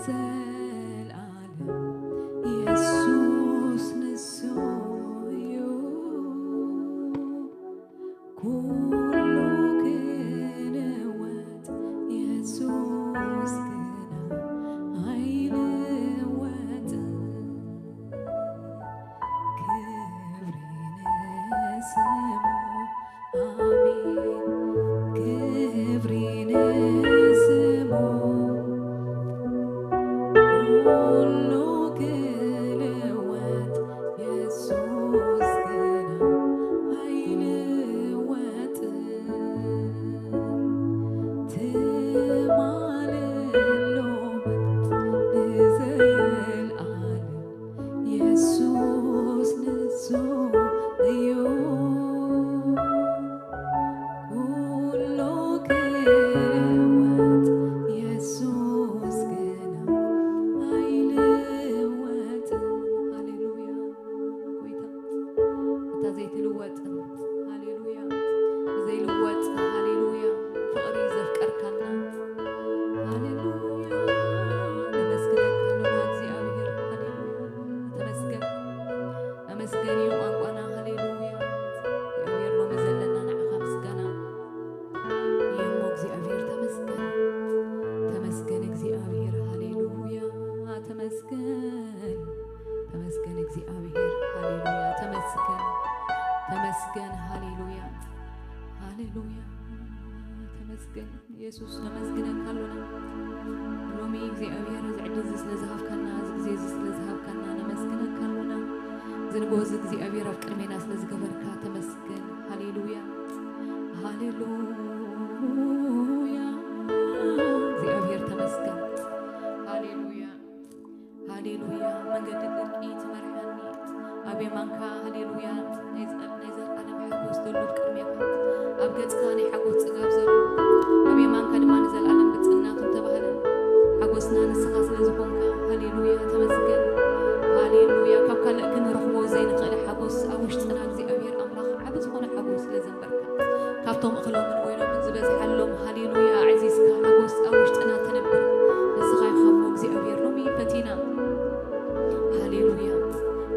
ዘልዓለም ኢየሱስ ንሱ እዩ። ኩሉ ክልወጥ ኢየሱስ ግና ኣይልወጥን። ክብሪ ንስሙ፣ ኣሜን። ክብሪ ንስሙ፣ ኩሉ ክልወጥ ኢየሱስ ግና ኣይልወጥን። ትማል ሎምን ንዘልዓለም ኢየሱስ ንሱ እዩ። ኩሉ ክልወጥ ኢየሱስ ግና ኣይልወጥን። ሃሌሉያ። ጎይታ፣ እታ ዘይትልወጥ፣ ሃሌሉያ፣ ዘይልወጥ፣ ሃሌሉያ፣ ፍቕሪ ዘፍቀርካና፣ ሃሌሉያ፣ ነመስግነካ ኣለና እግዚኣብሔር። ሃሌሉያ፣ ተመስገን። ተመስገን እዩ ቋንቋና። ሃሌሉያ። እግዚኣብሔር ሎሚ ዘለና ንዓኻ ምስጋና እዩ እሞ እግዚኣብሔር ተመስገን። ተመስገን እግዚኣብሔር። ሃሌሉያ። ተመስገን። ተመስገን እግዚኣብሔር። ሃሌሉያ። ተመስገን። ተመስገን። ሃሌሉያ። ሃሌሉያ። ተመስገን። ኢየሱስ ነመስግነካ ኣሎና። ሎሚ እግዚኣብሔር እዚ ዕድል እዚ ስለ ዝሃብካና፣ እዚ ግዜ እዚ ስለ ዝሃብካና ነመስግነካ ኣሎና። እዚ ንግሆ እዚ እግዚኣብሔር ኣብ ቅድሜና ስለ ዝገበርካ ተመስገን። ሃሌሉያ፣ ሃሌሉያ። እግዚኣብሔር ተመስገን። ሃሌሉያ። ሃሌሉያ፣ መንገዲ ጽድቂ ትመርሓኒ። ኣብ የማንካ፣ ሃሌሉያ፣ ናይ ዘ-፣ ናይ ዘለኣለም ሓጎስ ዘሎ ኣብ ቅድሜኻ። ኣብ ገጽካ ናይ ሓጎስ ጽጋብ ዘሎ፣ ኣብ የማንካ ድማ ንዘለኣለም ብጽና ከም ተባህለ። ሓጎስና ንስኻ ስለ ዝኾንካ፣ ሃሌሉያ፣ ተመስገን። ሃሌሉያ፣ ካብ ካልእ ክንረኽቦ ዘይንኽእል ሓጎስ ኣብ ውሽጥና እግዚኣብሔር ኣምላኽ ዓቢ ዝኾነ ሓጎስ ስለ ዘንበርካ። ካብቶም እኽሎምን ወይኖምን ዝበዝሓሎም፣ ሃሌሉያ፣ ኣዕዚዝካ ሓጎስ ኣብ ውሽጥና ተንብር። ንስኻ ኢኻ እሞ እግዚኣብሔር ሎሚ ፈቲና። ሃሌሉያ።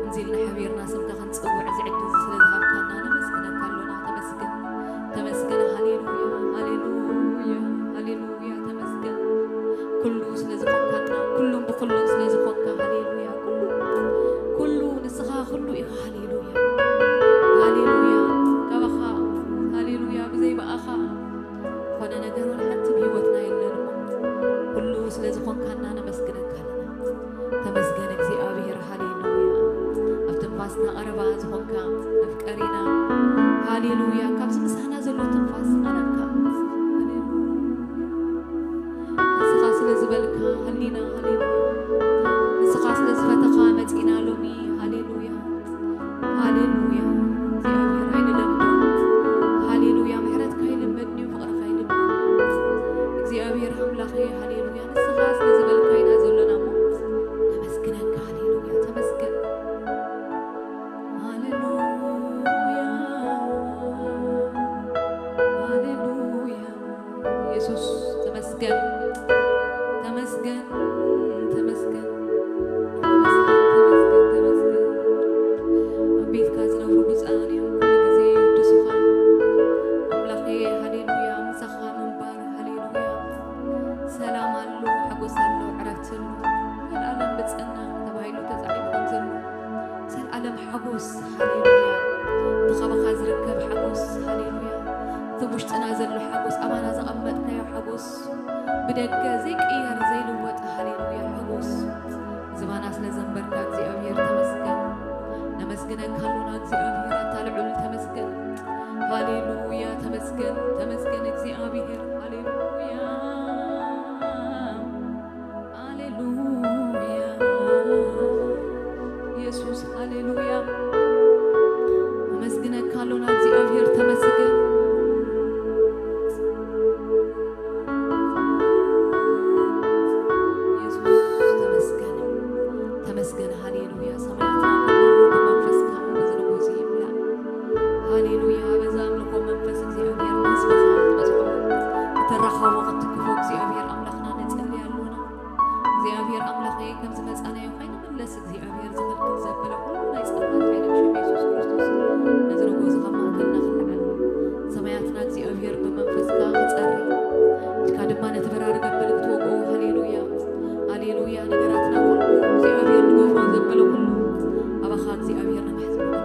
እንዚልና ሓቢርና ስምካ ክንጽውዕ እዚ ዕድል እዚ ስለ ዝሃብካና ነመስግነካ ኣሎና። ተመስገን። ተመስገን። ሃሌሉያ። ሃሌሉያ። ሃሌሉያ። ተመስገን። ኩሉ ስለ ዝኾንካና፣ ኩሉን ብኩሉን ስለ ዝኾንካ፣ ሃሌሉያ። ኩሉ፣ ኩሉ ንስኻ ኩሉ ኢኻ። ሃሌሉያ። ሃሌሉያ። ካባኻ፣ ሃሌሉያ፣ ብዘይ ብኣኻ ዝኾነ ነገር ወላ ሓንቲ ብህይወትና የለን እሞ፣ ኩሉ ስለ ዝኾንካና ነመስግነካ ኣለና። ተመስገን እግዚኣብሔር፣ ሃሌሉያ። ኣብ ትንፋስና ቀረባ ዝኾንካ መፍቀሪና፣ ሃሌሉያ። ካብዚ ምሳና ዘሎ ትንፋስ ኣነካ፣ ሃሌሉያ። ንስኻ ስለ ዝበልካ ሃሊና፣ ሃሌሉያ። ንስኻ ስለ ዝፈተኻ መጺና ሎሚ፣ ሃሌሉያ። ሃሌሉያ። እግዚኣብሔር ኣይንለምዶ። ሃሌሉያ። ምሕረትካ ይልመድን እዩ፣ ፍቕርኻ ይልመድን እዩ። እግዚኣብሔር ኣምላኸይ፣ ሃሌሉያ። ንስኻ ስለ ዝበልካ ኢና ዘለና እሞ፣ ነመስግነካ። ሃሌሉያ። ተመስገን። ሃሌሉያ። ሃሌሉያ። ኢየሱስ ተመስገን፣ ተመስገን፣ ተመስገን፣ ተመስገን፣ ተመስገን፣ ተመስገን። ኣብ ቤትካ ዝነብሩ ብፁዓን እዮም፣ ኩሉ ግዜ ይውድሱኻ። ኣምላኸየ፣ ሃሌሉያ፣ ምሳኻ ምንባር፣ ሃሌሉያ። ሰላም ኣሎ፣ ሓጎስ ኣሎ፣ ዕረፍቲ ኣሎ። ዘልኣለም ብፅዕና ተባሂሉ ተፃሒፉ ከም ዘሎ፣ ዘልኣለም ሓጎስ፣ ሃሌሉያ። ብኻባኻ ዝርከብ ሓጎስ፣ ሃሌሉያ። እቲ ውሽጥና ዘሎ ሓጎስ፣ ኣባና ዘቐመጥናዮ ሓጎስ፣ ብደገ ዘይቅየር ዘይልወጥ፣ ሃሌሉያ፣ ሓጎስ ዝባና ስለ ዘንበርካ እግዚኣብሔር ተመስገን። ነመስግነካ ኣሎና እግዚኣብሔር፣ ኣታ ልዑል ተመስገን። ሃሌሉያ፣ ተመስገን፣ ተመስገን እግዚኣብሔር፣ ሃሌሉያ። ሃሌሉያ። ኢየሱስ፣ ሃሌሉያ። ኣመስግነካ ኣሎና እግዚኣብሔር፣ ተመስገን። ኢየሱስ፣ ተመስገን። ተመስገን፣ ሃሌሉያ። ሰማያትና ኩሉ ብመንፈስካ በዚ ንጉስ ይምላእ። ሃሌሉያ። በዛ ኣምልኾ መንፈስ እግዚኣብሔር ንህዝብኻ ክትበጽሖ፣ ክትራኸቦ፣ ክትትክፎ እግዚኣብሔር ኣምላኽና ንጽሊ ኣሎና። እግዚኣብሔር ኣምላኸይ፣ ከም ዝመጻናዮ ከይንምለስ እግዚኣብሔር ዝኽልክል ዘበለ ኩሉ ናይ ጸልማት ሓይሊ ብሽም የሱስ ክርስቶስ ነዚ ንግሆ እዚ ካብ ማእከልና ክልዓል። ሰማያትና እግዚኣብሔር ብመንፈስካ ክጸሪ፣ ኢድካ ድማ ነቲ በራሪ ገበል ክትወግኦ። ሃሌሉያ፣ ሃሌሉያ። ነገራትና ኩሉ እግዚኣብሔር ንገብሮ ዘበለ ኩሉ ኣባኻ እግዚኣብሔር ነማሕጽን ኣለና።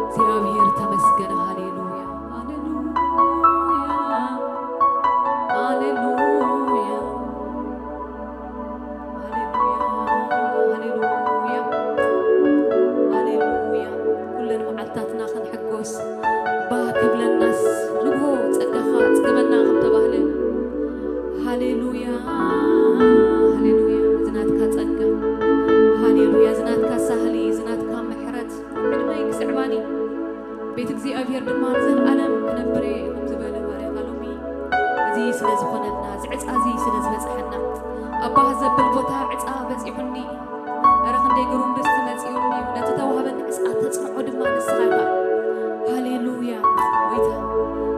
እግዚኣብሔር ተመስገን። ሃሌሉያ፣ ሃሌሉያ፣ ሃሌሉያ። ሃሌሉያ፣ ሃሌሉያ፣ ሃሌሉያ። ኩለን መዓልታትና ክንሕጎስ፣ ባህ ክብለናስ፣ ንግሆ ጸጋኻ ጽገበና ከም ተባህለ። ሃሌሉያ፣ ሃሌሉያ። እዚ ናትካ ጸጋ፣ ሃሌሉያ። እዚ ናትካ ሳህሊ፣ እዚ ናትካ ምሕረት፣ ዕድመይ ክስዕባኒ፣ ቤት እግዚኣብሔር ድማ ንዘለኣለም ክነብር እየ ከም ዝበለ ባርያኻ ሎሚ፣ እዚ ስለ ዝኾነልና፣ እዚ ዕፃ እዚ ስለ ዝበፅሐና፣ ኣብ ባህ ዘብል ቦታ ዕፃ በፂሑኒ፣ እረ ክንደይ ግሩም ርስቲ መፂኡኒ እዩ፣ ነቲ ተዋህበኒ ዕፃ ተፅንዖ ድማ ንስኻ ኢኻ። ሃሌሉያ። ጎይታ፣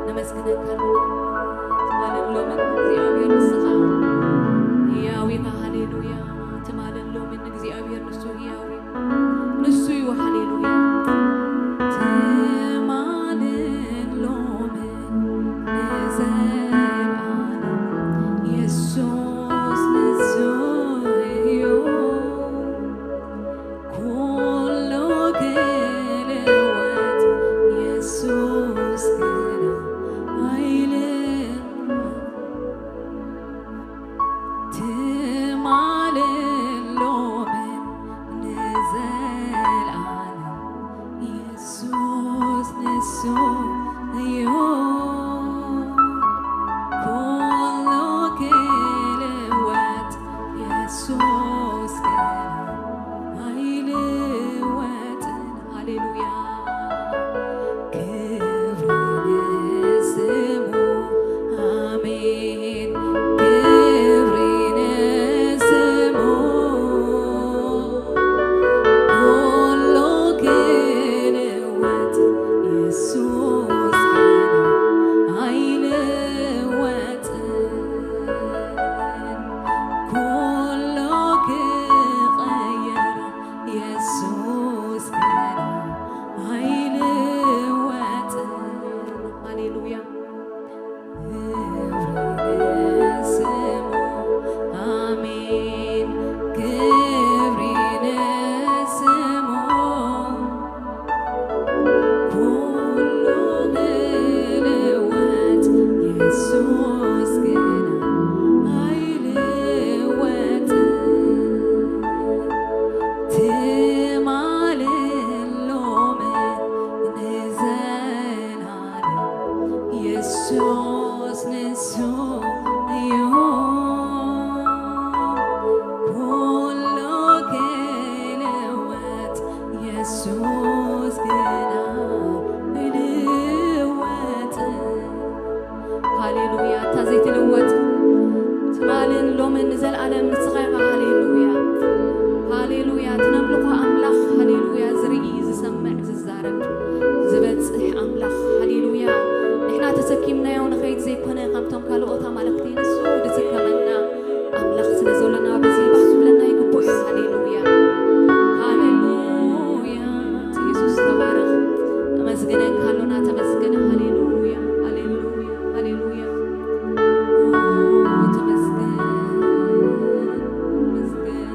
ነመስግነካ ኣለና። ትማልን ሎምን እግዚኣብሔር ንስኻ ህያው ኢኻ። ሃሌሉያ። ትማልን ሎምን እግዚኣብሔር ንሱ ህያው እዩ። ንሱ እዩ። ሃሌሉያ። ትማልን ሎምን ንዘለኣለም የሱስ ንሱ እዩ። ኩሉ ክልወጥ የሱስ ግና ኣይልወጥ። ትማልን ሎምን ንዘለኣለም የሱስ ንሱ እዩ። ኩሉ ክልወጥ የሱስ ግን ኣይልወጥን። ሃሌሉያ። ክብሪ ንስሙ። ኣሜን። ክብሪ ንስሙ። ኩሉ ክልወጥ የሱስ ግን ኣይልወጥን። ኩሉ ክቐየር የሱስ ግን ኣይልወጥን። ሃሌሉያ። ክብሪ ንስሙ። ኣሜን። ክብሪ ንስሙ። ኩሉ ክልወጥ የሱስ ግን ኣይልወጥን። ትማልን ሎምን ንዘለኣለም የሱስ ንሱ እዩ። ኩሉ ክልወጥ የሱስ ግና ኣይልወጥን። ሃሌሉያ። እታ ዘይትልወጥ ትማልን ሎምን ንዘለኣለም ንስኻ ኢኻ። ሃሌሉያ፣ ሃሌሉያ። ትነምልኾ ኣምላኽ፣ ሃሌሉያ። ዝርኢ፣ ዝሰምዕ፣ ዝዛረብ፣ ዝበጽሕ ኣምላኽ፣ ሃሌሉያ። ንሕና ተሰኪምናዮ ንኸይድ ዘይኮነ፣ ከምቶም ካልኦት ኣማልኽቲ ንሱ ዝስከመና ኣምላኽ ስለ ዘለና፣ በዚ ባህ ክብለና ይግብኦ እዩ። ሃሌሉያ፣ ሃሌሉያ። የሱስ ተባረኽ። ነመስግነካ ኣሎና፣ ተመስገን። ሃሌሉያ፣ ሃሌሉያ፣ ሃሌሉያ። ኦ፣ ተመስገን፣ ተመስገን።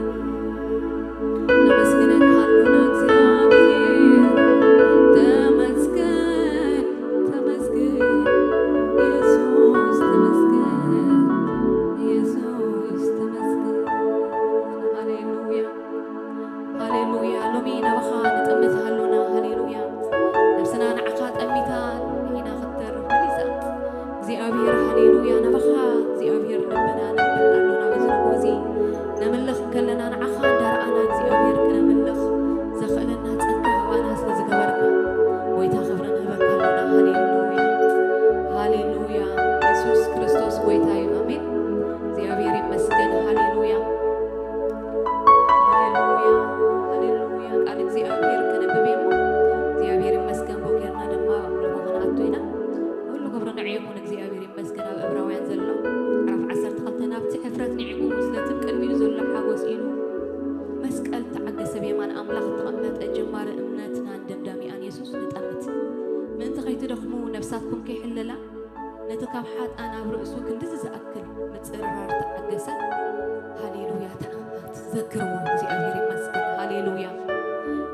ነመስግነካ ኣሎና እግዚኣብሔር። ተመስገን፣ ተመስገን። የሱስ ተመስገን፣ የሱስ ተመስገን። ሃሌሉያ፣ ሃሌሉያ። ሎሚ ናባኻ ንጥምት ኣሎና። ሃሌሉያ። ነብስና ንዓኻ ጠሚታ፣ ንሕና ክትተርፍ መሊሳ። እግዚኣብሔር፣ ሃሌሉያ። ናባኻ እግዚኣብሔር ልብና ነብል ኣሎና። በዚ ንግሆ እዚ ነምልኽ ከለና ንዓኻ እንዳረኣና እግዚኣብሔር ክነምልኽ ዘኽእለና ጸጋ ኣባና ስለ ዝገበርካ፣ ጎይታ፣ ክብሪ ንህበካ ኣሎና። ሃሌሉያ፣ ሃሌሉያ። የሱስ ክርስቶስ ጎይታ እዩ። ኣሜን። እግዚኣብሔር ይመስገን። ሃሌሉያ፣ ሃሌሉያ፣ ሃሌሉያ። ቃል እግዚኣብሔር ከነብብ እሞ፣ እግዚኣብሔር ይመስገን። ብኡ ጌርና ድማ ኣብ ኣምልኾ ክንኣቱ ኢና። ኩሉ ክብሪ ንዕኡ ይኹን። እግዚኣብሔር ይመስገን። ኣብ ዕብራውያን ዘሎ ምዕራፍ ዓሰርተ ክልተ፣ ናብቲ ሕፍረት ንዒቑ፣ ስለቲ ቅድሚኡ ዘሎ ሓጎስ እዩ በክርዎ። እግዚኣብሔር ይመስገን። ሃሌሉያ።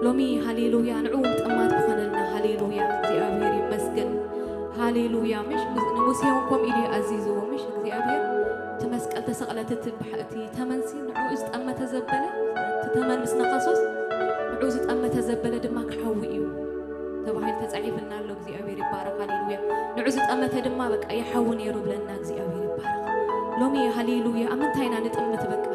ሎሚ ሃሌሉያ ንዕኡ ጠማት ክኾነልና። ሃሌሉያ። እግዚኣብሔር ይመስገን። ሃሌሉያ። ምሽ ንሙሴ እውን ከምኡ ኢሉ ኣዚዝዎ። ምሽ እግዚኣብሔር እቲ መስቀል ተሰቕለት እቲ ባሕ-፣ እቲ ተመንሲ ንዕኡ ዝጠመተ ዘበለ፣ እቲ ተመን ምስ ነኸሶስ ንዕኡ ዝጠመተ ዘበለ ድማ ክሓዊ እዩ ተባሂሉ ተጻሒፍልና ኣሎ። እግዚኣብሔር ይባረክ። ሃሌሉያ። ንዑ ዝጠመተ ድማ በቃ ይሓዊ ነይሩ ብለና። እግዚኣብሔር ይባረክ። ሎሚ ሃሌሉያ ኣብ ምንታይ ኢና ንጥምት? በቃ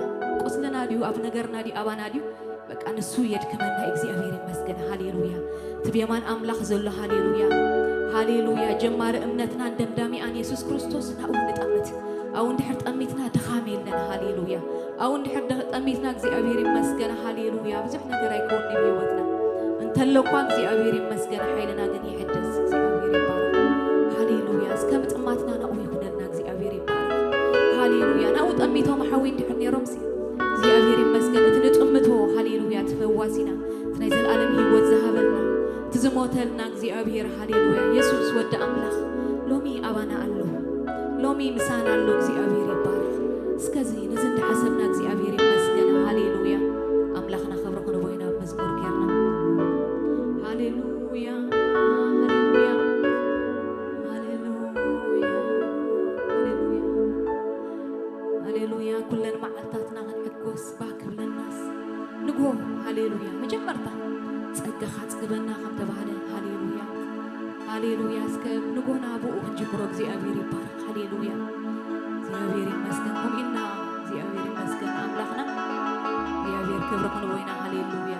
ቁስልና ድዩ? ኣብ ነገርና ድዩ? ኣባና ድዩ? በቃ ንሱ የድክመና። እግዚኣብሔር ይመስገን። ሃሌሉያ። እቲ ብየማን ኣምላኽ ዘሎ። ሃሌሉያ። ሃሌሉያ። ጀማሪ እምነትናን ደምዳሚኣን የሱስ ክርስቶስ ናብኡ ንጠምት። ኣብኡ እንድሕር ጠሚትና ድኻም የለን። ሃሌሉያ። ኣብኡ እንድሕር ደ-፣ ጠሚትና እግዚኣብሔር ይመስገን። ሃሌሉያ። ብዙሕ ነገር ኣይከውን እዩ ህይወትና። እንተሎ እኳ እግዚኣብሔር ይመስገን፣ ሓይልና ግን ይሕደስ። እግዚኣብሔር ይባረክ። ሃሌሉያ። እስከ ምጥማትና ናብኡ ይኹነልና። እግዚኣብሔር ይባረክ። ሃሌሉያ። ናብኡ ጠሚቶም ሓዊ እንድሕር ነይሮም ሲ፣ እግዚኣብሔር ይመስገን። እቲ ንጥምቶ፣ ሃሌሉያ፣ እቲ ፈዋሲና፣ እቲ ናይ ዘላለም ህይወት ዝሃበልና፣ እቲ ዝሞተልና እግዚኣብሔር፣ ሃሌሉያ፣ የሱስ ወዲ ኣምላኽ ሎሚ ኣባና ኣሎ። ሎሚ ምሳና ኣሎ። እግዚኣብሔር ይባረክ። እስከዚ ነዚ እንዳሓሰብና እግዚኣብሔር ይመስገን። ሃሌሉያ። ኣምላኽና ክብሪ ክንቦ ኢና ኣብ መዝሙር ጌርና። ሃሌሉያ፣ ሃሌሉያ፣ ሃሌሉያ፣ ሃሌሉያ፣ ሃሌሉያ። ኩለን መዓልታትና ክንሕጎስ ባህ ክብለናስ ንግሆ። ሃሌሉያ። መጀመርታ ጸጋኻ ጽግበና ከም ተባህለ። ሃሌሉያ፣ ሃሌሉያ። እስከ ንግሆና ብኡ ክንጅምሮ። እግዚኣብሔር ይባረክ። ሃሌሉያ። እግዚኣብሔር ይመስገን። ከምኡ ኢልና እግዚኣብሔር ይመስገን ኣምላኽና። እግዚኣብሔር ክብሪ ክንቦ ኢና። ሃሌሉያ።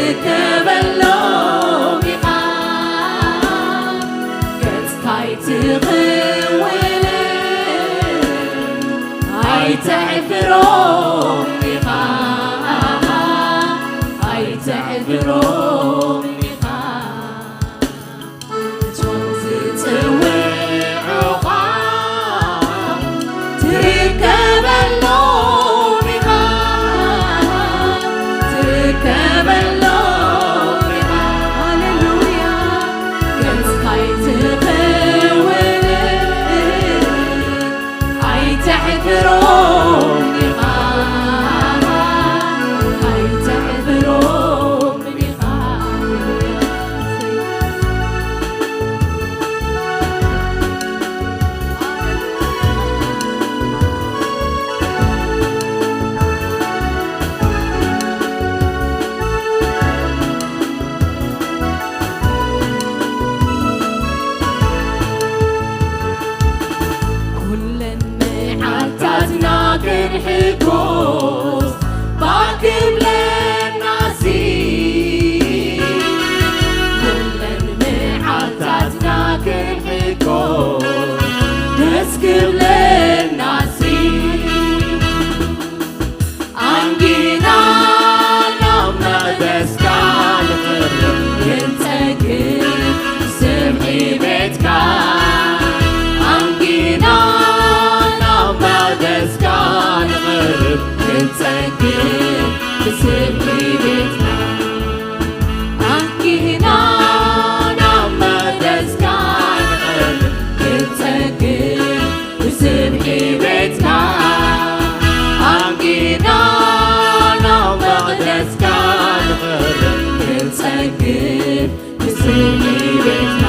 ትርከበሎም ኢኻ፣ ገጽካ ኣይትኽውልን፣ ኣይተሕፍሮም ኢኻ፣ ኣይተሕፍሮም ኢኻ። እቶም ዝጽውዑኻ ትርከበሎም ኢኻ፣ ትርከበሎም ኢኻ። ሃሌሉያ። ገጽካ ኣይትኽውልን፣ ኣይተሕፍሮም ኢኻ፣ ኣይተሕፍሮም ኢኻ። ኩለን መዓልታትና ክንሕጎስ ባክ ብለናሲ፣ ኩለን መዓልታትና ክንሕጎስ ደስ ክብለናሲ። ኣንጊና ናብ መቕደስካ ንቕርብ ክንጸግብ ስምዒ ቤትካ። ኣንጊና ናብ መቕደስካ ንቕርብ ክንጸግብ ስምዒ ቤትካ። ኣንጊና ናብ መቕደስካ ንቕርብ ክንጸግብ ብስምዒ ቤትካ። ኣንጊና ናብ መቕደስካ ንቕርብ ክንጸግብ ብስምዒ ቤትካ።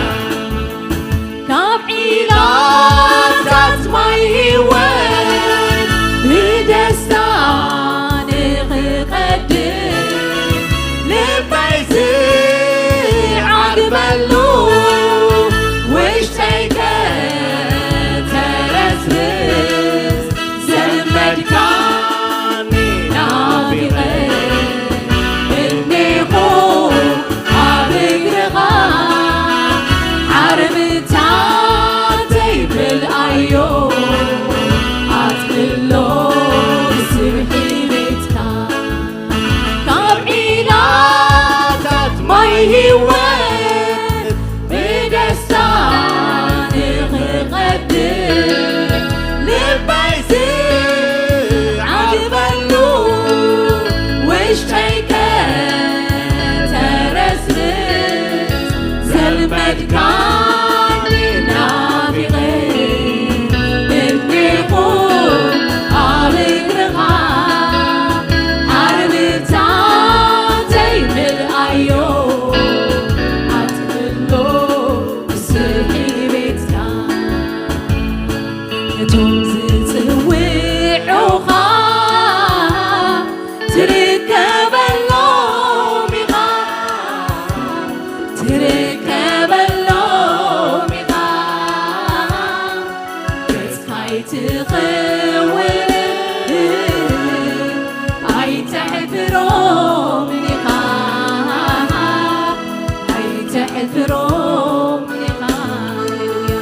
ካብ ዒላታት ማይ ህይወት ብደስታ ንኽቐድም ልበይ ዝዓግበሉ ውሽጠይ ከተረስርስ ዘልመድካኒ ናፊቐ እኔኹ ኣብ እግርኻ ዓርብታተይ ምልኣዮ ኣትሕሎ ብስብሒ ቤትካ ካብ ዒላታት ማይ ህይወት ብደስታ ንኽቐድም ልበይ ዝዓግበሉ ውሽጠይ ከተረስርስ ዘልመድካኒ ናፊቐ እኔኹ ኣብ እግርኻ ዓርብታተይ ምልኣዮ ኣትሕሎ ብስምዒ ቤትካ ነቶም ዝጽውዑኻ ትርከበሎም ኢኻ፣ ትርከበሎም ኢኻ። ገጽካ ኣይትኽውንን ኣይተሕፍሮምን ኢኻ፣ ኣይተሕፍሮምን ኢኻ። ሃሌሉያ።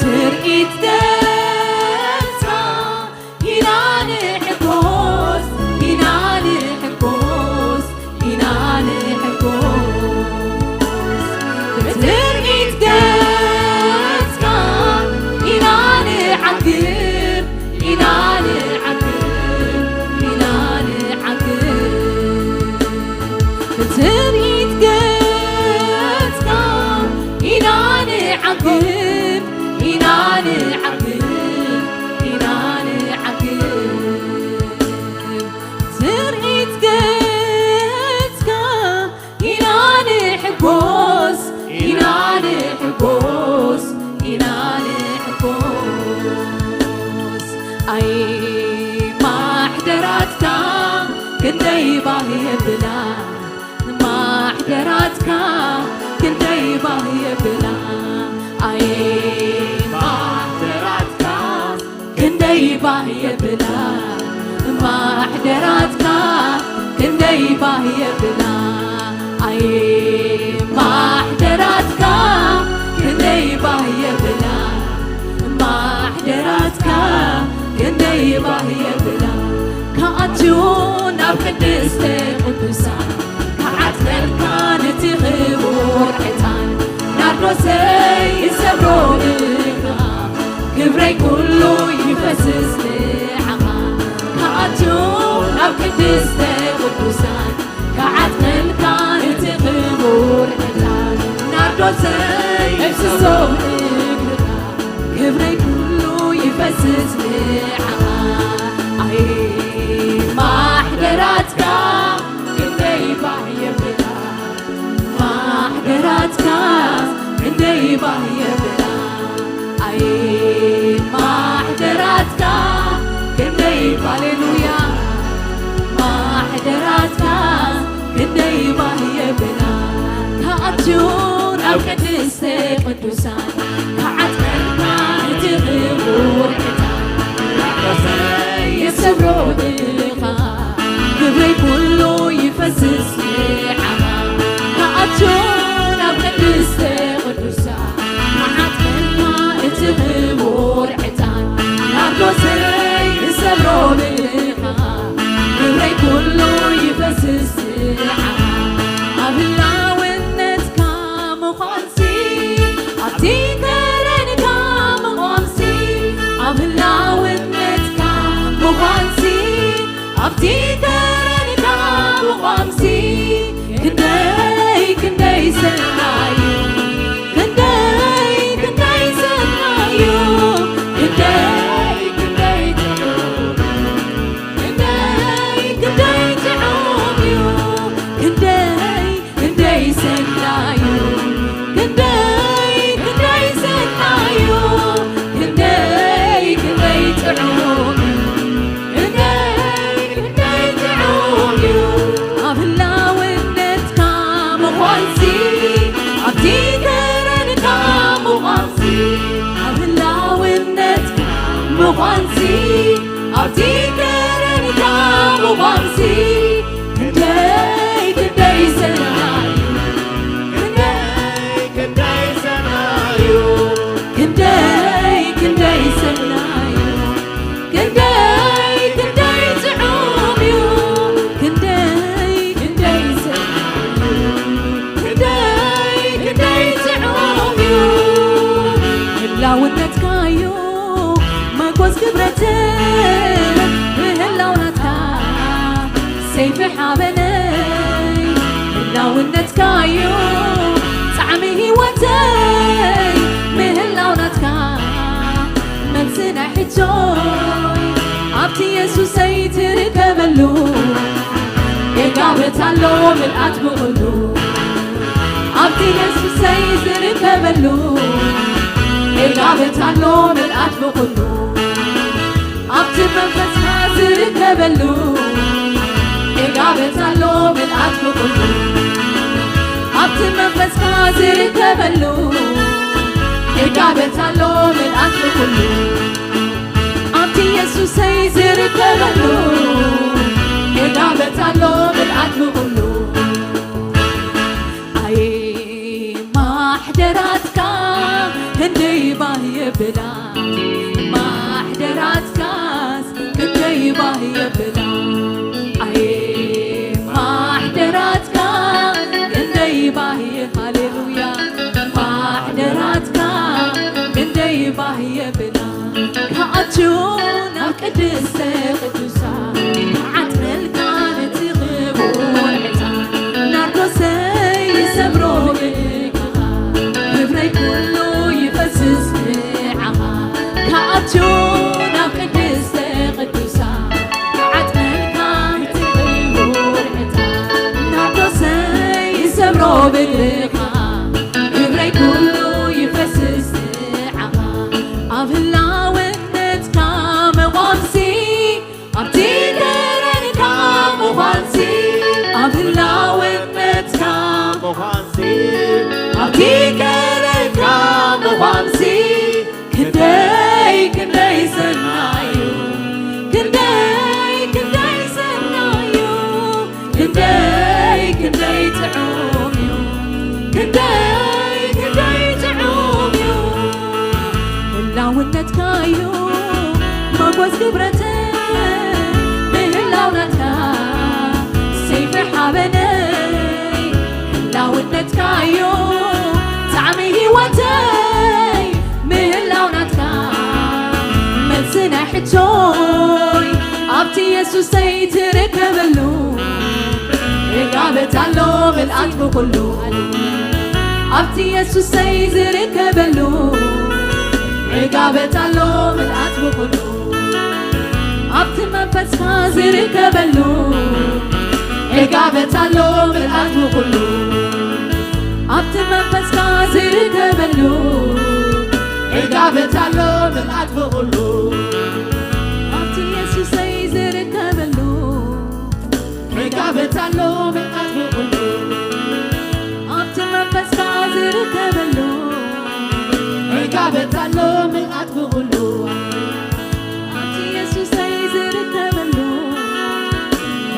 ትርኢት ገጽካ ኢና ንሕጎስ፣ ኢና ንሕጎስ፣ ኢና ንሕጎስ። ብትርኢት ገጽካ ኢና ንዓግብ፣ ኢና ንዓግብ፣ ኢና ንዓግብ። ብትርኢት ገጽካ ኢና ንዓግብ፣ ኢና ንዓግብ፣ ኢና ንዓግብ። ትርኢት ገጽካ ኢና ንሕጎስ፣ ኢና ንሕጎስ፣ ኢና ንሕጎስ። ኣይ ማሕደራትካ ክንደይ ባህ የብላ፣ ማሕደራትካ ክንደይ ባህ የብላ። ኣይ ማሕደራትካ ክንደይ ባህ የብላ፣ ማሕደራትካ ክንደይ ባህ የብላ። ኣይ ማሕደራትካ ክንደይ ባህ የብላ፣ ማሕደራትካ ክንደይ ባህ የብላ። ክኣቱ ናብ ቅድስተ ቅዱሳን ክዓጥረልካ ነቲ ክቡር ዕጣን ናርዶሰይ ይሰብሮ ንኻ። ክብረይ ኩሉ ይፈስስ ንዓኻ። ክኣቱ ናብ ቅድስተ ቅዱሳን ክዓጥረልካ ነቲ ክቡር ዕጣን ናርዶሰይ ይፍስሶ ንግርኻ። ክብረይ ኩሉ ይፈስስ ንዓኻ። ኣይ ማሕደራትካ ክንደይ ባህ የብላ፣ ማሕደራትካ ክንደይ ባህ የብላ። ኣይ ማሕደራትካ ክንደይ፣ ሃሌሉያ፣ ማሕደራትካ ክንደይ ባህ የብላ። ክኣቱ ናብ ቅድስተ ቅዱሳን ክዓጥረልካ እቲ ክቡር ዕጣን ናርዶሰይ ይሰብሮ ንኻ። ክብረይ ኩሉ ይፈስስ ንዓኻ። ክኣቱ ናብ ቅድስተ ቅዱሳን ክዓጥረልካ እቲ ክቡር ዕጣን ናርዶሰይ ይሰብሮ ንኻ። ክብረይ ኩሉ ይፈስስ ንዓኻ። ኣብ ህላውነትካ ምዃንሲ፣ ኣብቲ ከረንካ ምዃንሲ፣ ኣብ ህላውነትካ ምዃንሲ፣ ኣብቲ ከረንካ ምዃንሲ፣ ክንደይ ክንደይ ሰናዩ፣ ክንደይ ክንደይ ሰናዩ፣ ክንደይ ክንደይ ጥዑም፣ ክንደይ ክንደይ ጥዑም እዩ፣ ክንደይ ክንደይ ሰናዩ፣ ክንደይ ክንደይ ሰናዩ፣ ክንደይ ክንደይ ጥዑም እዩ፣ ክንደይ ክንደይ ጥዑም እዩ። ኣብ ህላውነትካ ምዃንሲ፣ ኣብቲ ከረንካ ምዃንሲ፣ ኣብ ህላውነትካ ምዃንሲ፣ ኣብቲ ከረንካ ምዃንሲ፣ ክንደይ ክንደይ ሰናዩ፣ ክንደይ ክንደይ ሰናዩ፣ ክንደይ ክንደይ ሰናዩ፣ ክንደይ ክንደይ ጥዑም እዩ፣ ክንደይ ክንደይ ሰናዩ፣ ክንደይ ክንደይ ጥዑም እዩ። ህላውነትካ እዩ መጎስ ክብረተይ፣ ምህላው ናትካ ሰይፊ ሓበነይ። ህላውነትካ እዩ ጣዕሚ ህይወተይ፣ ምህላው ናትካ መልሲ ናይ ሕቶይ። ኣብቲ የሱሰይ ትርከበሉ፣ የጋብት ኣሎ ምልኣት ብኹሉ። ኣብቲ የሱሰይ ዝርከበሉ፣ የጋብት ኣሎ ምልኣት ብኹሉ። ኣብቲ መንፈስካ ዝርከበሉ፣ የጋብት ኣሎ ምልኣት ብኹሉ። ኣብቲ መንፈስካ ዝርከበሉ፣ የጋብት ኣሎ ምልኣት ብኹሉ። ኣብቲ የሱሰይ ዝርከበሉ፣ የጋብት ኣሎ ምልኣት ብኹሉ። ኣየ ማሕደራትካ ክንደይ ባህ ብላ ማሕደራትካስ ክንደይ ባህ የብላ። ኣየ ማሕደራትካ ክንደይ ባህ የ-፣ ሃሌሉያ። ማሕደራትካ ክንደይ ባህ የብላ። ክኣቱ ናብ ቅድስተ ቅዱሳን ክዓጥነልካ ነቲ ክቡር ዕጣን ናርዶሰይ ይሰብሮ ብእግርኻ ክብረይ ኩሉ ይፈስስ ንዓኻ። ክኣቱ ናብ ቅድስተ ቅዱሳን ክዓጥነልካ እቲ ክቡር ዕጣን ናርዶሰይ ይሰብሮ ብእግርኻ ክብረይ ኩሉ ይፈስስ ንዓኻ። ኣብ ህላውነትካ መቋምሲ ኣብቲ ከረንካ ምዃንሲ ኣብ ህላውነትካ ምዃንሲ ኣብቲ ከረንካ ምዃንሲ ክንደይ ክንደይ ሰናዩ ክንደይ ክንደይ ሰናዩ ክንደይ ክንደይ ጥዑም እዩ ክንደይ ክንደይ ጥዑም እዩ ህላውነትካዩ መጎስ ክብረተይ ምህላው ናትካ ሰይፊ ሓበነይ ህላውነትካዩ ጣዕሚ ህይወተይ ምህላው ናትካ መልሲ ናይ ሕቶይ ኣብቲ የሱሰይ ትርከበሉ ዕጋበት ኣሎ ምልኣት ብኹሉ ኣብቲ የሱሰይ ዝርከበሉ ዕጋበት ኣሎ ምልኣት ብኹሉ ኣብቲ መንፈስካ ዝርከበሉ ዕጋበት ኣሎ ምልኣት ብኹሉ ኣብቲ መንፈስካ ዝርከበሉ ዕጋበት ኣሎ ምልኣት ብኹሉ ኣብቲ የሱሰይ ዝርከበሉ ዕጋበት ኣሎ ምልኣት ብኹሉ ኣብቲ መንፈስካ ዝርከበሉ ዕጋበት ኣሎ ምልኣት ብኹሉ ኣብቲ የሱሰይ ዝርከበሉ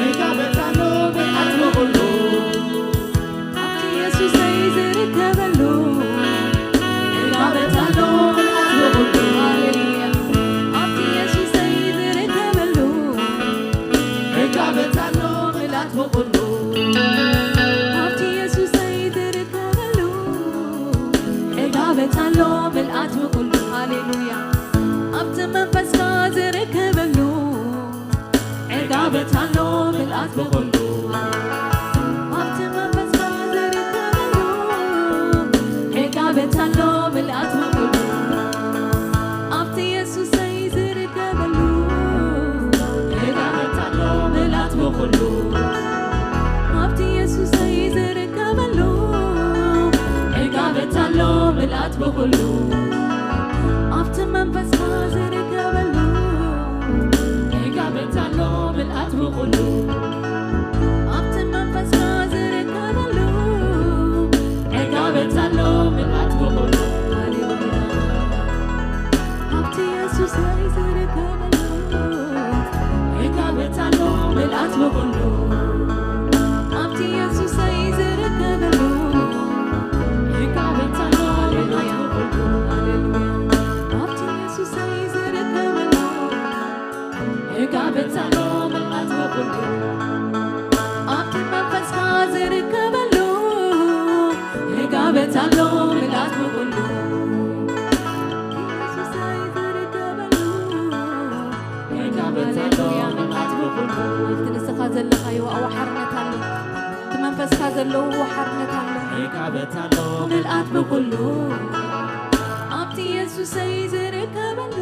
ዕጋበት ኣሎ ምልኣት ብኹሉ ኣብቲ የሱሰይ ዝርከበሉ ዕጋበት ኣሎ ምልኣት ብኹሉ ሃሌሉያ ኣብቲ የሱሰይ ዝርከበሉ ዕጋበት ኣሎ ምልኣት ብኹሉ ኣብቲ የሱሰይ ዝርከበሉ ዕጋበት ኣሎ ምልኣት ብኹሉ ሃሌሉያ ኣብቲ መንፈስካ ዝርከበሉ ዕጋበት ኣሎ ምልኣት ብኹሉ ኣብቲ መንፈስካ ዝርከበሉ ዕጋበት ኣሎ ምልኣት ብኹሉ ኣብቲ የሱሰይ ዝርከበሉ ዕጋበት ኣሎ ምልኣት ብኹሉ ኣብቲ የሱሰይ ዝርከበሉ ዕጋበት ኣሎ ምልኣት ብኹሉ ኣብቲ መንፈስካ ዝርከበሉ ዕጋበት ኣሎ ምልኣት ብኹሉ ኣብቲ መንፈስካ ዝርከበሉ ዕጋበት ኣሎ ምልኣት ብኹሉ ሃሌሉያ ኣብቲ የሱሰይ ዝርከበሉ ዕጋበት ኣሎ ምልኣት ብኹሉ ኣብቲ የሱሰይ ዝርከበሉ ዕጋበት ኣሎ ምልኣት ብኹሉ ሃሌሉያ ኣብቲ የሱሰይ ዝርከበሉ ዕጋበት ኣሎ ምልኣት ብኹሉ ኣብቲ መንፈስካ ዝርከበሉ ዕጋበት ኣሎ ምልኣት ብኹሉ የሱሰይ ዝርከበሉ ዕጋበት ኣሎ ምልኣት ብኹሉ ኣብቲ ንስኻ ዘለኻዮ ዋሓርነት ኣሎ እቲ መንፈስካ ዘለዎ ዋሓርነት ኣሎ ዕጋበት ኣሎ ምልኣት ብኹሉ ኣብቲ የሱሰይ ዝርከበሉ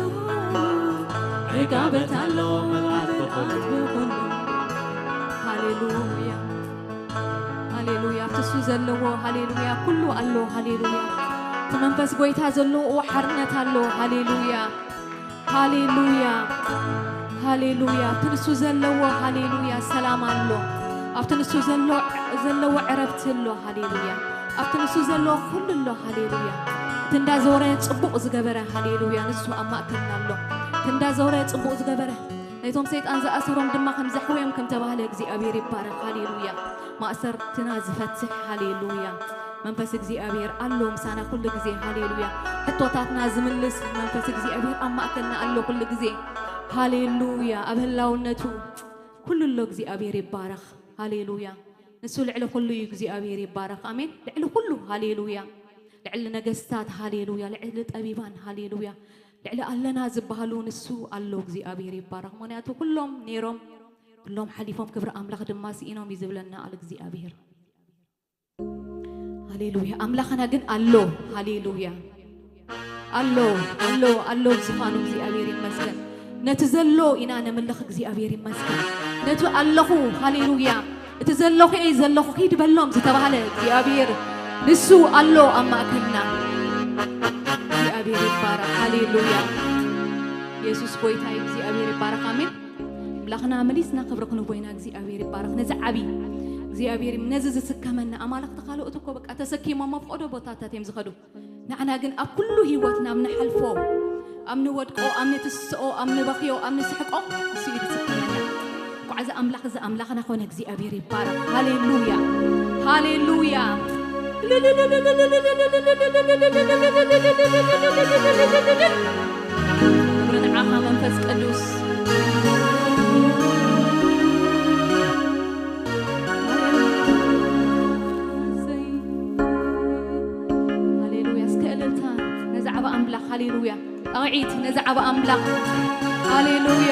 ዕጋበት ኣሎ ምልኣት ብኹሉ ሃሌሉያ ሃሌሉያ ኣብቲ እሱ ዘለዎ ሃሌሉያ ኩሉ ኣሎ ሃሌሉያ እቲ መንፈስ ጎይታ ዘለዎ ዋሓርነት ኣሎ ሃሌሉያ ሃሌሉያ ሃሌሉያ ኣብቲ ንሱ ዘለዎ ሃሌሉያ ሰላም ኣሎ ኣብቲ ንሱ ዘሎ ዘለዎ ዕረፍቲ ኣሎ ሃሌሉያ ኣብቲ ንሱ ዘሎ ኩሉ ኣሎ ሃሌሉያ እቲ እንዳዞረ ጽቡቕ ዝገበረ ሃሌሉያ ንሱ ኣብ ማእከልና ኣሎ እቲ እንዳዞረ ጽቡቕ ዝገበረ ነቶም ሰይጣን ዝኣሰሮም ድማ ከም ዘሕወዮም ከም ተባህለ እግዚኣብሔር ይባረክ ሃሌሉያ ማእሰርትና ዝፈትሕ ሃሌሉያ መንፈስ እግዚኣብሔር ኣሎ ምሳና ኩሉ ግዜ። ሃሌሉያ። ሕቶታትና ዝምልስ መንፈስ እግዚኣብሔር ኣብ ማእከልና ኣሎ ኩሉ ግዜ። ሃሌሉያ። ኣብ ህላውነቱ ኩሉ ኣሎ። እግዚኣብሔር ይባረኽ። ሃሌሉያ። ንሱ ልዕሊ ኩሉ እዩ። እግዚኣብሔር ይባረኽ። ኣሜን። ልዕሊ ኩሉ። ሃሌሉያ። ልዕሊ ነገስታት። ሃሌሉያ። ልዕሊ ጠቢባን። ሃሌሉያ። ልዕሊ ኣለና ዝበሃሉ ንሱ ኣሎ። እግዚኣብሔር ይባረኽ። ምኽንያቱ ኩሎም ነይሮም፣ ኩሎም ሓሊፎም፣ ክብሪ ኣምላኽ ድማ ስኢኖም እዩ ዝብለና ቃል እግዚኣብሔር። ሃሌሉያ። ኣምላኽና ግን ኣሎ። ሃሌሉያ። ኣሎ፣ ኣሎ፣ ኣሎ ብዝፋኑ እግዚኣብሔር ይመስገን። ነቲ ዘሎ ኢና ነምልኽ። እግዚኣብሔር ይመስገን። ነቲ ኣለኹ፣ ሃሌሉያ፣ እቲ ዘለኹ እየ ዘለኹ ኪድ በሎም ዝተባህለ እግዚኣብሔር ንሱ ኣሎ ኣብ ማእከልና። እግዚኣብሔር ይባረኽ። ሃሌሉያ። የሱስ ጎይታ እዩ። እግዚኣብሔር ይባረኽ። ኣሜን። ኣምላኽና መሊስና ክብሪ ክንቦይና እግዚኣብሔር ይባረኽ። ነዚ ዓቢ እግዚኣብሔር ነዚ ዝስከመና ኣማልኽቲ ካልኦት እኮ በቃ ተሰኪሞም ኣብ ፈቐዶ ቦታታት እዮም ዝኸዱ። ንዓና ግን ኣብ ኩሉ ህይወትና ኣብ ንሓልፎ፣ ኣብ ንወድቆ፣ ኣብ ንትስኦ፣ ኣብ ንበኽዮ፣ ኣብ ንስሕቆ ንሱ እዩ ዝስከመና። እኳዕ እዚ ኣምላኽ እዚ ኣምላኽና ኮነ። እግዚኣብሔር ይባረኽ። ሃሌሉያ፣ ሃሌሉያ። ክብሪ ንዓኻ መንፈስ ቅዱስ። ሃሌሉያ። እስከ እልልታ ነዚ ዓቢ ኣምላኽ። ሃሌሉያ። ጣውዒት ነዚ ዓቢ ኣምላኽ። ሃሌሉያ።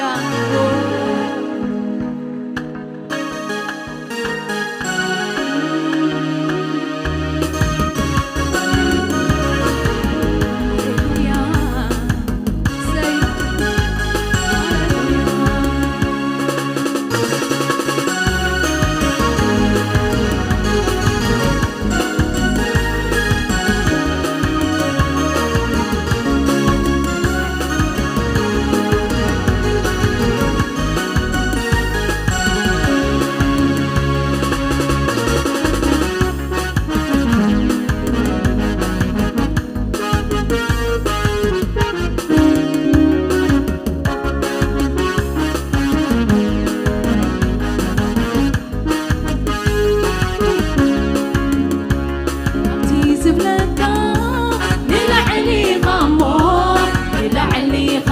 ካብቲ ዝብለካ ንላዕሊ ኢኻ እሞ፣ ንላዕሊ ኢኻ።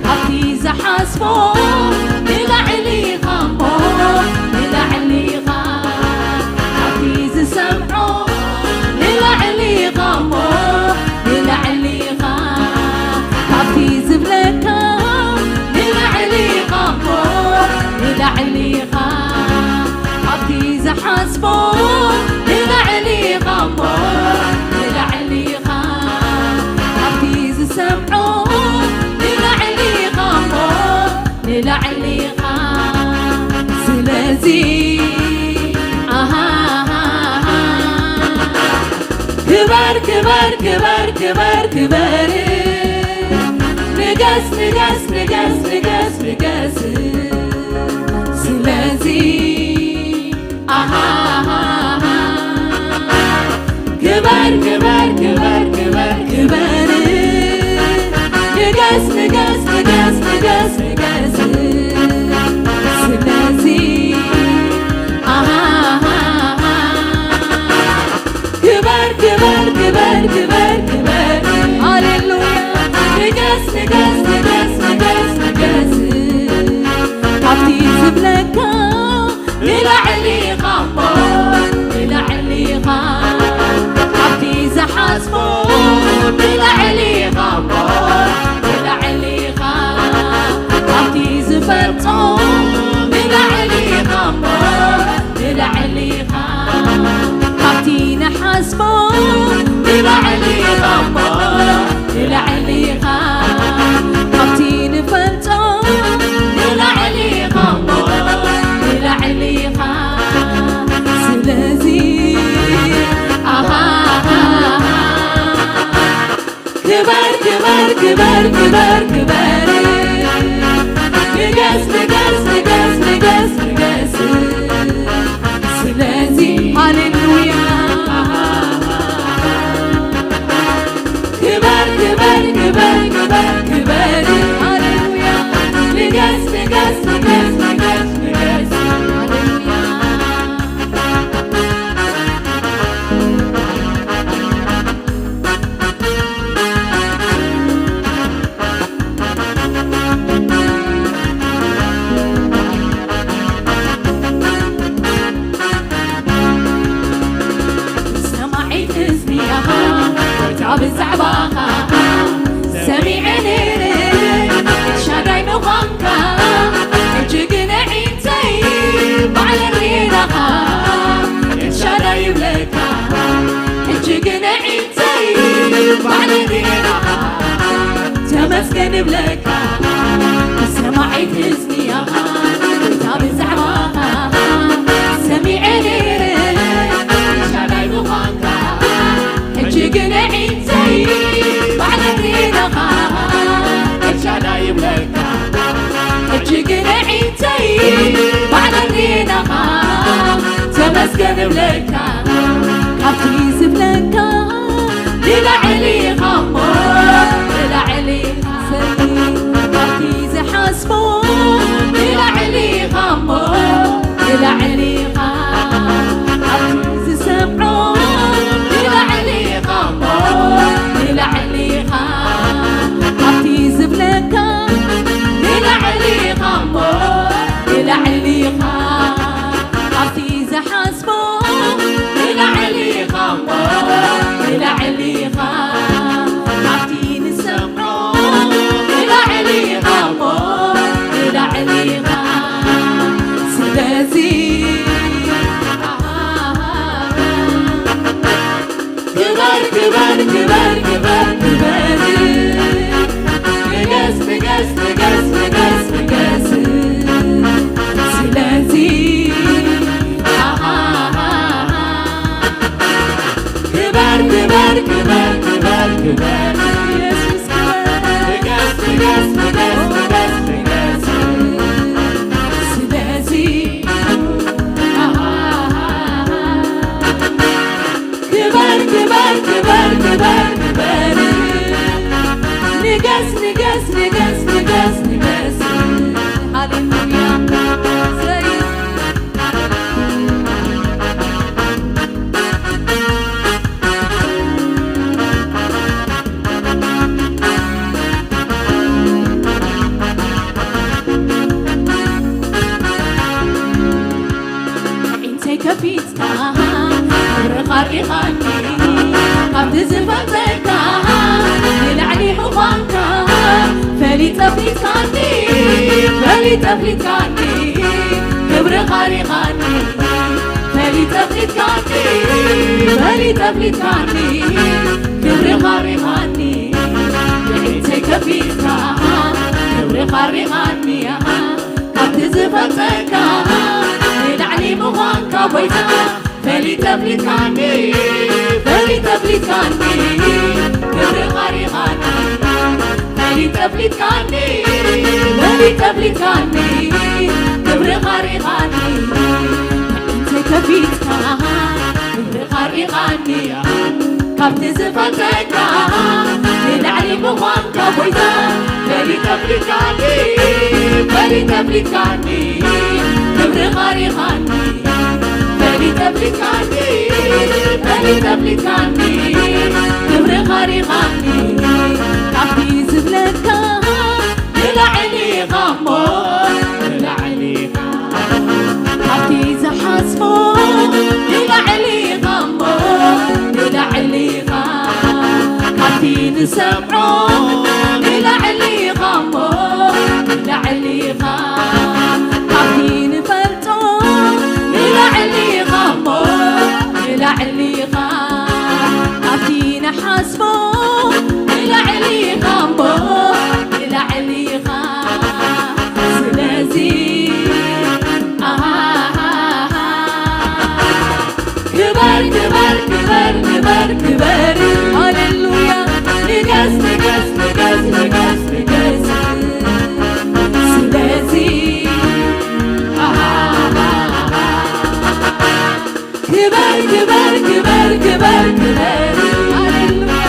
ካብቲ ዝሓስቦ ንላዕሊ ኢኻ እሞ፣ ንላዕሊ ኢኻ። ካብቲ ዝሰምዖ ንላዕሊ ኢኻ እሞ፣ ንላዕሊ ኢኻ። ካብቲ ዝብለካ ንላዕሊ ኢኻ እሞ፣ ንላዕሊ ኢኻ። ካብቲ ዝሓስቦ ንላዕሊ ኢኻ እሞ፣ ንላዕሊ ኢኻ። ካብቲ ዝሰምዖ ንላዕሊ ኢኻ እሞ፣ ንላዕሊ ኢኻ። ስለዚ ኣሃ ክበር ክበር ክበር ክበር ክበር። ንገስ ንገስ ንገስ ንገስ ንገስ። ስለዚ ኣሃ ክበር ክበር ክበር ክበር ክበር። ንገስ ንገስ ንገስ ንገስ ንገስ። ስለዚ ኣሃ ክበር ክበር ክበር ክበር ክበር። ሃሌሉያ። ንገስ ንገስ ንገስ ንገስ ንገስ። ካብቲ ዝብለካ ንላዕሊ ኢኻ እሞ፣ ንላዕሊ ኢኻ። ካብቲ ዝሓስቦ ንላዕሊ ኢኻ እሞ፣ ንላዕሊ ኢኻ። ካብቲ ዝፈልጦ ንላዕሊ ኢኻ እሞ፣ ንላዕሊ ኢኻ። ካብቲ ንሓስቦ ንላዕሊ ኢኻ እሞ፣ ንላዕሊ ኢኻ። ካብቲ ንፈልጦ ንላዕሊ ኢኻ እሞ፣ ንላዕሊ ኢኻ። ስለዚ ኣሃ ክበር ክበር ክበር ክበር። ንገስ ንገስ ንገስ ንገስ ንገስ። ስለዚ ሃሌሉያ ክበር ክበር ክበር ክበር። ሃሌሉያ ንገስ ንገስ ንገስ ንገስ ንገስ። ሃሌሉያ እስከ ንብለካ ሰማዒት ህዝብያኻ፣ እታ ብዛዕባኻ ሰሚዐ ነይረ፣ ኤልሻዳይ ምዃንካ። ሕጂ ግን ኣዒንተይ ባዕለን ርኢናኻ፣ ኤልሻዳይ ይብለካ። ሕጂ ግን ኣዒንተይ ባዕለን ርኢናኻ፣ ተመስገን እብለካ። ካብቲ ዝብለካ ንላዕሊ ኢኻ እሞ፣ ንላዕሊ ኢኻ። ካብቲ ዝሓስቦ ንላዕሊ ኢኻ እሞ፣ ንላዕሊ ኢኻ። ካብቲ ዝሰምዖ ንላዕሊ ኢኻ እሞ፣ ንላዕሊ ኢኻ። ካብቲ ዝብለካ ንላዕሊ ኢኻ እሞ፣ ንላዕሊ ኢኻ። ካብቲ ዝሓስቦ ንላዕሊ ኢኻ እሞ፣ ንላዕሊ ኢኻ። ካብቲ ንሰምዖ ንላዕሊ ኢኻ እሞ፣ ንላዕሊ ኢኻ። ስለዚ ክበር፣ ክበር፣ ክበር፣ ክበር፣ ክበር። ንገስ፣ ንገስ፣ ንገስ፣ ንገስ፣ ንገስ። ስለዚ፣ ኣሃ፣ ክበር፣ ክበር፣ ክበር፣ ክበር፣ ክበር። ኢየሱስ ክበር። ንገስ፣ ንገስ፣ ንገስ፣ ንገስ፣ ንገስ። ስለዚ፣ ኣሃ፣ ክበር፣ ክበር፣ ክበር፣ ክበር፣ ክበር። ንገስ፣ ንገስ፣ ንገስ፣ ንገስ፣ ንገስ። ሃሌሉያ። ዘይ- ኣዒንተይ ከፊትካ ክብርኻ ኣሪኻኒ፣ ካብቲ ዝፈልጠካ ንላዕሊ ምዃንካ ፈሊጠ ኣፍሊጥካኒ፣ ፈሊጠ ኣፍሊጥካኒ፣ ክብርኻ ኣሪኻኒ፣ ፈሊጠ ኣፍሊጥካኒ፣ ፈሊጠ ኣፍሊጥካኒ፣ ክብርኻ ኣሪኻኒ፣ ኣዒንተይ ከፊትካ ክብርኻ ኣሪኻኒ፣ ካብቲ ዝፈልጠካ ንላዕሊ ምዃንካ ጎይታ፣ ፈሊጠ ኣፍሊጥካኒ፣ ፈሊጠ ኣፍሊጥካኒ፣ ክብርኻ ኣሪኻኒ፣ ፈሊጠ ኣፍሊጥካኒ፣ ፈሊጠ ኣፍሊጥካኒ፣ ክብርኻ ኣሪኻኒ፣ ኣዒንተይ ከፊትካ ክብርኻ ኣሪኻኒ፣ ካብቲ ዝፈልጠካ ንላዕሊ ምዃንካ ጎይታ፣ ፈሊጠ ኣፍሊጥካኒ፣ ፈሊጠ ኣፍሊጥካኒ፣ ክብርኻ ኣሪኻኒ፣ ፈሊጠ ኣፍሊጥካኒ፣ ፈሊጠ ኣፍሊጥካኒ፣ ክብርኻ ኣሪኻኒ፣ ካብቲ ዝብለካ ንላዕሊ ኢኻ እሞ፣ ንላዕሊ ኢኻ። ካብቲ ዝሓስቦ ንላዕሊ ኢኻ እሞ፣ ንላዕሊ ኢኻ። ካብቲ ንሰምዖ ንላዕሊ ኢኻ እሞ፣ ንላዕሊ ኢኻ። ካብቲ ንፈልጦ ንላዕሊ ኢኻ እሞ፣ ንላዕሊ ኢኻ። ካብቲ ንሓስቦ ንላዕሊ ኢኻ እሞ፣ ንላዕሊ ኢኻ። ስለዚ፣ ኣሃ፣ ክበር፣ ክበር፣ ክበር፣ ክበር፣ ክበር። ሃሌሉያ። ንገስ፣ ንገስ፣ ንገስ፣ ንገስ፣ ንገስ። ስለዚ፣ ኣሃ፣ ክበር፣ ክበር፣ ክበር፣ ክበር፣ ክበር። ሃሌሉያ።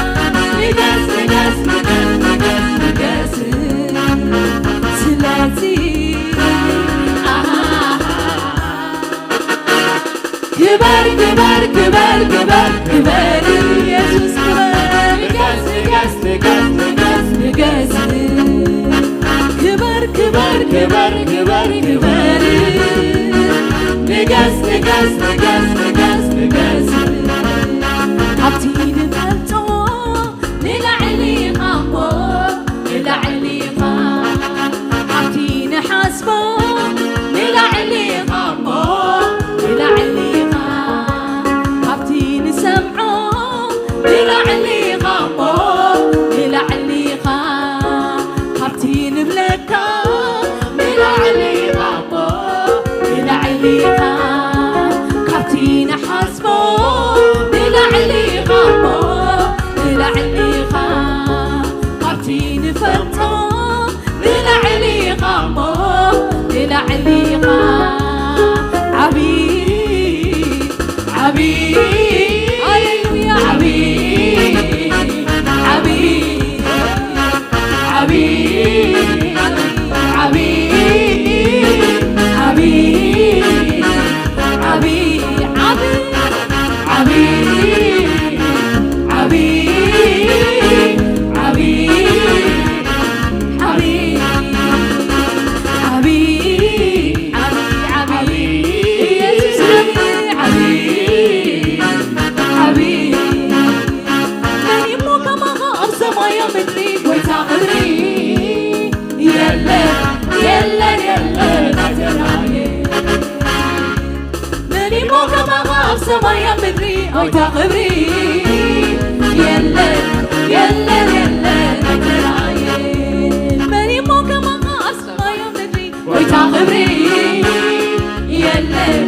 ንገስ፣ ንገስ፣ ንገስ፣ ንገስ፣ ንገስ። ስለዚ፣ ኣሃ፣ ክበር፣ ክበር፣ ክበር፣ ክበር፣ ክበር። ኢየሱስ ክበር። ንገስ፣ ንገስ፣ ንገስ፣ ንገስ፣ ንገስ። ክበር፣ ክበር፣ ክበር፣ ክበር፣ ክበር። ንገስ፣ ንገስ፣ ንገስ፣ ንገስ፣ ንገስ። ካብቲ ንፈልጦ ንላዕሊ ኢኻ እሞ፣ ንላዕሊ ኢኻ። ካብቲ ንሓስቦ ንላዕሊ ኢኻ እሞ፣ ንላዕሊ ኢኻ። ካብቲ ንሰምዖ ንላዕሊ ኢኻ እሞ፣ ንላዕሊ ኢኻ። ዕሊኻ ዓቢ፣ ዓቢ፣ ሃሌሉያ፣ ዓቢ፣ ዓቢ፣ ዓቢ፣ ዓቢ፣ ዓቢ፣ ዓቢ፣ ዓቢ፣ ዓቢ፣ ዓቢ፣ ዓቢ፣ ዓቢ፣ ዓቢ፣ ዓቢ፣ ኢየሱስ ዓቢ፣ ዓቢ፣ ዓቢ። መን እሞ ከማኻ ኣብ ሰማይ ኣብ ምድሪ ጎይታ ክብሪ የለን፣ የለን፣ የለን፣ ኣይተራእየን። መን እሞ ከማኻ ኣብ ሰማይ ኣብ ምድሪ ጎይታ ክብሪ የለን፣ የለን፣ የለን፣ ኣይተራእየን። መን እሞ ከማኻ ኣብ ሰማይ ኣብ ምድሪ ጎይታ ክብሪ የለን፣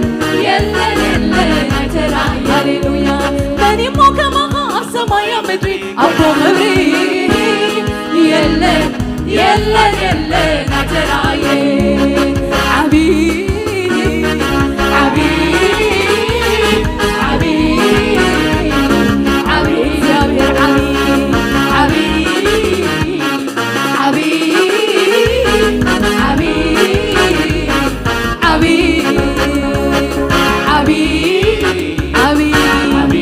የለን፣ የለን፣ ኣይተራእየን። ሃሌሉያ። መን እሞ ከማኻ ኣብ ሰማይ ኣብ ምድሪ ኣቦ ክብሪ የለን፣ የለን፣ የለን፣ ኣይተራእየን። ዓቢ፣ ዓቢ፣ ዓቢ፣ ዓቢ፣ እግዚኣብሔር ዓቢ፣ ዓቢ፣ ዓቢ፣ ዓቢ፣ ዓቢ፣ ዓቢ፣ ዓቢ፣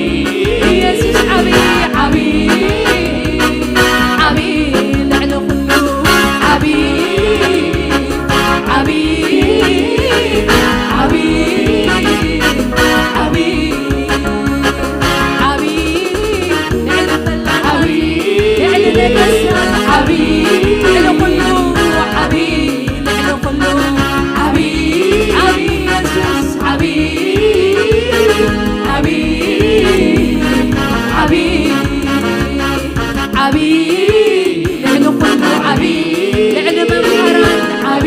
ኢየሱስ ዓቢ፣ ዓቢ፣ ዓቢ፣ ልዕሊ ኩሉ ዓቢ፣ ዓቢ፣ ዓቢ፣ ዓቢ፣ ዓቢ፣ ልዕሊ ፈላጣት፣ ልዕሊ ነገስታት ዓቢ፣ ልዕሊ ኩሉ ዓቢ፣ ልዕሊ ኩሉ ዓቢ፣ ዓቢ ኢየሱስ ዓቢ፣ ዓቢ፣ ዓቢ፣ ዓቢ፣ ልዕሊ ኩሉ ዓቢ፣ ልዕሊ መምህራን ዓቢ፣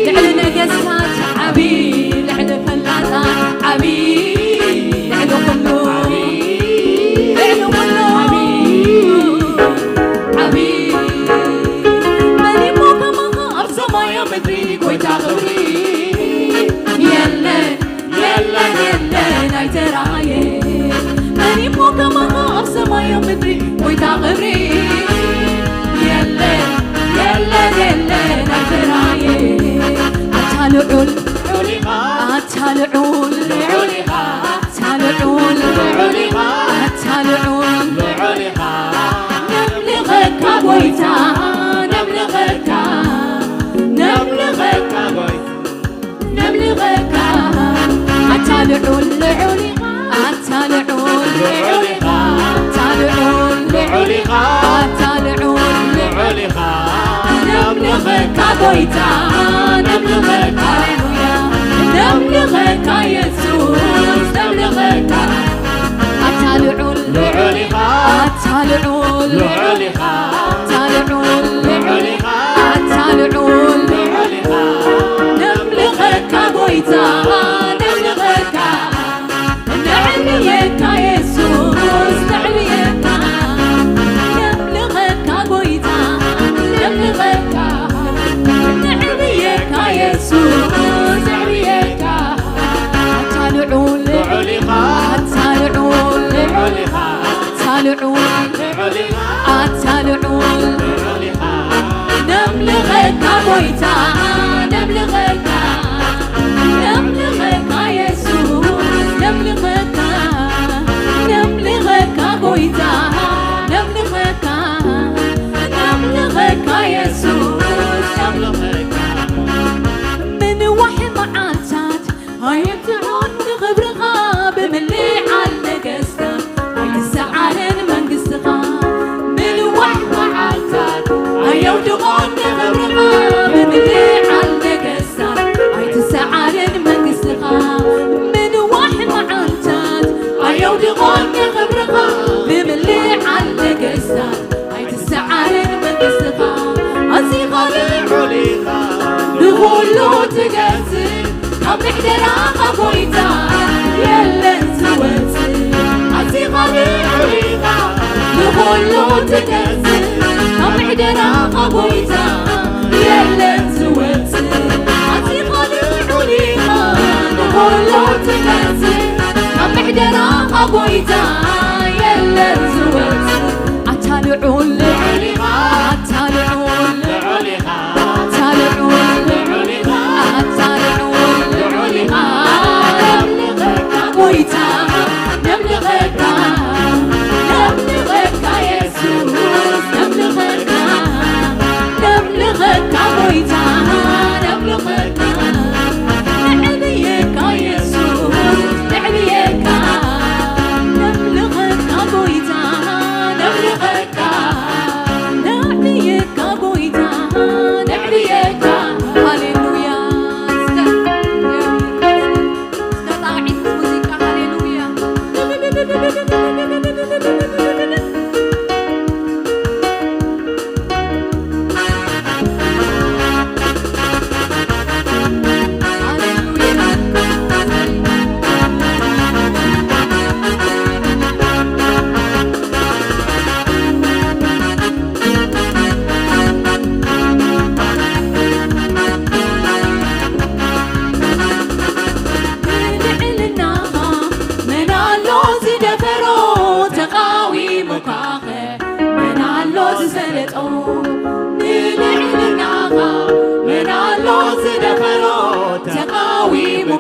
ልዕሊ ነገስታት ዓቢ፣ ልዕሊ ፈላጣት ዓቢ፣ ልዕሊ ኩሉ ዓቢ፣ ልዕሊ ኩሉ ዓቢ፣ ዓቢ። መን እሞ ከማኻ ኣብ ሰማይ ኣብ ምድሪ ጎይታ ክብሪ የለን፣ የለን፣ የለን፣ ኣይተራእየን። መን እሞ ከማኻ ኣብ ሰማይ ኣብ ምድሪ ጎይታ ክብሪ የለን፣ የለን፣ የለን፣ ኣይተራእየን። ኣታ ልዑል፣ ኣታ ልዑል፣ ኣታ ልዑል፣ ኣታ ልዑል፣ ነምልኸካ ጎይታ፣ ነምልኸካ፣ ነምልኸካ ጎይታ። ነምልኸካ ኣታ ልዑል ልዑል ኢኻ፣ ኣታ ልዑል ልዑል ኢኻ፣ ኣታ ልዑል ልዑል ኢኻ፣ ኣታ ልዑል ልዑል ኢኻ። ነምልኸካ ጎይታ፣ ነምልኸካ፣ ሃሌሉያ፣ ነምልኸካ የሱስ፣ ነምልኸካ ኣታ ልዑል ልዑል ኢኻ፣ ኣታ ልዑል ልዑል ኢኻ፣ ኣታ ልዑል ልዑል ኢኻ፣ ኣታ ልዑል ልዑል ኢኻ። ነምልኸካ ጎይታ፣ ነምልኸካ፣ ነዕብየካ የሱስ፣ ነዕብየካ። ነምልኸካ ጎይታ፣ ነምልኸካ፣ ነዕብየካ የሱስ፣ ነዕብየካ። ኣታ ልዑል፣ ልዑል ኢኻ፣ ኣታ ልዑል፣ ልዑል ኢኻ፣ ኣታ ልዑል፣ ልዑል ኢኻ፣ ኣታ ልዑል፣ ልዑል ኢኻ። ነምልኸካ ጎይታ፣ ነምልኸካ፣ ነምልኸካ የሱስ፣ ነምልኸካ፣ ነምልኸካ ጎይታ፣ ነምልኸካ፣ ነምልኸካ የሱስ፣ ነምልኸካ። ምንዋሕ መዓልታት ኣይትኾን ንኽብርኻ ብምልዓል ነገስታት ኣይትሰዓርን መንግስትኻ። ምንዋሕ መዓልታት ኣየውድቖን ንኽብርኻ ብምልዓል ነገስታት ኣይትሰዓርን መንግስትኻ። ምንዋሕ መዓልታት ኣየውድቖን ንኽብርኻ ብምልዓል ነገስታት ኣይትሰዓርን መንግስትኻ። ኣዚኻ ልዑል ኢኻ ንኹሉ ትገዝእ፣ ካብ ምሕደራኻ ጎይታ የለን ዝወጽእ። ኣዚኻ ልዑል ኢኻ ንኹሉ ትገዝእ፣ ካብ ምሕደራኻ ጎይታ የለን ዝወጽእ። ኣዚኻ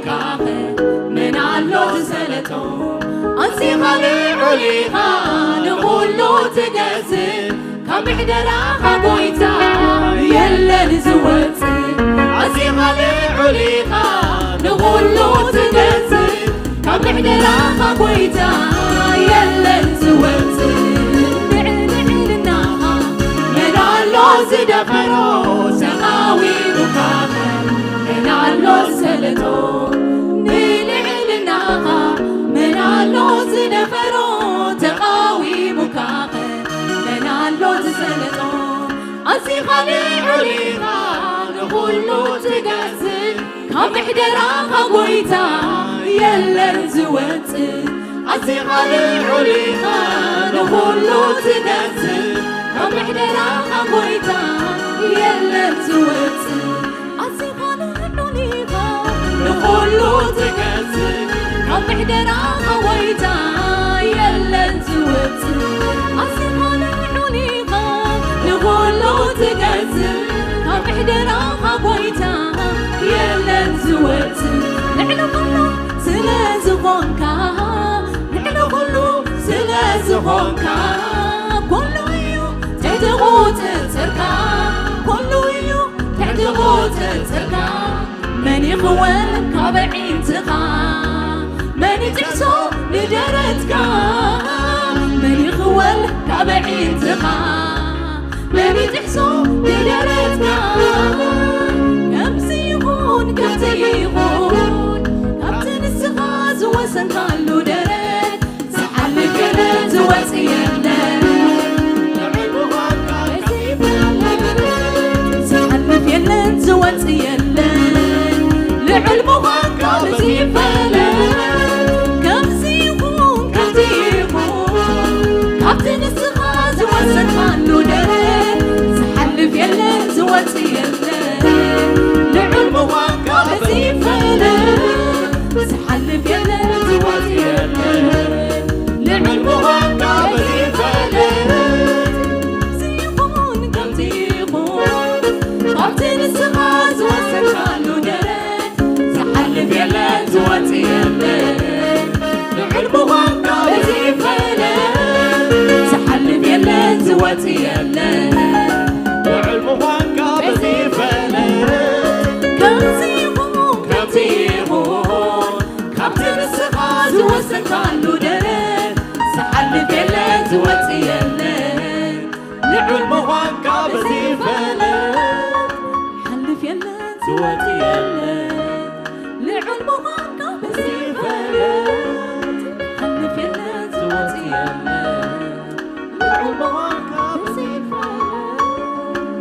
ካኸ መን ኣሎ ዝሰለጦ? ኣዚኻ ልዑል ኢኻ ንኹሉ ትገዝእ፣ ካብ ምሕደራኻ ጎይታ የለን ዝወጽእ። ኣዚኻ ልዑል ኢኻ ንኹሉ ትገዝእ፣ ካብ ምሕደራኻ ጎይታ የለን ዝወጽእ። ልዕልናኻ መን ኣሎ ዝደፈሮ? ተቓዊሙካኸ መን ኣሎ ዝሰለጦ? ንልዕልናኻ መን ኣሎ ዝደፈሮ? ተቓዊሙካኸ መን ኣሎ ዝሰለጦ? ኣዚኻ ልዑል ኢኻ ንኹሉ ትገዝእ፣ ካብ ምሕደራኻ ጎይታ የለን ዝወጽእ። ኣዚኻ ልዑል ኢኻ ንኹሉ ትገዝእ፣ ካብ ምሕደራኻ ጎይታ የለን ዝወጽእ። ኣዚኻ ልዑል ኢኻ ንኹሉ ትገዝእ፣ ካብ ምሕደራኻ ጎይታ የለን ዝወጽእ። ኣዚኻ ልዑል ኢኻ ንኹሉ ትገዝእ፣ ካብ ምሕደራኻ ጎይታ የለን ዝወጽእ። ልዕሊ ኩሉ ስለ ዝኾንካ፣ ልዕሊ ኩሉ ስለ ዝኾንካ፣ ኩሉ እዩ ትሕቲ ቁጽጽርካ፣ ኩሉ እዩ ትሕቲ ቁጽጽርካ። መን ይኽወል ካብ ኣዒንትኻ? መን ይጥሕሶ ንደረትካ? መን ይኽወል ካብ ኣዒንትኻ? መን ይጥሕሶ ንደረትካ? ከምዚ ይኹን፣ ከምዚ ይኹን፣ ካብቲ ንስኻ ዝወሰንካሉ ደረት ዝሓልፍ የለን፣ ዝወጽእ የለን። ዝሓልፍ የለን፣ ዝወጽእ የለን። ልዑል ምዃንካ በዚ ይፈለጥ። ከምዚ ይኹን፣ ከምዚ ይኹን፣ ካብቲ ንስኻ ዝወሰንካሉ ደረት ዝሓልፍ የለን፣ ዝወጽእ የለን። ልዑል ምዃንካ በዚ ይፈለጥ። ዝሓልፍ የለን፣ ዝወጽእ የለን። ልዑል ምዃንካ በዚ ይፈለጥ። ከምዚ ይኹን፣ ከምዚ ይኹን፣ ካብቲ ንስኻ ዝወሰንካሉ ደረት ዝሓልፍ የለን፣ ዝወጽእ የለን። ልዑል ምዃንካ በዚ ይፈለጥ። ዝሓልፍ የለን፣ ዝወጽእ የለን። ልዑል ምዃንካ በዚ ይፈለጥ። ከምዚ ይኹን፣ ከምዚ ይኹን፣ ካብቲ ንስኻ ዝወሰንካሉ ደረት ዝሓልፍ የለን፣ ዝወጽእ የለን። ልዑል ምዃንካ በዚ ይፈለጥ። ሓልፍ የለን፣ ዝወጽእ የለን። ልዑል ምዃንካ በዚ ይፈለጥ። ሓልፍ የለን፣ ዝወጽእ የለን። ልዑል ምዃንካ በዚ ይፈለጥ።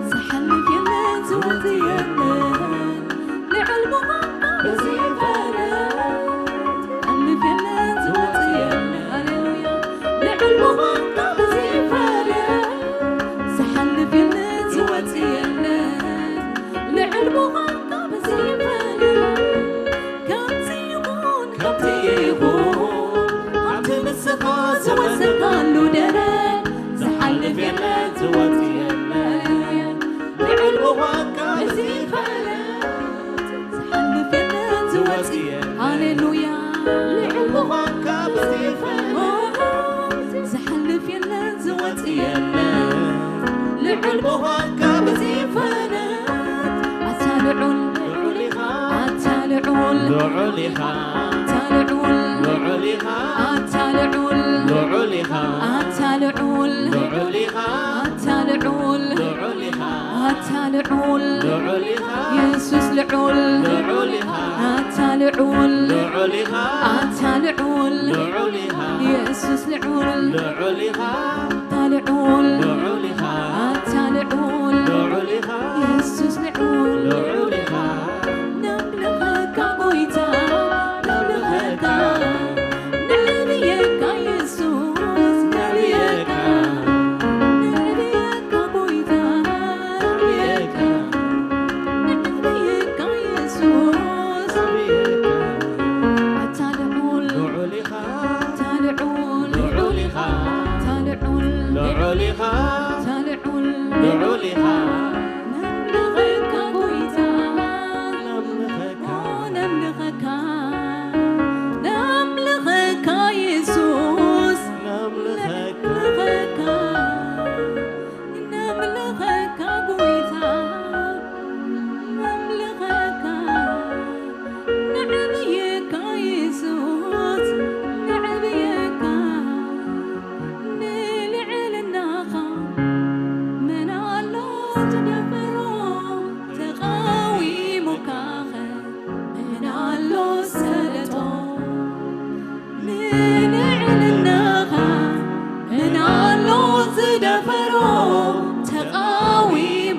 ዝሓልፍ የለን፣ ዝወጽእ የለን። ልዑል ምዃንካ በዚ ይፈለጥ። ዝሓልፍ የለን፣ ዝወጽእ የለን። ሃሌሉያ። ልዑል ምዃንካ በዚ ይፈለጥ። ዝሓልፍ የለን፣ ዝወጽእ የለን። ልዑል ምዃንካ በዚ ይፈለጥ። ከምዚ ይኹን፣ ከምዚ ይኹን፣ ኣብቲ ንስኻ ዝወሰንካሉ ደረት ዝሓልፍ የለን፣ ዝወጽእ የለን። ልዑል ምዃንካ በዚ ይፈለጥ። ዝሓልፍ የለን፣ ዝወጽእ የለን። ሃሌሉያ። ልዑል ምዃንካ በዚ ይፈለጥ። ዝሓልፍ የለን፣ ዝወጽእ የለን። ልዑል ምዃንካ በዚ ይፈለጥ። ኣታ ልዑል፣ ልዑል ኢኻ። ኣታ ልዑል፣ ልዑል ኢኻ። ኣታ ልዑል፣ ልዑል ኢኻ። ኣታ ልዑል፣ ልዑል ኢኻ። ኣታ ልዑል፣ ልዑል ኢኻ። ኣታ ልዑል፣ ልዑል ኢኻ። ኣታ ልዑል፣ ልዑል ኢኻ። የሱስ ልዑል፣ ልዑል ኢኻ። ኣታ ልዑል፣ ልዑል ኢኻ። ኣታ ልዑል፣ ልዑል ኢኻ። የሱስ ልዑል፣ ልዑል ኢኻ። ኣታ ልዑል፣ ልዑል ኢኻ። ኣታ ልዑል፣ ልዑል ኢኻ። የሱስ ልዑል፣ ልዑል ኢኻ። ነምልኸካ ጎይታ፣ ነምልኸካ፣ ነዕብየካ የሱስ፣ ነዕብየካ፣ ነዕብየካ ጎይታ፣ ነዕብየካ፣ ነዕብየካ የሱስ፣ ነዕብየካ። ኣታ ልዑል፣ ልዑል ኢኻ። ኣታ ልዑል፣ ልዑል ኢኻ። ኣታ ልዑል፣ ልዑል ኢኻ። ኣታ ልዑል፣ ልዑል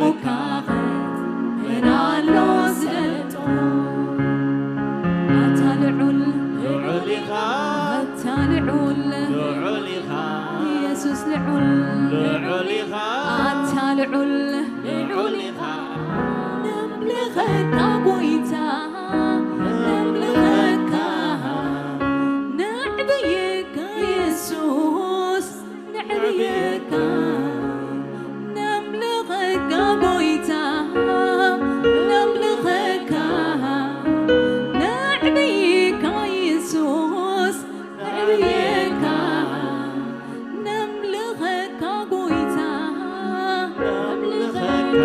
መካኸ መናሎ ሰልጦ ኣታ ልዑል ልዑል ኢኻ ኣታ ልዑል ልዑል ኢኻ ኢየሱስ ልዑል ልዑል ኢኻ ኣታ ልዑል ልዑል ኢኻ ነምልኸካ ጎይታ ነምልኸካ ነዕብየካ ኢየሱስ ነዕብየካ ነምልኸካ ጎይታ ነምልኸካ ነዕብየካ ኢየሱስ ነዕብየካ ነምልኸካ ጎይታ ነምልኸካ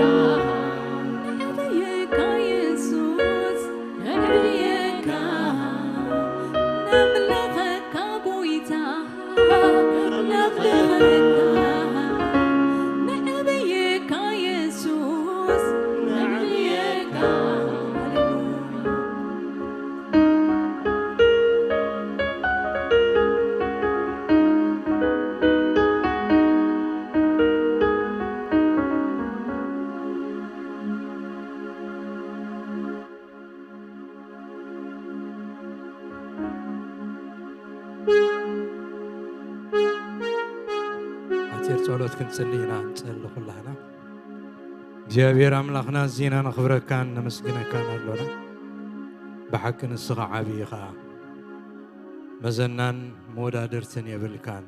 ነዕብየካ ኢየሱስ ነዕብየካ ነምልኸካ ጎይታ ነምልኸካ ነዕብየካ ኢየሱስ ነዕብየካ ሃሌሉያ ሓፂር ጸሎት ክንጽሊ ኢና። ንጸሊ ኩላህና። እግዚኣብሔር ኣምላኽና፣ ኣዚና ነኽብረካን ነመስግነካን ኣሎና። ብሓቂ ንስኻ ዓብዪ ኢኻ። መዘናን መወዳድርትን የብልካን።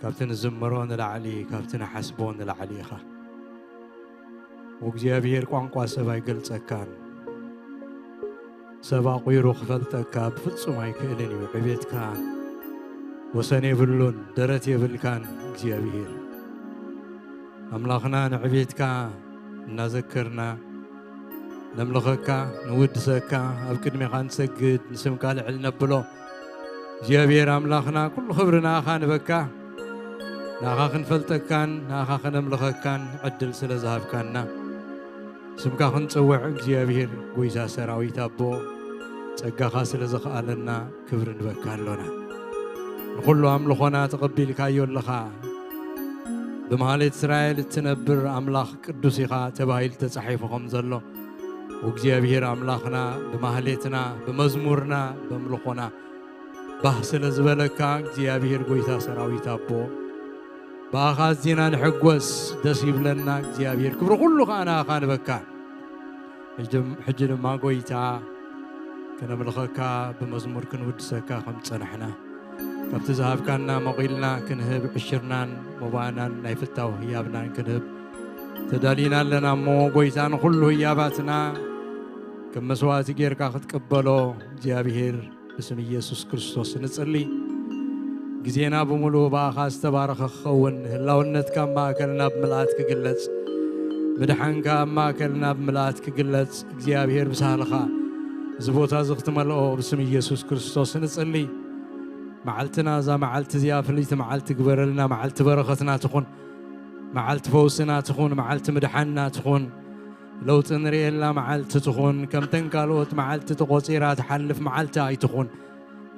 ካብቲ ንዝምሮ ንላዕሊ፣ ካብቲ ንሓስቦ ንላዕሊ ኢኻ። ወእግዚኣብሔር፣ ቋንቋ ሰብ ኣይገልጸካን። ሰብ ኣቑሩ ክፈልጠካ ብፍጹም ኣይክእልን እዩ። ዕቤትካ ወሰን የብሉን፣ ደረት የብልካን እግዚኣብሔር። ኣምላኽና፣ ንዕቤትካ እናዘከርና ነምልኸካ፣ ንውድሰካ፣ ኣብ ቅድሜኻ ንሰግድ፣ ንስምካ ልዕል ነብሎ። እግዚኣብሔር ኣምላኽና፣ ኩሉ ክብሪ ንኣኻ ንበካ። ንኣኻ ክንፈልጠካን ንኣኻ ከነምልኸካን ዕድል ስለ ዝሃብካና፣ ስምካ ክንጽውዕ እግዚኣብሔር፣ ጎይታ ሰራዊት ኣቦ፣ ጸጋኻ ስለ ዘኽኣለና ክብሪ ንበካ ኣሎና። ንኹሉ ኣምልኾና ተቐቢልካዮ ኣለኻ። ብማህሌት እስራኤል እትነብር ኣምላኽ ቅዱስ ኢኻ ተባሂሉ ተጻሒፉ ከም ዘሎ፣ እግዚኣብሔር ኣምላኽና፣ ብማህሌትና፣ ብመዝሙርና፣ በምልኾና፣ ባህ ስለ ዝበለካ፣ እግዚኣብሔር፣ ጎይታ ሰራዊት ኣቦ፣ ብኣኻ ኣዚና ንሕጎስ፣ ደስ ይብለና። እግዚኣብሔር፣ ክብሪ ኩሉ ኸኣ ንኣኻ ንበካ። ሕጂ ድም-፣ ሕጂ ድማ፣ ጎይታ፣ ከነምልኸካ፣ ብመዝሙር ክንውድሰካ ከም ዝጸናሕና፣ ካብቲ ዝሃብካና መቒልና ክንህብ፣ ዕሽርናን መባእናን ናይ ፍታው ህያብናን ክንህብ ተዳሊና ኣለና እሞ፣ ጎይታ፣ ንኹሉ ህያባትና ከም መስዋእቲ ጌርካ ክትቅበሎ፣ እግዚኣብሔር፣ ብስም ኢየሱስ ክርስቶስ ንጽሊ። ግዜና ብምሉኡ ብኣኻ ዝተባረኸ ክኸውን፣ ህላውነትካ ኣብ ማእከልና ብምልኣት ክግለጽ፣ ምድሓንካ ኣብ ማእከልና ብምልኣት ክግለጽ፣ እግዚኣብሔር ብሳህልኻ እዚ ቦታ እዚ ክትመልኦ ብስም ኢየሱስ ክርስቶስ ንጽሊ። መዓልትና፣ እዛ መዓልቲ እዚኣ ፍልይቲ መዓልቲ ግበረልና፣ መዓልቲ በረኸትና ትኹን፣ መዓልቲ ፈውስና ትኹን፣ መዓልቲ ምድሓንና ትኹን፣ ለውጢ ንርእየላ መዓልቲ ትኹን፣ ከምተን ካልኦት መዓልቲ ተቖጺራ ትሓልፍ መዓልቲ ኣይትኹን፣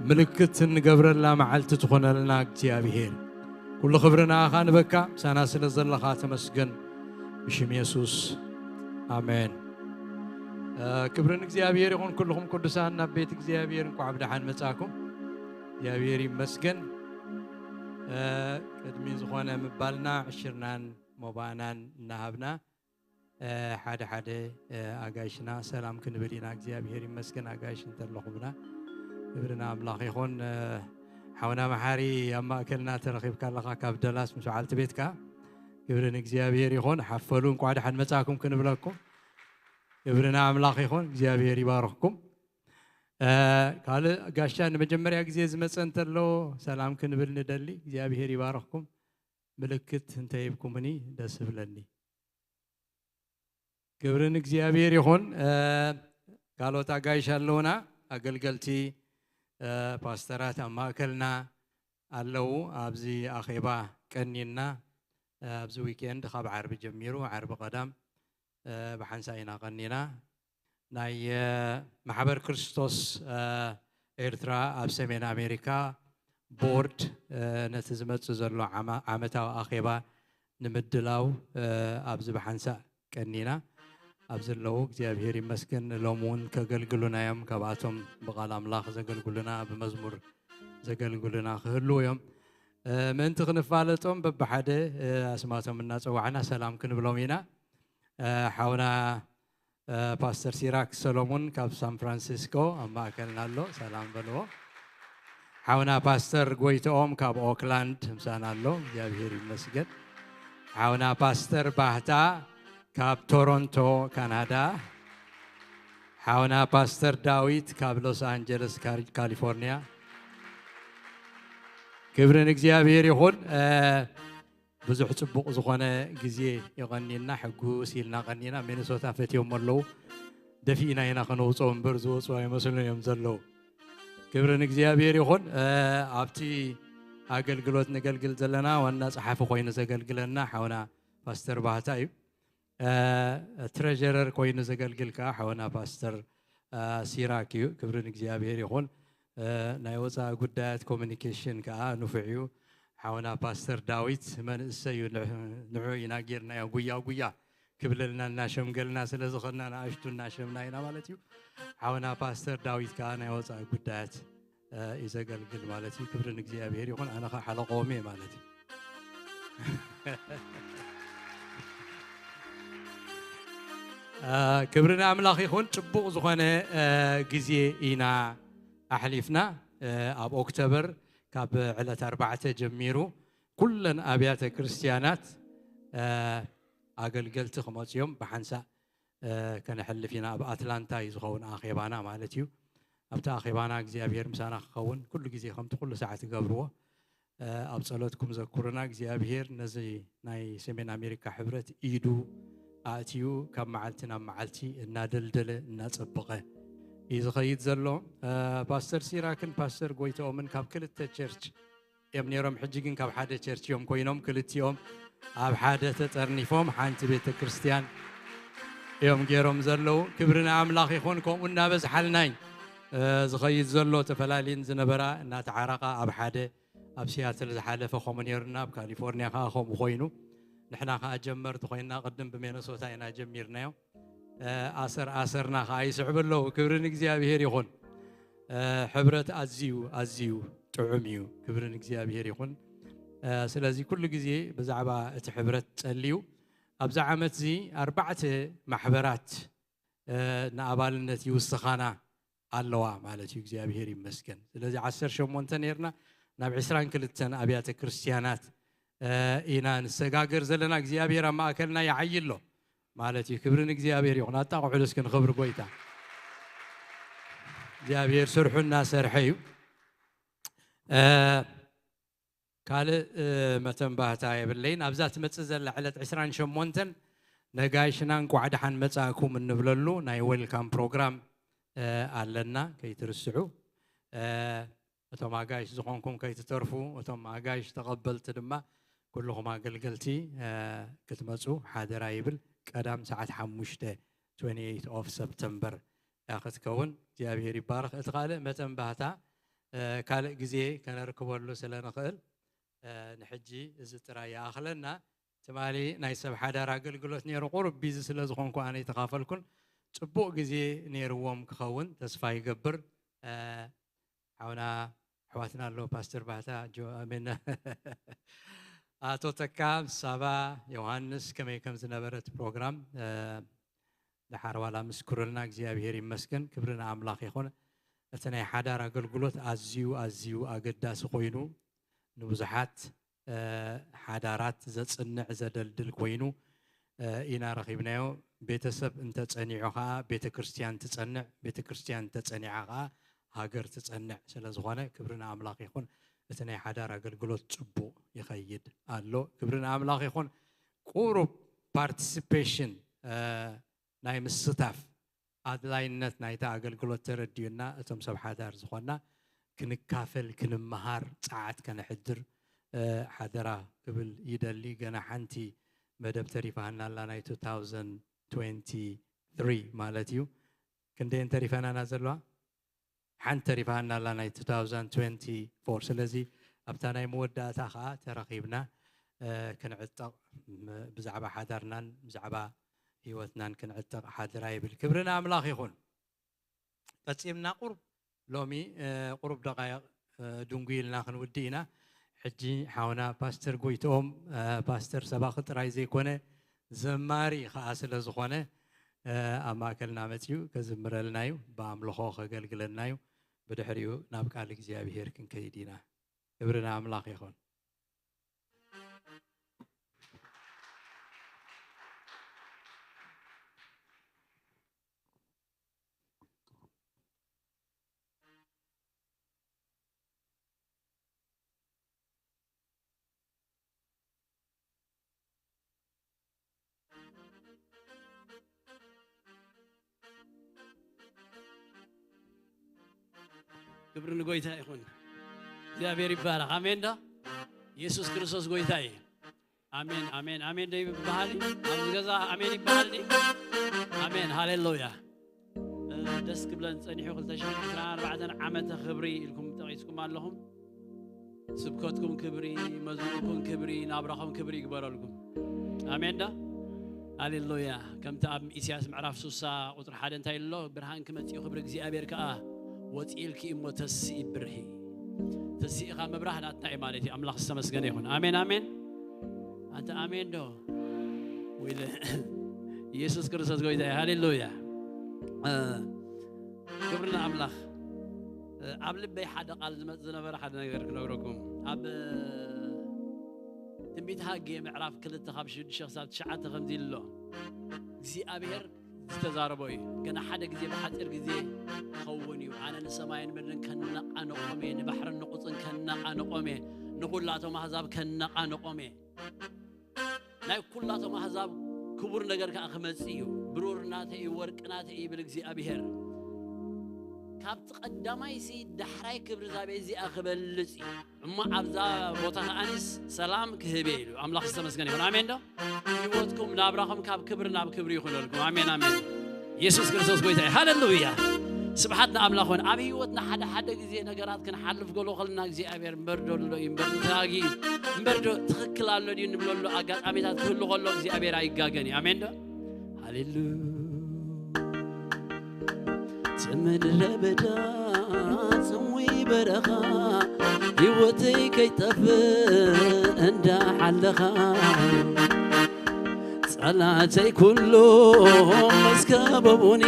ምልክት እንገብረላ መዓልቲ ትኹነልና እግዚኣብሔር። ኩሉ ክብሪ ንኣኻ ንበካ፣ ምሳና ስለ ዘለኻ ተመስገን። ብሽም የሱስ፣ ኣሜን። እ፣ ክብሪ ንእግዚኣብሔር ይኹን። ኩልኹም ቅዱሳን ናብ ቤት እግዚኣብሔር እንኳዕ ብደሓን መጻኩም። እግዚኣብሔር ይመስገን። እ፣ ቅድሚ ዝኾነ ምባልና ዕሽርናን ሞባእናን እናሃብና፣ እ፣ ሓደ ሓደ፣ እ፣ ኣጋይሽና ሰላም ክንብል ኢና። እግዚኣብሔር ይመስገን ኣጋይሽ እንተለኹምና። ክብሪ ንኣምላኽ ይኹን። እ፣ ሓውና መሓሪ ኣብ ማእከልና ተረኺብካ ኣለኻ ካብ ደላስ ምስ በዓልቲ ቤትካ። ክብሪ ንእግዚኣብሔር ይኹን። ሓፈሉ እንኳዕ ደሓን መጻኩም ክንብለኩም። ክብሪ ንኣምላኽ ይኹን። እግዚኣብሔር ይባርኽኩም። እ፣ ካልእ ጋሻ ንመጀመርያ ግዜ ዝመጸ እንተሎ ሰላም ክንብል ንደሊ። እግዚኣብሔር ይባርኽኩም። ምልክት እንተሂብኩምኒ ደስ ይብለኒ። ክብሪ ንእግዚኣብሔር ይኹን። እ፣ ካልኦት ኣጋይሽ ኣለዉና፣ ኣገልገልቲ፣ እ፣ ፓስተራት ኣብ ማእከልና ኣለዉ። ኣብዚ ኣኼባ ቀኒና፣ እ፣ ኣብዚ ዊኬንድ ካብ ዓርቢ ጀሚሩ፣ ዓርቢ ቀዳም፣ እ፣ ብሓንሳእ ኢና ቀኒና። ናይ፣ እ፣ ማሕበር ክርስቶስ፣ እ፣ ኤርትራ ኣብ ሰሜን ኣሜሪካ ቦርድ፣ እ፣ ነቲ ዝመጽእ ዘሎ ዓማ-፣ ዓመታዊ ኣኼባ ንምድላው ኣብዚ ብሓንሳእ ቀኒና ኣብ ዘለዉ እግዚኣብሔር ይመስገን። ሎም እውን ከገልግሉና እዮም። ካብኣቶም ብቓል ኣምላኽ ዘገልግሉና፣ ብመዝሙር ዘገልግሉና ክህልዉ እዮም። ምእንቲ ክንፋለጦም በብሓደ ኣስማቶም እናጸዋዕና ሰላም ክንብሎም ኢና። ሓውና ፓስተር ሲራክ ሰሎሙን ካብ ሳን ፍራንሲስኮ ኣብ ማእከልና ኣሎ። ሰላም በልዎ። ሓውና ፓስተር ጎይትኦም ካብ ኦክላንድ ምሳና ኣሎ። እግዚኣብሔር ይመስገን። ሓውና ፓስተር ባህታ ካብ ቶሮንቶ ካናዳ። ሓውና ፓስተር ዳዊት ካብ ሎስ ኣንጀለስ ካሊፎርኒያ። ክብሪ ንእግዚኣብሔር ይኹን። ብዙሕ ጽቡቕ ዝኾነ ግዜ የቐኒና፣ ሕጉስ ኢልና ቀኒና። ሚኒሶታ ፈትዮም ኣለዉ። ደፊእና ኢና ከነውፅኦ እምበር ዝወፁ ኣይመስሉን እዮም ዘለዉ። ክብሪ ንእግዚኣብሔር ይኹን። ኣብቲ ኣገልግሎት ንገልግል ዘለና ዋና ጸሓፊ ኮይኑ ዘገልግለና ሓውና ፓስተር ባህታ እዩ። ትረጀረር ኮይኑ ዘገልግል ከዓ ሓውና ፓስተር ሲራክ እዩ። ክብሪ ንእግዚኣብሔር ይኹን። ናይ ወፃኢ ጉዳያት ኮሚኒኬሽን ከዓ ንፉዕ እዩ። ሓውና ፓስተር ዳዊት መንእሰይ እዩ። ንዑ ኢና ጌርናዮ ጉያ ጉያ ክብለልና እናሸምገልና ስለ ዝኸና ንኣሽቱ እናሸምና ኢና ማለት እዩ። ሓውና ፓስተር ዳዊት ከዓ ናይ ወፃኢ ጉዳያት እዩ ዘገልግል ማለት እዩ። ክብሪ ንእግዚኣብሔር ይኹን። ኣነ ከዓ ሓለቆም እየ ማለት እዩ። ክብሪ ንኣምላኽ ይኹን። ጽቡቕ ዝኾነ ግዜ ኢና ኣሕሊፍና። ኣብ ኦክቶበር ካብ ዕለት ኣርባዕተ ጀሚሩ ኩለን ኣብያተ ክርስትያናት ኣገልገልቲ ክመጹ እዮም። ብሓንሳእ ከነሕልፍ ኢና። ኣብ ኣትላንታ እዩ ዝኸውን ኣኼባና ማለት እዩ። ኣብቲ ኣኼባና እግዚኣብሔር ምሳና ክኸውን ኩሉ ግዜ ከምቲ ኩሉ ሰዓት ትገብርዎ ኣብ ጸሎትኩም ዘኩርና። እግዚኣብሔር ነዚ ናይ ሰሜን ኣሜሪካ ሕብረት ኢዱ ኣእትዩ ካብ መዓልቲ ናብ መዓልቲ እናደልደለ እናጸበቐ እዩ ዝኸይድ ዘሎ። ፓስተር ሲራክን ፓስተር ጎይተኦምን ካብ ክልተ ቸርች እዮም ነይሮም። ሕጂ ግን ካብ ሓደ ቸርች እዮም ኮይኖም፣ ክልቲኦም ኣብ ሓደ ተጠርኒፎም ሓንቲ ቤተ ክርስቲያን እዮም ገይሮም ዘለዉ። ክብሪ ንኣምላኽ ይኹን። ከምኡ እናበዝሓልና እዩ ዝኸይድ ዘሎ። ተፈላልየን ዝነበራ እናተዓረቓ ኣብ ሓደ ኣብ ሲያትል ዝሓለፈ ከምኡ ነይሩና፣ ኣብ ካሊፎርኒያ ከዓ ከምኡ ኮይኑ ንሕና ከዓ ጀመርቲ ኮይንና። ቅድም ብሜነሶታ ኢና ጀሚርናዮ። ኣሰር ኣሰርና ከዓ ይስዕቡ ኣለዉ። ክብሪ ንእግዚኣብሔር ይኹን። ሕብረት ኣዝዩ ኣዝዩ ጥዑም እዩ። ክብሪ ንእግዚኣብሔር ይኹን። ስለዚ ኩሉ ግዜ ብዛዕባ እቲ ሕብረት ጸልዩ። ኣብዚ ዓመት እዚ ኣርባዕተ ማሕበራት ንኣባልነት ይውስኻና ኣለዋ ማለት እዩ። እግዚኣብሔር ይመስገን። ስለዚ ዓሰርተ ሸሞንተ ነርና ናብ ዕስራን ክልተን ኣብያተ ክርስትያናት ኢና ንሰጋገር ዘለና። እግዚኣብሔር ኣብ ማእከልና ይዓይ ኣሎ ማለት እዩ። ክብሪ ንእግዚኣብሔር ይኹን። ኣጣቕዑሉ እስኪ ንኽብሪ ጎይታ። እግዚኣብሔር ስርሑ እናሰርሐ እዩ። ካልእ መተንባህታ የብለይን። ኣብዛ ትመጽእ ዘላ ዕለት ዕስራን ሸሞንተን ነጋይሽና እንቋዕ ደሓን መጻእኩም እንብለሉ ናይ ዌልካም ፕሮግራም ኣለና፣ ከይትርስዑ። እቶም ኣጋይሽ ዝኾንኩም ከይትተርፉ፣ እቶም ኣጋይሽ ተቐበልቲ ድማ ኩልኹም ኣገልገልቲ ክትመጹ ሓደራ ይብል። ቀዳም ሰዓት ሓሙሽተ፣ twenty-eight of September እያ ክትከውን። እግዚኣብሔር ይባረኽ። እቲ ካልእ መተንባህታ ካልእ ግዜ ከነርክበሉ ስለ ንኽእል ንሕጂ እዚ ጥራይ ይኣኽለና። ትማሊ ናይ ሰብ ሓዳር ኣገልግሎት ነይሩ፣ ቁሩብ ቢዚ ስለ ዝኾንኩ ኣነ ኣይተኻፈልኩን። ጽቡቕ ግዜ ነይርዎም ክኸውን ተስፋ ይገብር። ሓውና ኣሕዋትና ኣሎ ፓስተር ባህታ ጆ ኣሜን ኣቶ ተካ ምስ ሳባ ዮሃንስ ከመይ ከም ዝነበረ እቲ ፕሮግራም ደሓር ዋላ ምስክሩልና እግዚኣብሔር ይመስገን። ክብሪ ንኣምላኽ ይኹን። እቲ ናይ ሓዳር ኣገልግሎት ኣዝዩ ኣዝዩ ኣገዳሲ ኮይኑ ንብዙሓት ሓዳራት ዘጽንዕ ዘደልድል ኮይኑ ኢና ረኺብናዮ። ቤተሰብ እንተጸኒዑ ኸዓ ቤተ ክርስቲያን ትጸንዕ፣ ቤተ ክርስቲያን እንተጸኒዓ ኸዓ ሃገር ትጸንዕ ስለ ዝኾነ ክብሪ ንኣምላኽ ይኹን። እቲ ናይ ሓዳር ኣገልግሎት ጽቡቕ ይኸይድ ኣሎ። ክብሪ ንኣምላኽ ይኹን። ቁሩብ ፓርቲሲፔሽን ናይ ምስታፍ ኣድላይነት ናይቲ ኣገልግሎት ተረዲኡና እቶም ሰብ ሓዳር ዝኾንና ክንካፈል ክንመሃር ጸዓት ከነሕድር ሓደራ ክብል ይደሊ። ገና ሓንቲ መደብ ተሪፋና ኣላ ናይ two thousand twenty-three ማለት እዩ። ክንደየን ተሪፈናና ዘለዋ ሓንቲ ተሪፋና ኣላ ናይ two thousand twenty-four። ስለዚ ኣብታ ናይ መወዳእታ ከዓ ተረኺብና እ፣ ክንዕጠቕ፣ ም-፣ ብዛዕባ ሓዳርናን ብዛዕባ ህይወትናን ክንዕጠቕ ሓደራ ይብል። ክብሪ ንኣምላኽ ይኹን። ፈጺምና ቁሩብ ሎሚ፣ እ፣ ቁሩብ ደቓይቕ፣ እ፣ ድንጉይ ኢልና ክንውድእ ኢና። ሕጂ ሓውና ፓስተር ጎይትኦም፣ እ፣ ፓስተር ሰባኺ ጥራይ ዘይኮነ ዘማሪ ኸኣ ስለ ዝኾነ፣ እ፣ ኣብ ማእከልና መጺኡ ከዝምረልና እዩ፣ ብኣምልኾ ከገልግለና እዩ። ብድሕሪኡ ናብ ቃል እግዚኣብሄር ክንከይድ ኢና። ክብሪ ንኣምላኽ ይኹን። ክብሪ ንጎይታ ይኹን። እግዚኣብሔር ይባረኽ። ኣሜን ዶ? ኢየሱስ ክርስቶስ ጎይታ እዩ። ኣሜን፣ ኣሜን፣ ኣሜን ዶ ይበሃል? ኣብዚ ገዛ ኣሜን ይበሃል ድዩ? ኣሜን፣ ሃሌሉያ። እ፣ ደስ ክብለን ጸኒሑ። ክልተ ሽሕን ዕስራን ኣርባዕተን ዓመተ ክብሪ ኢልኩም ጠቒስኩም ኣለኹም። ስብከትኩም ክብሪ፣ መዝሙርኩም ክብሪ፣ ናብራኹም ክብሪ ይግበረልኩም። ኣሜን ዶ? ሃሌሉያ። ከምቲ ኣብ ኢሳያስ ምዕራፍ ስሳ ቁጽሪ ሓደ እንታይ ኣሎ? ብርሃን ክመጽእ እዩ፣ ክብሪ እግዚኣብሔር ከኣ ወጺእልኪ እሞ ተስኢ ብርሂ። ተስኢኻ ምብራህ ናትና እዩ ማለት እዩ። ኣምላኽ ዝተመስገነ ይኹን። ኣሜን፣ ኣሜን። ኣንተ ኣሜን ዶ? ወይለ ኢየሱስ ክርስቶስ ጎይታ እዩ። ሃሌሉያ። እ፣ ክብሪ ንኣምላኽ። እ፣ ኣብ ልበይ ሓደ ቃል ዝመጽእ ዝነበረ ሓደ ነገር ክነግረኩም። ኣብ ትንቢት ሃጌ ምዕራፍ ክልተ ካብ ሽዱሽተ ክሳብ ትሽዓተ ከምዚ ኢሉ ኣሎ። እግዚኣብሔር ዝተዛረቦ እዩ። ገና ሓደ ግዜ፣ ብሓጺር ግዜ ክኸውን እዩ። ኣነ ንሰማይን ምድርን ከነቓንቖም እየ፣ ንባሕርን ንቁጽን ከነቓንቖም እየ፣ ንኹላቶም ኣህዛብ ከነቓንቖም እየ። ናይ ኩላቶም ኣህዛብ ክቡር ነገር ከኣ ክመጽእ እዩ። ብሩር ናተይ እዩ፣ ወርቂ ናተይ እዩ ይብል እግዚኣብሔር። ካብቲ ቀዳማይሲ ዳሕራይ ክብሪ እዛ ቤት እዚኣ ክበልጽ እዩ። እሞ ኣብዛ ቦታ ከኣኒስ ሰላም ክህብ እየ ኢሉ። ኣምላኽ ዝተመስገነ ይኹን። ኣሜን ዶ? ህይወትኩም ናብራኹም ካብ ክብሪ ናብ ክብሪ ይኹነልኩም። ኣሜን፣ ኣሜን። ኢየሱስ ክርስቶስ ጎይታ እዩ። ሃሌሉያ። ስብሓት ንኣምላኽ ይኹን። ኣብ ህይወትና ሓደ ሓደ ግዜ ነገራት ክንሓልፍ ገሎ ከለና እግዚኣብሔር እምበር ዶ ኣሎ እዩ፣ እምበር እንታይ ኣጊ እዩ፣ እምበር ዶ ትኽክል ኣሎ ድዩ እንብለሉ ኣጋጣሚታት ክህሉ ከሎ እግዚኣብሔር ኣይጋገን እዩ። ኣሜን ዶ? ሃሌሉ። እቲ ምድረ በዳ ጽምዊ በረኻ ህይወተይ ከይጠፍእ እንዳሓለኻ ጸላእተይ ኩሎም ምስ ከበቡኒ፣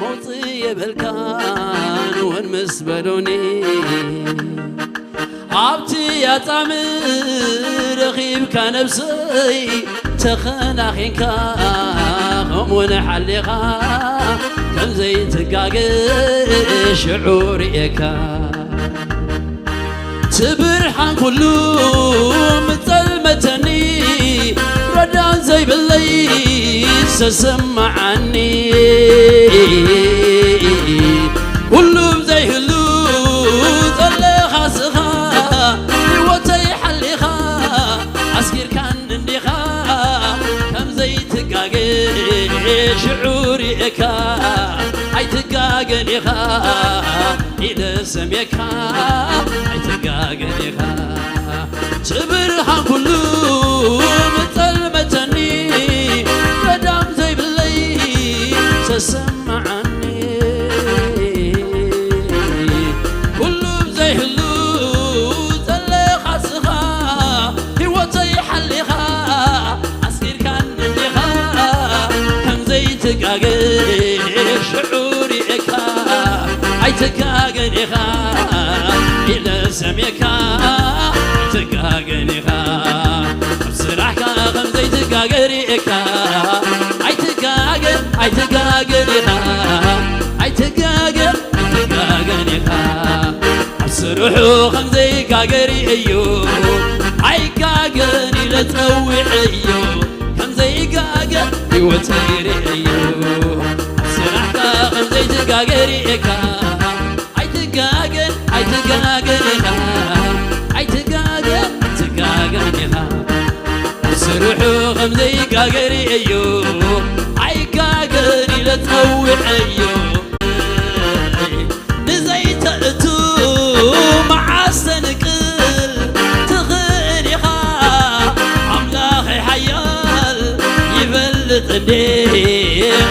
መውጽኢ የብልካን እውን ምስ በሉኒ፣ ኣብቲ ኣጻምእ ረኺብካ ነብሰይ ተኸናኺንካ፣ ከምኡውን ሓሊኻ ከም ዘይትጋገ ሽዑ ርእየካ። እቲ ብርሃን ኩሉ ምጸልመተኒ፣ ረዳት ዘይብለይ ዝተሰማዓኒ። ኩሉ ዘይህሉ ዘለኻ ስኻ፣ ህይወተይ ሓሊኻ ኣስጊርካኒ እንዲኻ። ከም ዘይትጋገ ሽዑ ርእየካ፣ ኣይትጋገን ኢኻ ኢለ ሰምየካ፣ ኣይትጋገን ኢኻ። እቲ ብርሃን ኩሉ ምጸልመተኒ፣ ረዳት ዘይብለይ ተሰማዓኒ። ኩሉ ዘይህሉ ዘለኻ ስኻ፣ ህይወተይ ሓሊኻ ኣስጊርካኒ እንዲኻ። ከም ዘይትጋገ ሽዑ ርእየካ፣ ኣይትጋገን ኢኻ ኢለ ሰምየካ፣ ኣይትጋገን ኢኻ። ኣብ ስራሕካ ከም ዘይትጋገ ርእየካ፣ ኣይትጋገን፣ ኣይትጋገን ኢኻ፣ ኣይትጋገን፣ ኣይትጋገን ኢኻ። ኣብ ስርሑ ከም ዘይጋገ ርእዮ፣ ኣይጋገን ኢለ ጸዊዐዮ። ከም ዘይጋገ ህይወተይ ርእዮ፣ ኣብ ስራሕካ ከም ዘይትጋገ ርእየካ። ኣይትጋገን፣ ኣይትጋገን ኢኻ፣ ኣይትጋገን፣ ኣይትጋገን ኢኻ። ኣብ ስርሑ ከም ዘይጋገ ርእዮ፣ ኣይጋገን ኢለ ጸዊዐዮ። ንዘይተእቱ መዓስ ተንቅል ትኽእል ኢኻ፣ እንዴ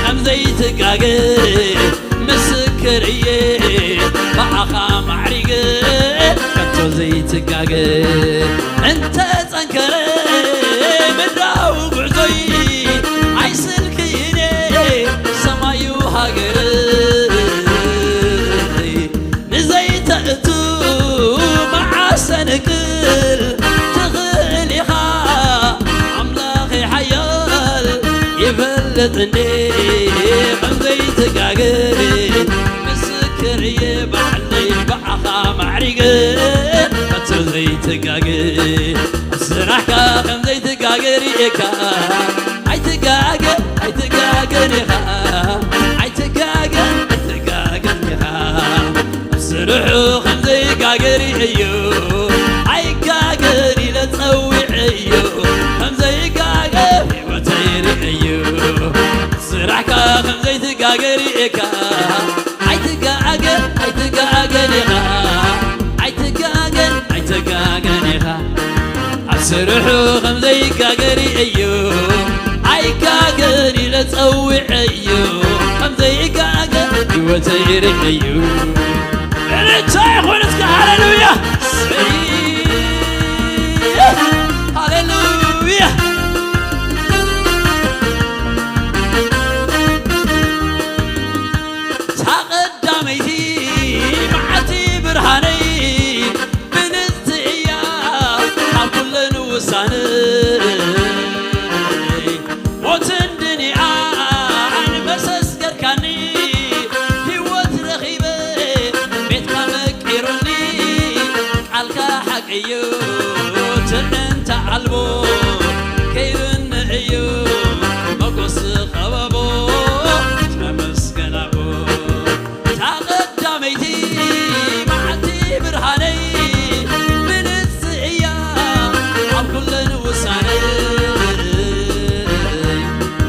ከም ዘይትጋገ ምስክር እየ፣ ብኣኻ ማዕሪገ ከቶ ዘይትጋገ። እንተ ጸንከረ ምድራዊ ጉዕዞይ ኣይስልክይን እየ፣ ሰማዩ ሃገረይ። ንዘይተእቱ መዓሰ ንቅል ትኽእል ኢኻ ኣምላኸይ ሓያል። ይፈልጥ እንዴ ከም ዘይትጋገ ምስክር እየ ባዕለይ ብኣኻ ማዕሪገ ከቶ ዘይትጋገ። ኣብ ስራሕካ ከም ዘይትጋገ ርኤካ ኣይትጋገ ኣይትጋገን ኢኻ ኣይትጋገ ኣይትጋገን ኢኻ። ኣብ ስርሑ ከም ዘይጋገር እዩ ኣይጋገር ኢለ ጸዊዐዮ ከም ዘይጋገር ህይወተይ ርእዮ። ስራሕካ ከም ዘይትጋገር እካ ኣይትጋገ ኣይትጋገን ኢኻ ኣይትጋገ ኣይትጋገን ኢኻ። ኣብ ስርሑ ከም ዘይጋገር እዩ ኣይጋገር ኢለ ጸዊዐዮ ከም ዘይጋገር ህይወተይ ርእዮ። እልልታ ይኹን እስከ ሃሌሉያ። ሃሌሉያ። እታ ቀዳመይቲ መዓልቲ ብርሃነይ ብልጽቲ እያ ካብ ኩለን ውሳነይ ሞትን ድንኣን መሰስገርካኒ ህይወት ረኺበ ቤትካ መቂሩኒ ቃልካ ሓቂ እዩ ትዕንተ ኣልቦ ከይብኒ እዩ መጎስ ኸበቦ ተመስገን ኣቦ። እታ ቀዳመይቲ መዓልቲ ብርሃነይ ብልጽቲ እያ ኣብ ኩለን ውሳነይ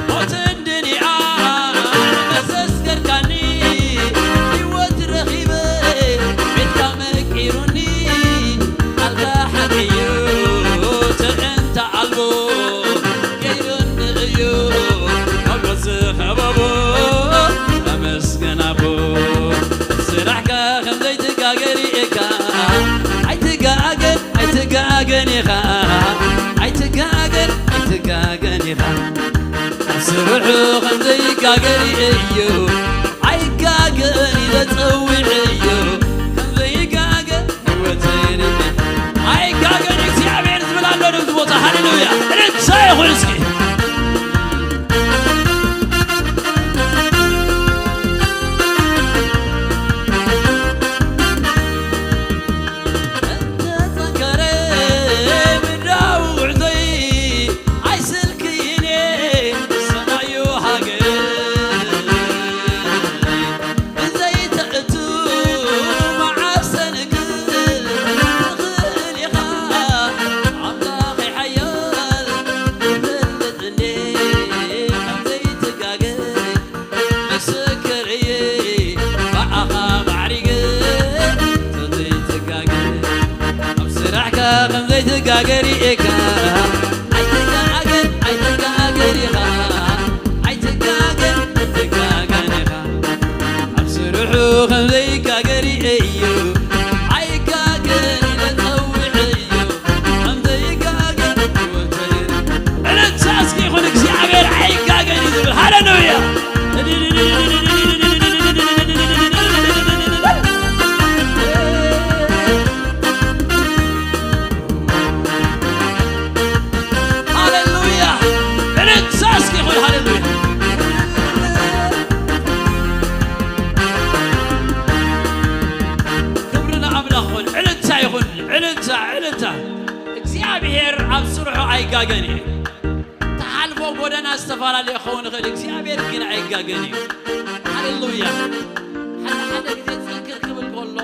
ሞትን ድንኣን መሰስገርካኒ ህይወት ረኺበ ቤትካ መቂሩኒ ቃልካ ሓቂ እዩ ትዕንተ ኣልቦ ገይሩኒ እዩ ሞገስ ኸበቦ ተመስገን ኣቦ። ስራሕካ ከም ዘይትጋገር እካ ኣይትጋገን ኣይትጋገን ኢኻ ኣይትጋገን ኣይትጋገን ኢኻ። ኣብ ስርሑ ከም ዘይጋገር እዩ ኣይጋገን ኢለ ጸዊዐዮ ከም ዘይጋገር ህይወተይ ርኤ። ኣይጋገን እግዚኣብሔር ዝብል ኣሎ ኣብዚ ቦታ። ሃሌሉያ። እልልታ ይኹን እስኪ። እንተ ጸንከረ ምድራዊ ጉዕዞይ ኣይስልክይን እየ ሰማዩ ሃገር ብዘይተእቱ መዓሰ ንግል ትኽእል ኢኻ ኣምላኸይ ሓያል ይፈልጥ እንዴ ከም ዘይትጋገ ምስክር እየ ብኣኻ ማዕሪገ ተዘይትጋገ ኣብ ስራሕካ ከም ዘይትጋገር እየካ ኣይትጋገር ኣይትጋገር ኢኻ ኣይትጋገር ኣይትጋገር ኢኻ ኣብ ስርሑ ከም ዘይጋገር እዩ ኣይጋገር ኢለ ጸዊዐዮ ከም ዘይጋገር ህይወተይ እልልታ እስኪ ይኹን እግዚኣብሔር ኣይጋገን እዩ ዝብል ሃሌሉያ። ሃሌሉያ። እልልታ እስኪ ይኹን ሃሌሉያ። ክብሪ ንኣምላኽ ይኹን። እልልታ ይኹን። እልልታ እልልታ። እግዚኣብሔር ኣብ ስርሑ ኣይጋገን እዩ። ትሓልፎ ጎደና ዝተፈላለየ ክኸውን ይኽእል እግዚኣብሔር ግን ኣይጋገን እዩ። ሃሌሉያ። ሓደ ሓደ ግዜ ጽንክር ክብል ከሎ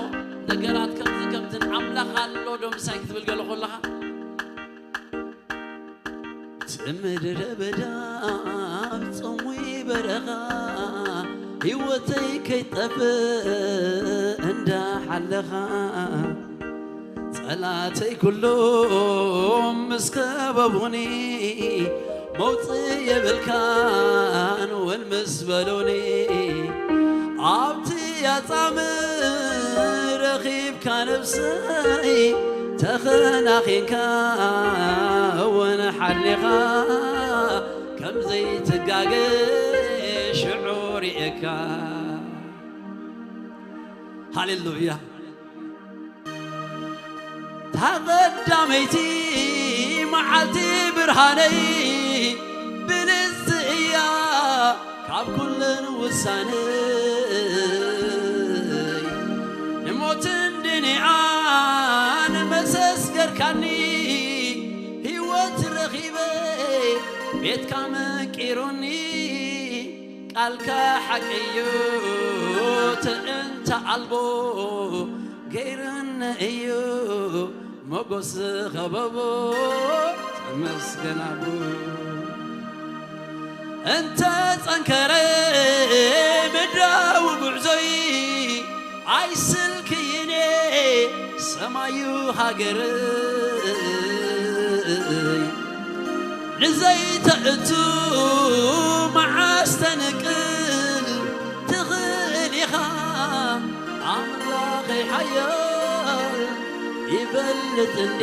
ነገራት ከምዚ ከምዝን ኣምላኽ ኣሎ ዶ ምሳይ ክትብል ገለ ከለኻ እቲ ምድረ በዳ ኣብ ጽሙይ በረኻ ህይወተይ ከይጠፍእ እንዳሓለኻ ጸላተይ ኩሎም ምስ ከበቡኒ መውጽእ የብልካ ስበሉኒ ኣብቲ ኣጻምእ ረኺብካ ነብሰይ ተኸናኺንካ እውን ሓሊኻ ከም ዘይትጋገ ሽዑ ርእየካ። ሃሌሉያ። ታቐዳመይቲ መዓልቲ ብርሃነይ ብልጽቲ እያ ካብ ኩለን ውሳነይ ንሞትን ድንኣን መሰስገርካኒ ህይወት ረኺበ ቤትካ መቂሩኒ ቃልካ ሓቂ እዩ ትእንተ ኣልቦ ገይርኒ እዩ ሞጎስ ዝኸበቦ ተመስገን ኣቦ። እንተ ጸንከረ ምድራዊ ጉዕዞይ ኣይስልክይኔ ሰማዩ ሃገረይ ንዘይተእቱ መዓስ ተንቅል ትኽእል ኢኻ ኣምላኸይ ሓያል ይበልጥ እንዴ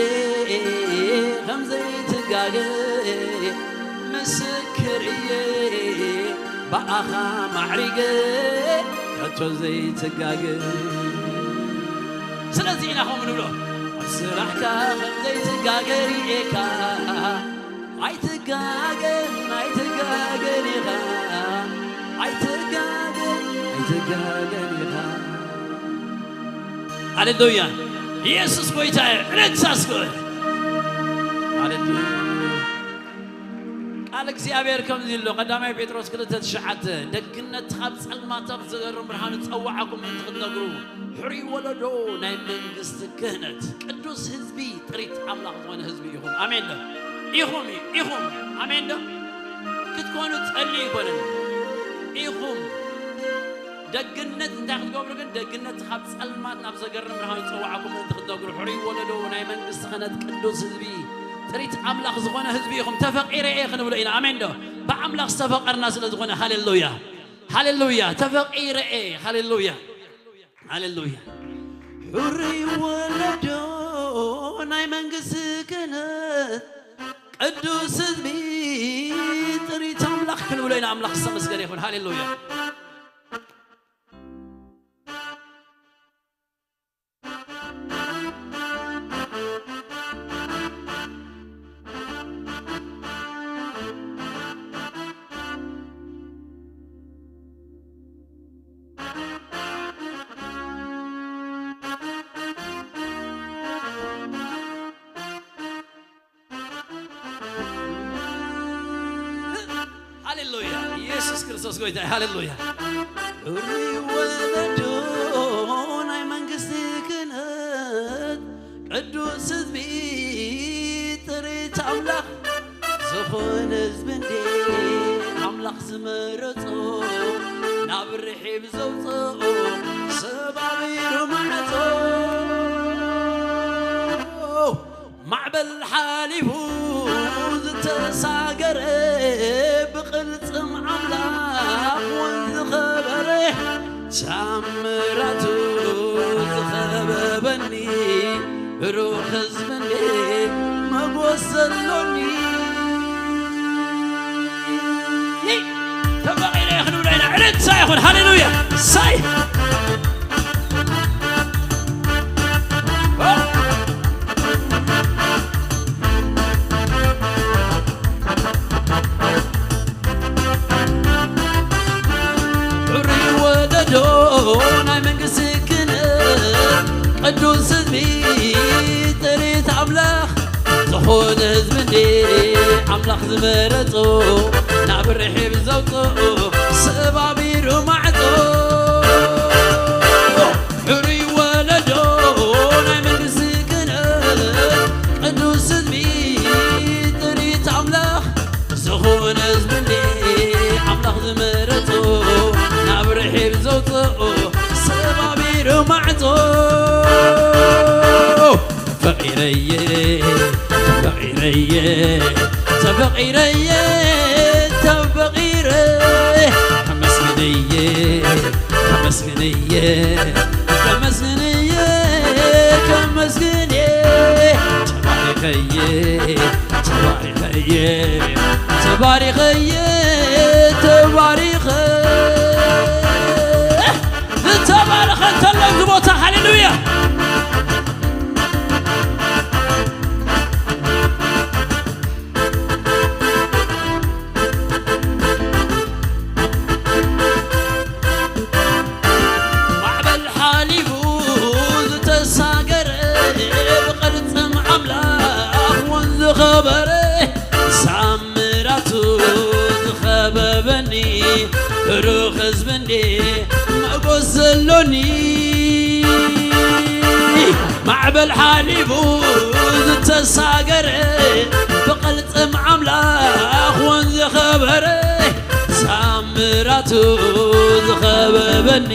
ከም ዘይትጋገ ምስክር እየ ብኣኻ ማዕሪገ ከቶ ዘይትጋገ ስለዚ ኢና ከምኡ ንብሎ ኣብ ስራሕካ ከም ዘይትጋገ ርኤካ ኣይትጋገን ኣይትጋገን ኢኻ ኣይትጋገን ኣይትጋገን ኢኻ ሃሌሉያ ኢየሱስ ጎይታ እዩ ዕለትሳ ስግበር ሃሌሉያ ቃል እግዚኣብሔር ከምዚ ኣሎ ቀዳማይ ጴጥሮስ ክልተ ትሽዓተ ደግነትኻ ብጸልማት ኣብ ዝገርም ብርሃን ዝጸዋዓኩም ምእንቲ ክትነግሩ ሕሩይ ወለዶ ናይ መንግስቲ ክህነት ቅዱስ ህዝቢ ጥሪት ኣምላኽ ዝኾነ ህዝቢ ኢኹም ኣሜን ዶ ኢኹም እዩ ኢኹም ኣሜን ዶ ክትኮኑ ጸሊ ይኮንን ኢኹም ደግነት እንታይ ክትገብሩ ግን ደግነት ካብ ጸልማት ናብ ዘገርም ብርሃን ዝጸዋዓኩም ምእንቲ ክትነግሩ ሕሩይ ወለዶ ናይ መንግስቲ ክህነት ቅዱስ ህዝቢ ጥሪት ኣምላኽ ዝኾነ ህዝቢ ኢኹም ተፈቂረ እየ ክንብሎ ኢና ኣሜን ዶ ብኣምላኽ ዝተፈቀርና ስለ ዝኾነ ሃሌሉያ ሃሌሉያ ተፈቂረ እየ ሃሌሉያ ሃሌሉያ ሕሩይ ወለዶ ናይ መንግስቲ ክህነት ቅዱስ ህዝቢ ጥሪት ኣምላኽ ክንብሎ ኢና ኣምላኽ ዝተመስገነ ይኹን ሃሌሉያ ሃሌሉያ ኢየሱስ ክርስቶስ ጎይታ እዩ። ሃሌሉያ። ሕሩይ ወለዶ ናይ መንግስቲ ክህነት ቅዱስ ህዝቢ ጥሪት ኣምላኽ ዝኾነ ህዝቢ እንዴ ኣምላኽ ዝመረጾ ናብ ርሒብ ዘውፅኦ ሰባቢሩ ማዕጾ ማዕበል ሓሊፉ ዝተሳገረ ብቕልጽም ኣምላኽ እውን ዝኸበረ ታምራቱ ዝኸበበኒ ብሩኽ ህዝቢ እንዴ መጎስ ዘሎኒ ተበቒረ ክንብሎ ኢና ዕልልታ ይኹን ሃሌሉያ ሳይ ሕሩይ ወለዶ ናይ መንግስቲ ክህነት ቅዱስ ህዝቢ ጥሪት ኣምላኽ ዝኾነ ህዝቢ እንዴ ኣምላኽ ዝመረጾ ናብ ርሒብ ዘውፅኦ ሰባቢሩ ማዕጾ ሕሩይ ወለዶ ናይ መንግስቲ ክህነት ቅዱስ ህዝቢ ጥሪት ኣምላኽ ዝኾነ ህዝቢ እንዴ ኣምላኽ ዝመረጾ ናብ ርሒብ ዘውፅኦ ሰባቢሩ ማዕጾ ተፈቒረየ ተፈቒረየ ተፈቒረየ ተፈቒረ ከመስግንየ፣ ከመስግንየ፣ ከመስግንየ፣ ተባሪኸየ፣ ተባሪኸየ፣ ተባሪኸየ፣ ተባሪኸ። ዝተባረኸ እንተሎ ኣብዚ ቦታ፣ ሃሌሉያ። ማዕበል ሓሊፉ ዝተሳገረ፣ ብቕልጽም ኣምላኽ እውን ዝኸበረ፣ ሳምራቱ ዝኸበበኒ፣ ብሩኽ ህዝቢ እንዴ መጎስ ዘሎኒ። ማዕበል ሓሊፉ ዝተሳገረ፣ ብቕልጽም ኣምላኽ እውን ዝኸበረ፣ ሳምራቱ ዝኸበበኒ፣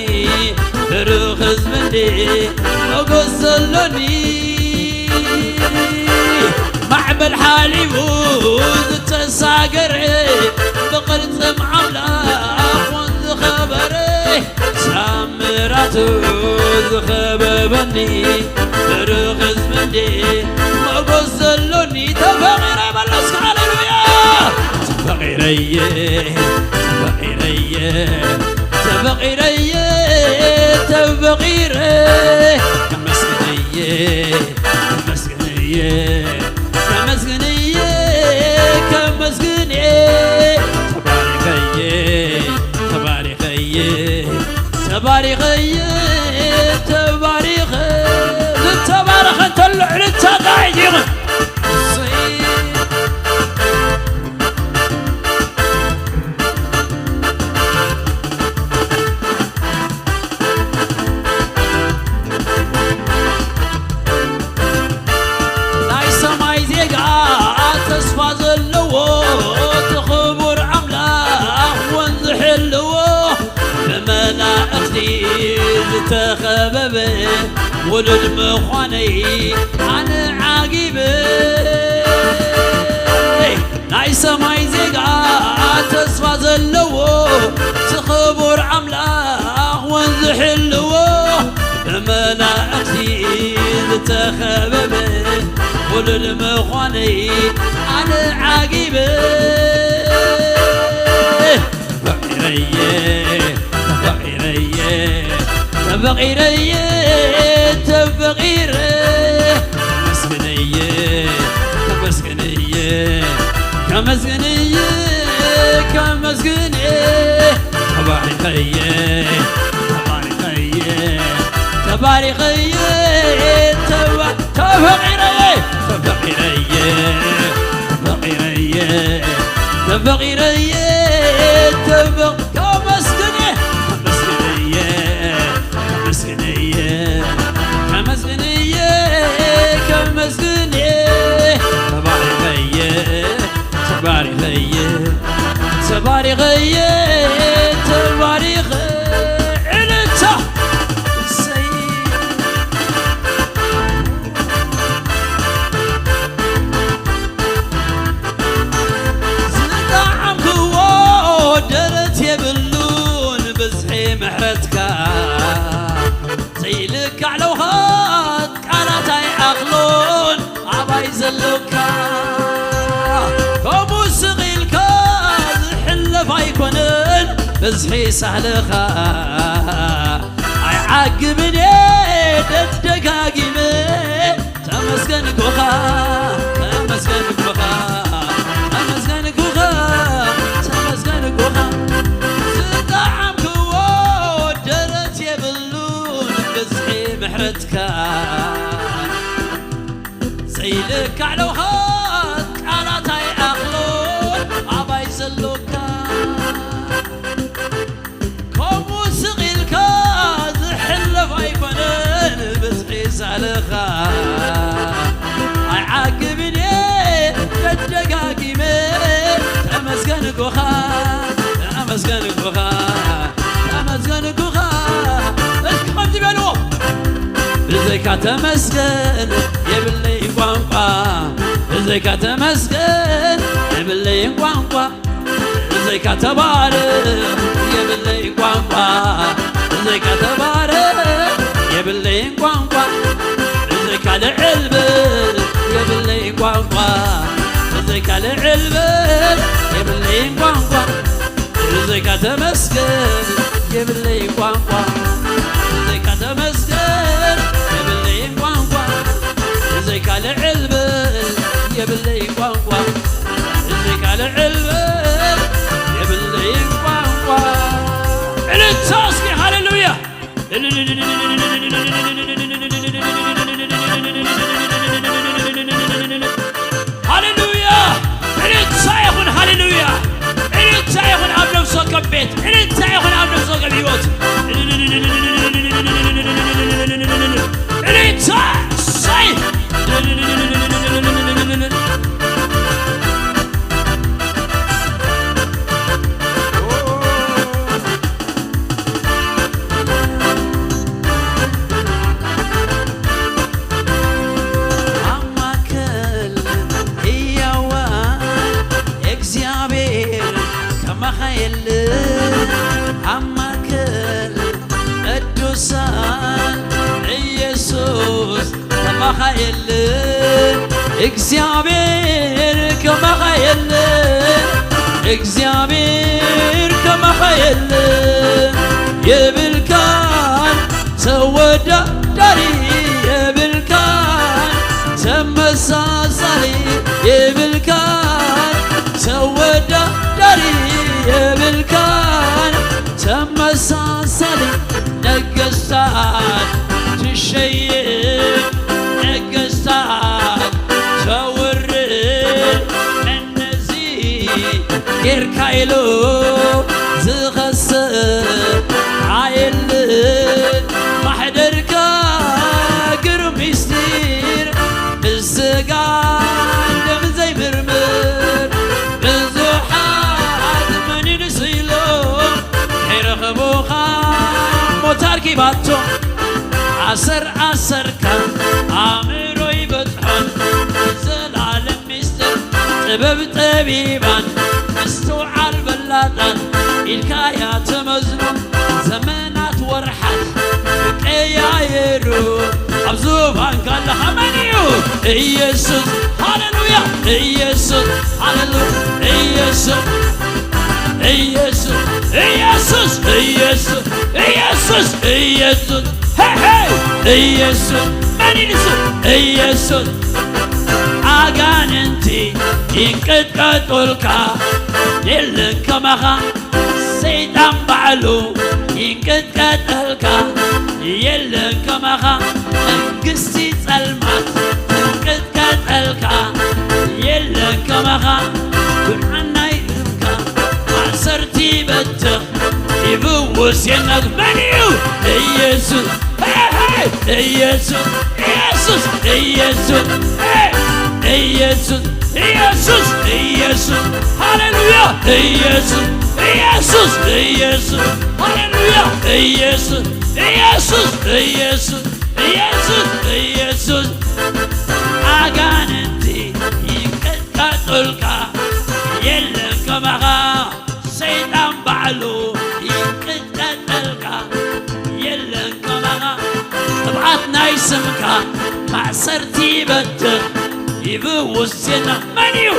ብሩኽ ህዝቢ እንዴ መጎስ ዘሎኒ። ማዕበል ሓሊፉ ዝተሳገረ፣ ብቕልጽም ኣምላኽ እውን ዝኸበረ፣ ሳምራቱ ዝኸበበኒ፣ ብሩኽ ህዝቢ እንዴ መጎስ ዘሎኒ። ተፈቒረ በሎ እስከ ሃሌሉያ። ተፈቒረየ፣ ተፈቒረየ፣ ተፈቒረየ፣ ተፈቒረ። ከመስግንየ፣ ከመስግንየ፣ ከመስግንየ፣ ከመስግንየ። ተባሪኸየ፣ ተባሪኸየ፣ ተባሪኸየ፣ ተባሪኸ። ዝተባረኸ እንተሎ ዕልልታ ጣይት ይኹን። ናይ ሰማይ ዜጋ ተስፋ ዘለዎ፣ እቲ ክቡር ኣምላኽ እውን ዝሕልዎ፣ ብመላእኽቲ ዝተኸበበ ውሉድ ምዃነይ ኣነ ዓጊበ። ናይ ሰማይ ዜጋ ተስፋ ዘለዎ፣ እቲ ክቡር ኣምላኽ እውን ዝሕልዎ፣ ብመላእኽቲ ዝተኸበበ ውሉድ ምዃነይ ኣነ ዓጊበ። ተፈቒረየ፣ ተፈቒረየ፣ ተፈቒረየ፣ ተፈቒረ። ከመስግንየ፣ ከመስግንየ፣ ከመስግንየ፣ ከመስግንየ። ተባሪኸየ፣ ተባሪኸየ፣ ተባሪኸየ፣ ተባ-፣ ተፈቒረየ፣ ተፈቒረየ፣ ተፈቒረየ፣ ተፈቒረየ፣ ተፈ-፣ ከመስግንየ፣ ከመስግንየ፣ ከመስግንየ፣ ከመስግንየ፣ ከመስግንየ። ተባሪኸየ፣ ተባሪኸየ፣ ተባሪኸየ፣ ተባሪኸ። ዕልልታ። እሰይ። ዝጠዓምክዎ ደረት የብሉን ብዝሒ ምሕረትካ፣ ዘይልካዕ ለውሃት ቃላት ኣይኣኽሎን ኣባይ ዘሎካ። ከምኡ ስቕ ኢልካ ዝሕለፍ ኣይኮነን ብዝሒ ሳህልኻ፣ ኣይዓግብን እየ ደጋጊመ ተመስገንኩኻ፣ ተመስገንኩኻ፣ ተመስገንኩኻ፣ ተመስገንኩኻ። ዝጠዓምክዎ ደረት የብሉን ብዝሒ ምሕረትካ፣ ዘይልካዕ ለውሃት ቃላት ኣይኣኽሎን ኣባይ ዘሎካ። ከምኡ ስቕ ኢልካ ዝሕለፍ ኣይኮነን ብዝሒ ሳልኻ። ኣይዓግብን እየ ደጋጊመ ተመስገንኩኻ፣ ተመስገንኩኻ፣ ተመስገንኩኻ። እስኪ ከምዚ በልዎ። ብዘይካ ተመስገን የብለይን ቋንቋ፣ ብዘይካ ተመስገን የብለይን ቋንቋ። ብዘይካ ተባረኽ የብለይ ቋንቋ፣ ብዘይካ ልዕል በል የብለይ ቋንቋ፣ ብዘይካ ልዕል በል የብለይ ቋንቋ፣ ብዘይካ ተመስገን የብለይ ቋንቋ፣ ብዘይካ ተመስገን የብለይ ቋንቋ፣ ብዘይካ ልዕል በል የብለይ ቋንቋ፣ ብዘይካ ልዕል በል የብለይ ቋንቋ። እልልታ እስኪ ሃሌሉያ። ሃሌሉያ! እልልታ ይኹን፣ ሃሌሉያ! እልልታ ይኹን ኣብ ነፍሲ ወከፍ ቤት፣ እልልታ ይኹን ኣብ ነፍሲ ወከፍ ህይወት። እልልታ! እሰይ! ኣብ ማእከል ህያዋን እግዚኣብሔር ከማኻ የለን። ኣብ ማእከል ቅዱሳን ኢየሱስ ከማኻ የለን። እግዚኣብሔር ከማኻ የለን። እግዚኣብሔር ከማኻ የለን። የብልካን ተወዳዳሪ የብልካን፣ ተመሳሳሊ የብልካን፣ ተወዳዳሪ የብልካን፣ ተመሳሳሊ። ነገስታት ትሸይም፣ ነገስታት ተውርድ፣ ነነዚ ጌርካ ኢሉ ዝኸስእ ኣየልን። ማሕደርካ ግሩም ምስጢር፣ ብስጋን ደም ዘይምርምር፣ ብዙሓት መን ይንሱ ኢሎም ከይረኽቡኻ፣ ሞት ኣርኪባቶም። ኣሰር ኣሰርካ ኣእምሮ ይበጽሖን፣ ዘላለም ምስጢር ጥበብ ጠቢባን፣ ምስትውዓል ፈላጣት ኢልካያ ተመዝኖ። ዘመናት ወርሓት ክቀያየሩ፣ ኣብ ዙፋንካ ኣለኻ መን እዩ? ኢየሱስ። ሃሌሉያ! ኢየሱስ። ሃሌሉያ! ኢየሱስ። ኢየሱስ። ኢየሱስ። ኢየሱስ። ኢየሱስ። ኢየሱስ። ሄይ፣ ሄይ! ኢየሱስ። መን እዩ ንሱ? ኢየሱስ። ኣጋንንቲ ይንቀጥቀጡልካ፣ የለን ከማኻ። ሰይጣን ባዕሉ ይንቀጥቀጠልካ፣ የለን ከማኻ። መንግስቲ ጸልማት ትንቀጥቀጠልካ፣ የለን ከማኻ። ብርሃን ናይ ግርምካ፣ ማእሰርቲ ይበትኽ፣ ይፍውስ የናግፍ። መን እዩ? ኢየሱስ። ሄይ፣ ሄይ! ኢየሱስ፣ ኢየሱስ፣ ኢየሱስ፣ ሄይ! ኢየሱስ፣ ኢየሱስ፣ ኢየሱስ፣ ሃሌሉያ! ኢየሱስ፣ ኢየሱስ፣ ኢየሱስ፣ ሃሌሉያ! ኢየሱስ፣ ኢየሱስ፣ ኢየሱስ፣ ኢየሱስ፣ ኢየሱስ፣ ኣጋንንቲ ይንቀጥቀጡልካ፣ የለን ከማኻ። ሰይጣን ባዕሉ ይንቀጥቀጠልካ፣ የለን ከማኻ። ቅብኣት ናይ ስምካ ማእሰርቲ ይበትኽ፣ ይፍውስ የና። መን እዩ?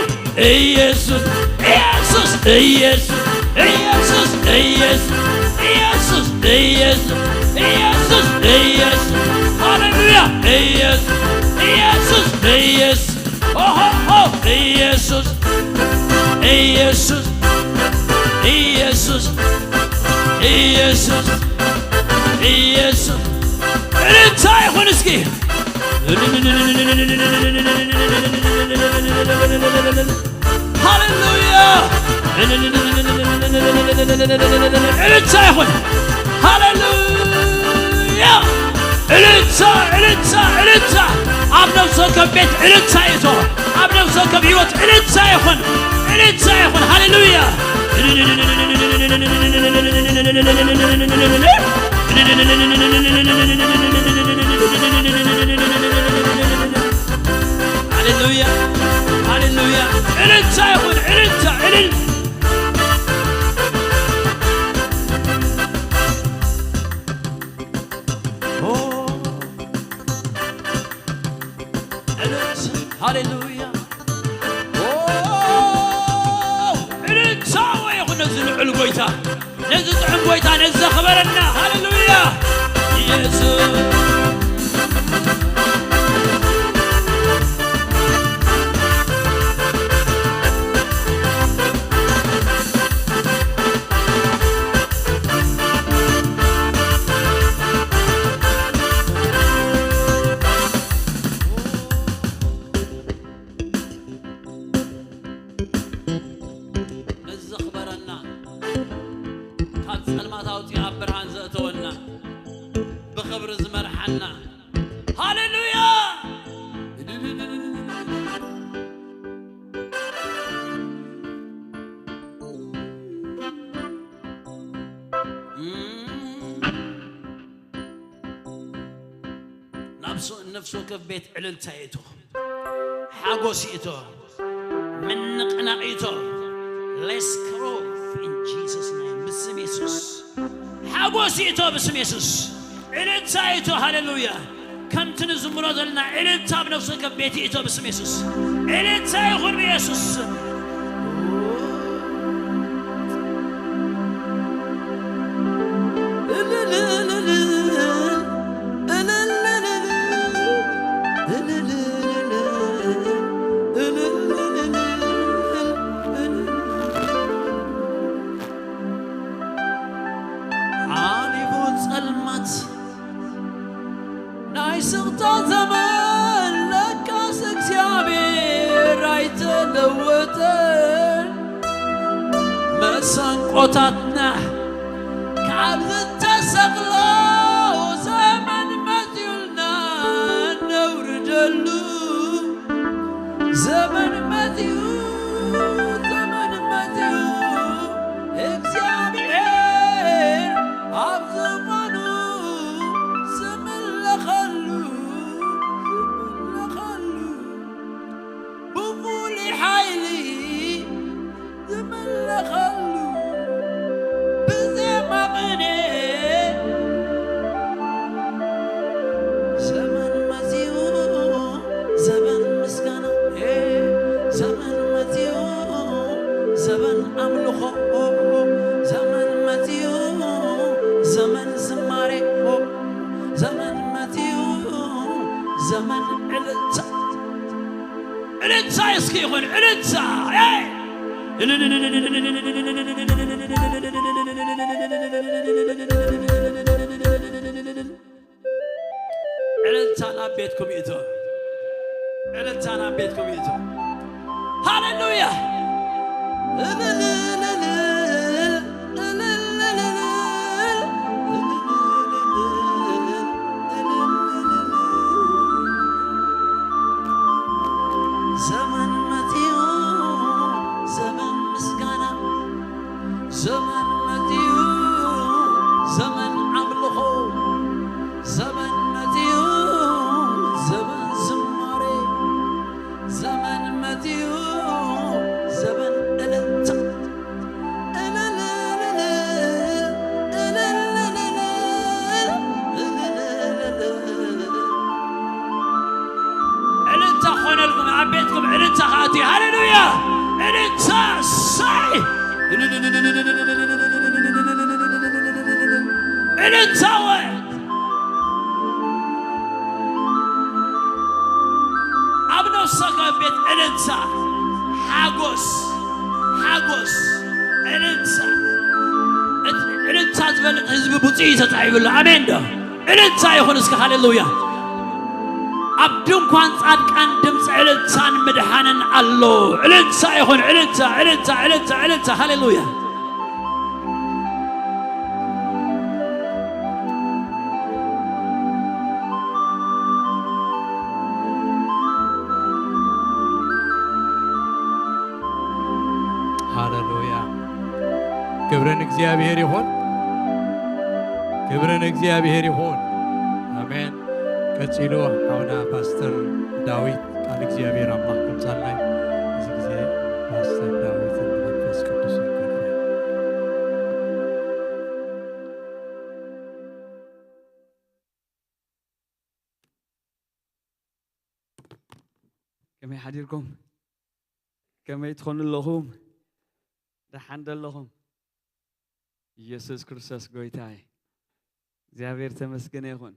ኢየሱስ፣ ኢየሱስ፣ ኢየሱስ፣ ኢየሱስ፣ ኢየሱስ፣ ኢየሱስ፣ ኢየሱስ፣ ኢየሱስ፣ ኢየሱስ፣ ሃሌሉያ! ኢየሱስ፣ ኢየሱስ፣ ኢየሱስ። ኦሆሆ! ኢየሱስ፣ ኢየሱስ፣ ኢየሱስ፣ ኢየሱስ፣ ኢየሱስ። እልልታ ይኹን እስኪ። ሃሌሉያ! እልልታ ይኹን። ሃሌሉያ! እልልታ፣ እልልታ፣ እልልታ። ኣብ ነፍሲ ወከፍ ቤት እልልታ ይእቶ። ኣብ ነፍሲ ወከፍ ህይወት እልልታ ይኹን። እልልታ ይኹን። ሃሌሉያ! ሃሌሉያ! ሃሌሉያ! እልልታ ይኹን። እልል ኦ፣ ሃሌሉያ። ኦ፣ እልልታ ይኹን ነዚ ልዑል ጎይታ፣ ነዚ ጥዑም ጎይታ፣ ነዚ ዘኽበረና። ሃሌሉያ። ኢየሱስ። ነዚ ዘኽበረና፣ ካብ ጸልማት ኣውጺኡ ኣብ ብርሃን ዘእተወና፣ ብኽብሪ ዝመርሓና። ሃሌሉያ! ናብ ሶ-፣ ነፍሲ ወከፍ ቤት ዕልልታ ይእቶ፣ ሓጎስ ይእቶ፣ ምንቕናቕ ይእቶ። Let's grow in Jesus name። ብስም የሱስ ሓጎስ ይእቶ፣ ብስም የሱስ ዕልልታ ይእቶ። ሃሌሉያ። ከምቲ ንዝምሮ ዘለና ዕልልታ ኣብ ነፍሲ ወከፍ ቤት ይእቶ፣ ብስም የሱስ ዕልልታ ይኹን፣ ብየሱስ ስም። ሓሊፉ ጸልማት ናይ ስቕታ ዘመን፣ ለካስ እግዚኣብሔር ኣይተለወጠን። መሰንቆታትና ካብ ዝተሰቕሎ ዘመን መጺኡልና ነውርደሉ። ዘመን መጺኡ፣ ዘመን መጺኡ፣ እግዚኣብሔር ኣብ ዙፋኑ ዝምለኸሉ፣ ዝምለኸሉ፣ ብፍሉይ ሓይሊ ዝምለኸሉ፣ ብዜማ ቅኔ ዘመን መጺኡ፣ ዘመን ምስጋና፣ ዘመን መጺኡ፣ ዘመን ኣምልኾ፣ ዘመን መጺኡ፣ ዘመን ዝማሬ፣ ዘመን መጺኡ፣ ዘመን ዕልልታ። ዕልልታ እስኪ ይኹን፣ ዕልልታ። ዕልልታ ናብ ቤትኩም ይእቶ። ዕልልታ ናብ ቤትኩም ይእቶ። ሃሌሉያ። ዘመን መጺኡ፣ ዘመን ምስጋና፣ ዘመን መጺኡ፣ ዘመን ኣምልኾ፣ ዘመን መጺኡ፣ ዘመን ዝማሬ፣ ዘመን መጺኡ፣ ዘመን እልልታ። ዕልልታ ኾነልኩም፣ ኣብ ቤትኩም ዕልልታ ኸኣቲ። ሃሌሉያ! ዕልልታ! ሳይ! ዕልልታ ወይ! ኣብ ነፍስኻ ቤት ዕልልታ፣ ሓጎስ፣ ሓጎስ፣ ዕልልታ። እቲ ዕልልታ ዝበልጽ ህዝቢ ብፁዕ እዩ ተጻሒፉሉ። ኣሜን ዶ? ዕልልታ ይኹን እስኪ፣ ሃሌሉያ። ኣብ ድንኳን ጻድቃን ድምፂ ዕልልታን ምድሓንን ኣሎ። ዕልልታ ይኹን፣ ዕልልታ፣ ዕልልታ፣ ዕልልታ፣ ዕልልታ፣ ሃሌሉያ። ሃሌሉያ። ክብሪ ንእግዚኣብሔር ይኹን። ክብሪ ንእግዚኣብሔር ይኹን። ኣሜን። ቀጺሉ ሓውና ፓስተር ዳዊት ቃል እግዚኣብሔር ኣምላኽ ከምጻልና እዩ። እዚ ግዜ ፓስተር ዳዊትን መንፈስ ቅዱስን ከፍሬ። ከመይ ሓዲርኩም? ከመይ ትኾኑ ኣለኹም? ደሓን ዶ ኣለኹም? ኢየሱስ ክርስቶስ ጎይታ እዩ። እግዚኣብሔር ተመስገነ ይኹን።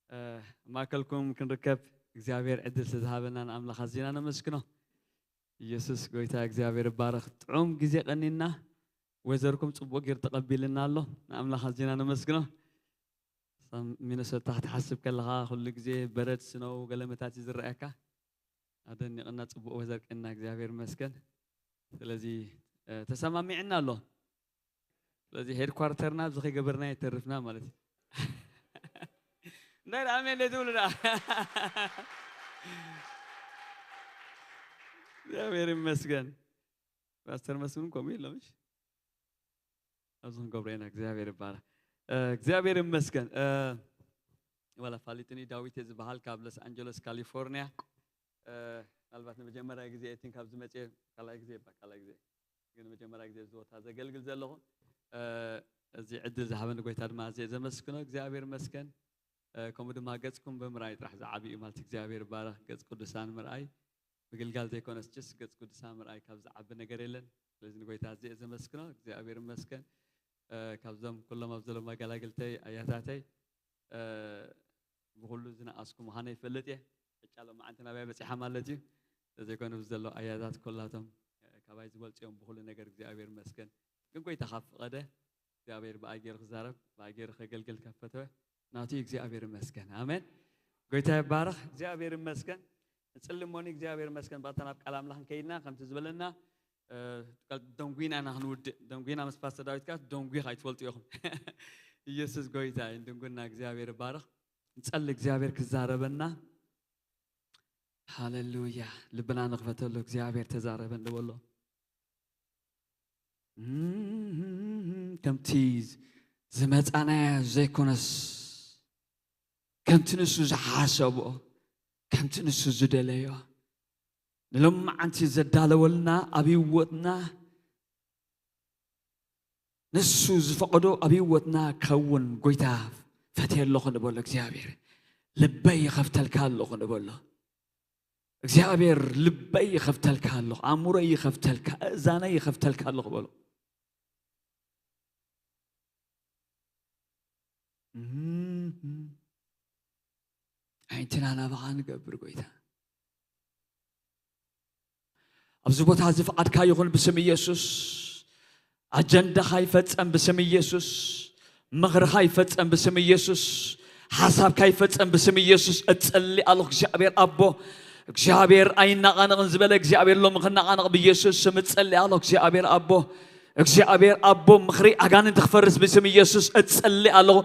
እ፣ ማእከልኩም ክንርከብ እግዚኣብሔር ዕድል ስለ ዝሃበና ንኣምላኽ ኣዚና ነመስግኖ። ኢየሱስ ጎይታ እግዚኣብሔር ይባረኽ። ጥዑም ግዜ ቀኒና፣ ወይዘርኩም ጽቡቕ ጌር ተቐቢልና ኣሎ። ንኣምላኽ ኣዚና ነመስግኖ። ሳም-፣ ሚነሶታ ክትሓስብ ከለኻ ኩሉ ግዜ በረድ፣ ስኖው፣ ገለመታት እዩ ዝረኣየካ። ኣደኒቕና ጽቡቕ ወይዘር ቀኒና እግዚኣብሔር ይመስገን። ስለዚ፣ እ፣ ተሰማሚዕና ኣሎ። ስለዚ ሄድኳርተርና ኣብዚ ከይገበርና የተርፍና ማለት እዩ። እንታይ ደኣ ኣሜን ዘይትብሉ ደኣ? እግዚኣብሔር ይመስገን። ፓስተር መስፍን ከምኡ የሎም፣ እሺ? ኣብዚ ክንገብሮ ኢና። እግዚኣብሔር ይባረክ። እ፣ እግዚኣብሔር ይመስገን። እ፣ ዋላ ፋሊጥኒ ዳዊት እየ ዝበሃል ካብ ሎስ ኣንጀለስ ካሊፎርኒያ። እ፣ ምናልባት ንመጀመርያ ግዜ እቲን ካብዚ መፅየ፣ ካልኣይ ግዜ ይባ-፣ ካልኣይ ግዜ ግን መጀመርያ ግዜ ኣብዚ ቦታ ዘገልግል ዘለኹ። እ፣ እዚ ዕድል ዝሃበኒ ጎይታ ድማ ኣዝየ ዘመስግኖ። እግዚኣብሔር ይመስገን። እ፣ ከምኡ ድማ ገጽኩም ብምርኣይ ጥራሕ ዝዓቢ እዩ ማለት እግዚኣብሔር ይባረክ። ገጽ ቅዱሳን ምርኣይ ምግልጋል ዘይኮነስ ችስ ገጽ ቅዱሳን ምርኣይ ካብ ዝዓቢ ነገር የለን። ስለዚ ንጎይታ ኣዝየ ዘመስግኖ። እግዚኣብሔር ይመስገን። እ፣ ካብዞም ኩሎም ኣብ ዘለዉ መገላግልተይ ኣያታተይ፣ እ፣ ብኹሉ ዝነኣስኩ ምዃነ ይፈልጥ እየ። ዕጫ ሎማዓንቲ ናብያ በጺሓ ማለት እዩ። ስለዘይኮነ ኣብዚ ዘለዉ ኣያታት ኩላቶም፣ እ፣ ካባይ ዝበልጹ እዮም ብኹሉ ነገር እግዚኣብሔር ይመስገን። ግን ጎይታ ካብ ፈቐደ እግዚኣብሔር ብኣይ ገይሩ ክዛረብ፣ ብኣይ ገይሩ ከገልግል ካብ ፈተወ ናቱ እዩ። እግዚኣብሔር ይመስገን። ኣሜን። ጎይታ ይባረኽ። እግዚኣብሔር ይመስገን። ንጽሊ እሞኒ እግዚኣብሔር ይመስገን። ባታ ናብ ቃል ኣምላኽ እንከይድና ከምቲ ዝበለና፣ እ፣ ቃል ደንጉይና ኢና ክንውድእ። ደንጉይና ምስ ፓስተር ዳዊት ከኣ ደንጉይ ኣይትፈልጡ ኢኹም። ኢየሱስ ጎይታ እዩ። ደንጉና እግዚኣብሔር ይባረኽ። ንጸሊ እግዚኣብሔር ክዛረበና። ሃሌሉያ። ልብና ንኽፈተሉ እግዚኣብሔር ተዛረበ ንበሎ። እም፣ ከምቲ ዝመጻናዮ ዘይኮነስ፣ ከምቲ ንሱ ዝሓሰቦ፣ ከምቲ ንሱ ዝደለዮ፣ ንሎማዓንቲ ዘዳለወልና ኣብ ህይወትና፣ ንሱ ዝፈቐዶ ኣብ ህይወትና ከውን ጎይታ ፈትየ ኣለኹ ንበሎ። እግዚኣብሔር ልበይ ይኸፍተልካ ኣለኹ ንበሎ። እግዚኣብሔር ልበይ ይኸፍተልካ ኣለኹ፣ ኣእምሮይ ይኸፍተልካ፣ እዛነይ ይኸፍተልካ ኣለኹ በሎ። እም፣ ኣዒንትና ናባኻ ንገብር ጎይታ። ኣብዚ ቦታ እዚ ፍቓድካ ይኹን ብስም ኢየሱስ። ኣጀንዳኻ ይፈጸም ብስም ኢየሱስ። ምኽርኻ ይፈጸም ብስም ኢየሱስ። ሓሳብካ ይፈጸም ብስም ኢየሱስ። እጸሊ ኣለኹ እግዚኣብሔር ኣቦ። እግዚኣብሔር ኣይናቓነቕን ዝበለ እግዚኣብሔር ሎሚ ክናቓነቕ ብኢየሱስ ስም እጸሊ ኣለኹ እግዚኣብሔር ኣቦ። እግዚኣብሔር ኣቦ ምኽሪ ኣጋንንቲ ክፈርስ ብስም ኢየሱስ እጸሊ ኣለኹ።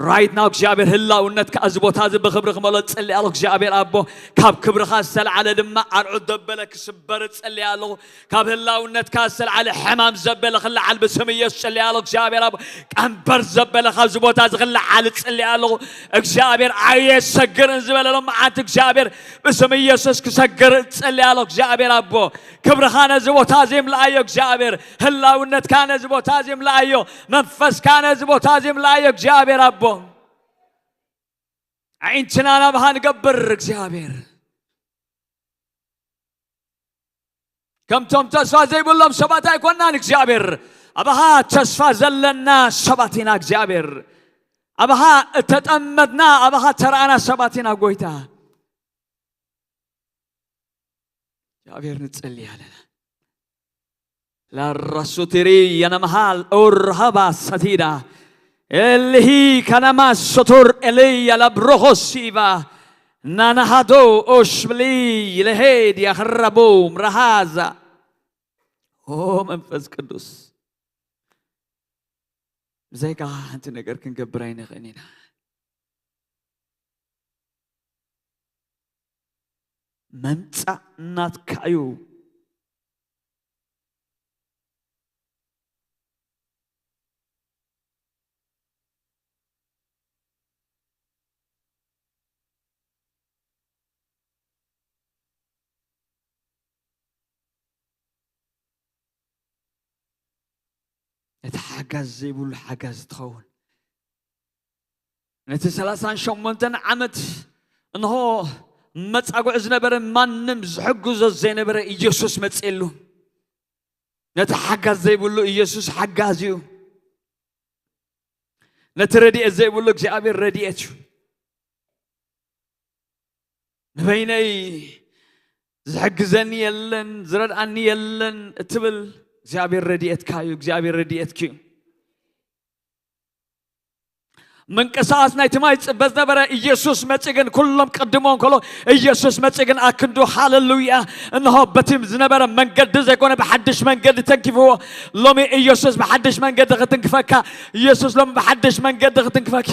ራይት ናው እግዚኣብሔር ህላውነትካ እዚ ቦታ እዚ ብኽብሪ ክመሎ እጸሊ ኣለኹ እግዚኣብሔር ኣቦ። ካብ ክብርኻ ዝተልዓለ ድማ ኣርዑት ዘበለ ክስበር እጸሊ ኣለኹ። ካብ ህላውነትካ ዝተልዓለ ሕማም ዘበለ ክልዓል ብስም ኢየሱስ እጸሊ ኣለኹ እግዚኣብሔር ኣቦ። ቀንበር ዘበለ ካብዚ ቦታ እዚ ክልዓል እጸሊ ኣለኹ። እግዚኣብሔር ኣየሰግርን ዝበለ ሎማዓንቲ እግዚኣብሔር ብስም ኢየሱስ ክሰግር እጸሊ ኣለኹ እግዚኣብሔር ኣቦ። ክብርኻ ነዚ ቦታ እዚ ይምልኣዮ እግዚኣብሔር። ህላውነትካ ነዚ ቦታ እዚ ይምልኣዮ። መንፈስካ ነዚ ቦታ እዚ ይምልኣዮ እግዚኣብሔር ኣቦ። ኣዒንትና ናብኻ ንገብር እግዚኣብሔር። ከምቶም ተስፋ ዘይብሎም ሰባት ኣይኮናን እግዚኣብሔር። ኣባኻ ተስፋ ዘለና ሰባት ኢና እግዚኣብሔር። ኣባኻ እተጠመትና፣ ኣባኻ ተረኣና ሰባት ኢና ጎይታ። እግዚኣብሔር ንጸሊ ኣለና። ላራሱትሪ የነመሃል ኦርሃባ ሰቲዳ ኤልሂ ከነማ ሶቶር ኤልያ ላብሮሆ ሲባ ናናሃዶ ኦሽብሊ ለሄድ ያኽረቦ ምረሃዛ። ኦ መንፈስ ቅዱስ፣ ብዘይካ ሓንቲ ነገር ክንገብር ኣይንኽእልን ኢና። መምጻእ ናትካ እዩ። እቲ ሓጋዝ ዘይብሉ ሓጋዝ ትኸውን። ነቲ ሰላሳን ሸሞንተን ዓመት እንሆ መጻጉዕ ዝነበረ፣ ማንም ዝሕግዞ ዘይነበረ ኢየሱስ መጽእሉ። ነቲ ሓጋዝ ዘይብሉ ኢየሱስ ሓጋዝ እዩ። ነቲ ረድኤት ዘይብሉ እግዚኣብሔር ረድኤት እዩ። ንበይነይ ዝሕግዘኒ የለን፣ ዝረድኣኒ የለን እትብል፣ እግዚኣብሔር ረድኤትካ እዩ፣ እግዚኣብሔር ረድኤትኪ እዩ። ምንቅስቃስ ናይቲ ማይ ይጽበ ዝነበረ ኢየሱስ መጺ ግን ኩሎም ቅድሞ እንከሎ ኢየሱስ መጺ ግን ኣክንዱ ሃሌሉያ። እንሆ በቲ ዝነበረ መንገዲ ዘይኮነ ብሓድሽ መንገዲ ተንኪፍዎ። ሎሚ ኢየሱስ ብሓድሽ መንገዲ ክትንክፈካ። ኢየሱስ ሎሚ ብሓድሽ መንገዲ ክትንክፈኪ።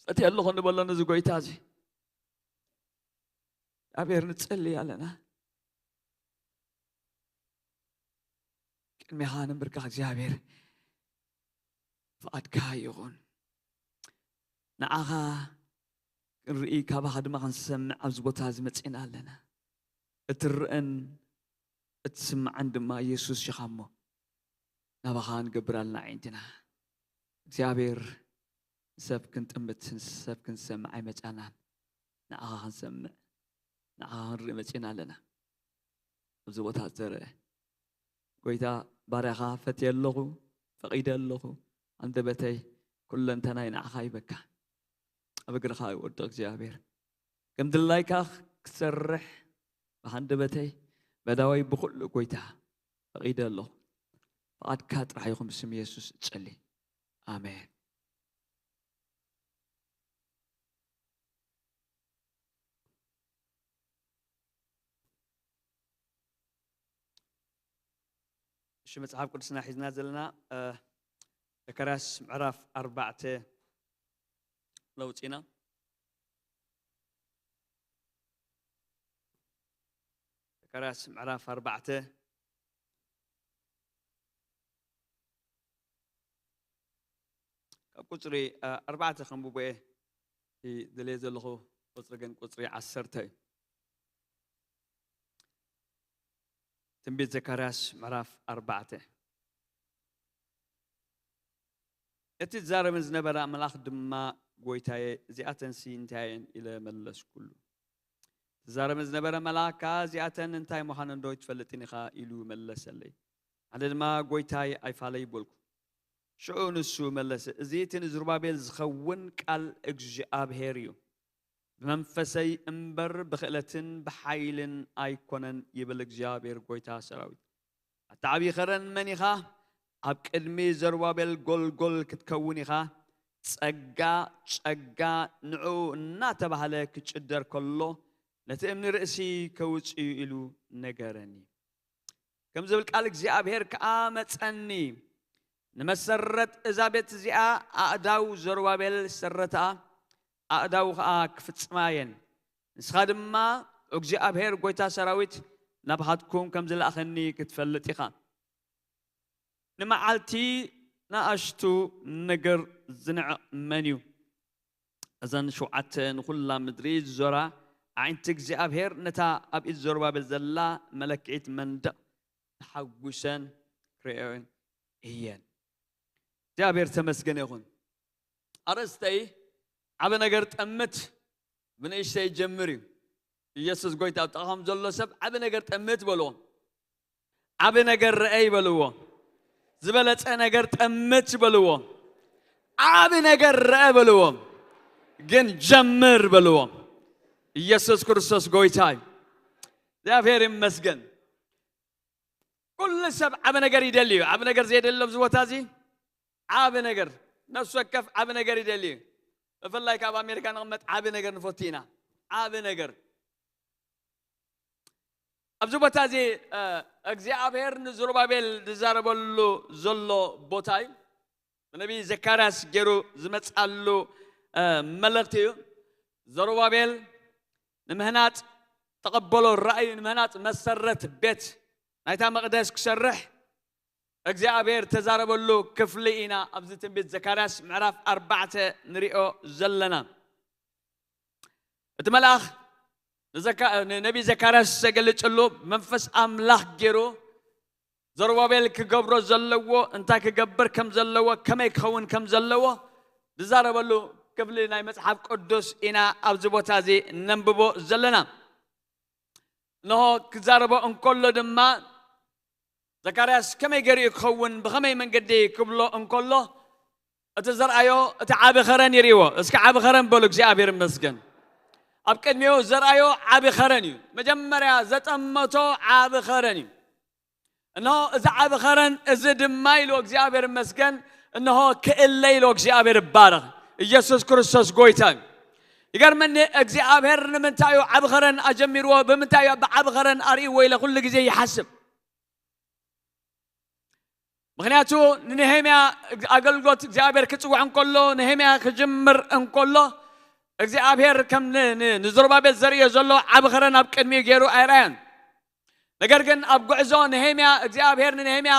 ጸትየ ኣለኹ እንበሎ ነዚ ጎይታ እዚ እግዚኣብሔር ንጸሊ ኣለና። ቅድሚኻ ንምብርካኽ እግዚኣብሔር ፍቓድካ ይኹን። ንዓኻ ክንርኢ ካባኻ ድማ ክንሰምዕ ኣብዚ ቦታ እዚ መጺና ኣለና። እትረአን እትስምዓን ድማ ኢየሱስ ሽኻ እሞ ናባኻ ንገብር ኣለና ኣዒንትና። እግዚኣብሔር ንሰብ ክንጥምት ንሰብ ክንሰምዕ ኣይመጻናን። ንዓኻ ክንሰምዕ ንዓኻ ክንርኢ መጺና ኣለና። ኣብዚ ቦታ ዝተረአ ጎይታ ባርያኻ ፈትየ ኣለኹ፣ ፈቒደ ኣለኹ፣ ኣንደበተይ ኩለንተናይ ንዓኻ ይበካ። ኣብ እግርኻ ይወድቕ እግዚኣብሔር። ከም ድላይካ ክሰርሕ ብሃንደበተይ በዳወይ ብኹሉ ጎይታ ፈቒደ ኣለኹ። ፍቓድካ ጥራሕ ይኹን ብስም የሱስ እጸሊ። ኣሜን። እሺ፣ መጽሓፍ ቅዱስና ሒዝና ዘለና፣ እ፣ ዘካርያስ ምዕራፍ ኣርባዕተ ለውጺና። ዘካርያስ ምዕራፍ ኣርባዕተ ካብ ቁጽሪ፣ እ፣ ኣርባዕተ ከንብቦ እየ። እቲ ዝደልየ ዘለኹ ቁጽሪ ግን ቁጽሪ ዓሰርተ እዩ። ትንቢት ዘካርያስ ምዕራፍ ኣርባዕተ። እቲ ዝዛረበን ዝነበረ መልኣኽ ድማ፣ "ጐይታየ፣ እዚኣተንሲ እንታይ እየን?" ኢለ መለስኩሉ። ዝዛረበን ዝነበረ መልኣኽ ከኣ፣ "እዚኣተን እንታይ ምዃነን ዶ ኣይትፈልጥን ኢኻ?" ኢሉ መለሰለይ። ኣነ ድማ፣ "ጐይታይ፣ ኣይፋለይ" በልኩ። ሽዑ ንሱ መለሰ፣ "እዚ እቲ ንዝሩባቤል ዝኸውን ቃል እግዚኣብሔር እዩ። ብመንፈሰይ እምበር ብኽእለትን ብሓይልን ኣይኮነን፣ ይብል እግዚኣብሔር ጐይታ ሰራዊት። ኣታ ዓብዪ ኸረን መን ኢኻ? ኣብ ቅድሚ ዘሩባቤል ጐልጐል ክትከውን ኢኻ። ጸጋ፣ ጸጋ ንዕኡ እናተባህለ ክጭደር ከሎ፣ ነቲ እምኒ ርእሲ ከውጽእ እዩ" ኢሉ ነገረኒ። ከም ዝብል ቃል እግዚኣብሔር ከኣ መጸኒ። ንመሰረት እዛ ቤት እዚኣ ኣእዳው ዘሩባቤል ሰረትኣ፣ ኣእዳው ከኣ ክፍጽማ እየን። ንስኻ ድማ እግዚኣብሔር ጐይታ ሰራዊት ናባኻትኩም ከም ዝለኣኸኒ ክትፈልጥ ኢኻ። ንመዓልቲ ንኣሽቱ ነገር ዝንዕቕ መን እዩ? እዘን ሸውዓተ ንኹላ ምድሪ ዝዞራ ኣዒንቲ እግዚኣብሔር ነታ ኣብ ኢድ ዘሩባቤል ዘላ መለክዒት መንደቕ ተሓጒሰን ክርእዮን እየን። እግዚኣብሔር ተመስገን ይኹን። ኣርእስተይ ዓቢ ነገር ጠምት ብንእሽተይ ይጀምር እዩ። ኢየሱስ ጐይታ። ኣብ ጥቓኹም ዘሎ ሰብ ዓቢ ነገር ጠምት በልዎ። ዓቢ ነገር ርአ ይበልዎ። ዝበለጸ ነገር ጠምት በልዎ። ዓቢ ነገር ርአ በልዎ። ግን ጀምር በልዎ። ኢየሱስ ክርስቶስ ጐይታ እዩ። እግዚኣብሔር ይመስገን። ኩሉ ሰብ ዓቢ ነገር ይደሊ እዩ። ዓቢ ነገር ዘይደሊ ኣብዚ ቦታ እዚ ዓቢ ነገር፣ ነፍሲ ወከፍ ዓቢ ነገር ይደሊ እዩ። ብፍላይ ካብ ኣሜሪካ ንቕመጥ ዓቢ ነገር ንፈቱ ኢና። ዓቢ ነገር። ኣብዚ ቦታ እዚ፣ እ፣ እግዚኣብሔር ንዘሩባቤል ዝዛረበሉ ዘሎ ቦታ እዩ። ብነቢይ ዘካርያስ ገይሩ ዝመጽኣሉ፣ እ፣ መልእኽቲ እዩ። ዘሩባቤል ንምህናጽ ተቐበሎ ራእዩ፣ ንምህናጽ መሰረት ቤት ናይታ መቕደስ ክሰርሕ እግዚኣብሔር ተዛረበሉ ክፍሊ ኢና ኣብዚ ትንቢት ዘካርያስ ምዕራፍ ኣርባዕተ ንሪኦ ዘለና። እቲ መልኣኽ ንዘካ-፣ ንነቢይ ዘካርያስ ዘገልጸሉ መንፈስ ኣምላኽ ገይሩ ዘሩባቤል ክገብሮ ዘለዎ፣ እንታይ ክገብር ከም ዘለዎ፣ ከመይ ክኸውን ከም ዘለዎ ዝዛረበሉ ክፍሊ ናይ መጽሓፍ ቅዱስ ኢና ኣብዚ ቦታ እዚ ነንብቦ ዘለና። እንሆ ክዛረቦ እንከሎ ድማ ዘካርያስ ከመይ ገይሩ ክኸውን፣ ብኸመይ መንገዲ ክብሎ እንከሎ፣ እቲ ዘርኣዮ እቲ ዓቢ ኸረን ይርእይዎ። እስኪ ዓቢ ኸረን በሉ፣ እግዚኣብሔር ይመስገን። ኣብ ቅድሚኡ ዘርኣዮ ዓቢ ኸረን እዩ። መጀመርያ ዘጠመቶ ዓቢ ኸረን እዩ። እንሆ እዚ ዓቢ ኸረን እዚ ድማ ኢሉ እግዚኣብሔር ይመስገን፣ እንሆ ክእለ ኢሉ እግዚኣብሔር ይባረኽ። ኢየሱስ ክርስቶስ ጎይታ እዩ። ይገርመኒ እግዚኣብሔር ንምንታይ እዩ ዓቢ ኸረን ኣጀሚርዎ፣ ብምንታይ እዩ ብዓቢ ኸረን ኣርእይዎ ኢለ ኩሉ ግዜ ይሓስብ። ምኽንያቱ ንነሄምያ ኣገልግሎት እግዚኣብሔር ክጽውዕ እንከሎ፣ ነሄምያ ክጅምር እንከሎ፣ እግዚኣብሔር ከም ን-፣ ን-፣ ንዘሩባቤል ዘርእዮ ዘሎ ዓቢ ኸረን ኣብ ቅድሚኡ ገይሩ ኣይረኣዮን። ነገር ግን ኣብ ጉዕዞ ነሄምያ እግዚኣብሔር ንነሄምያ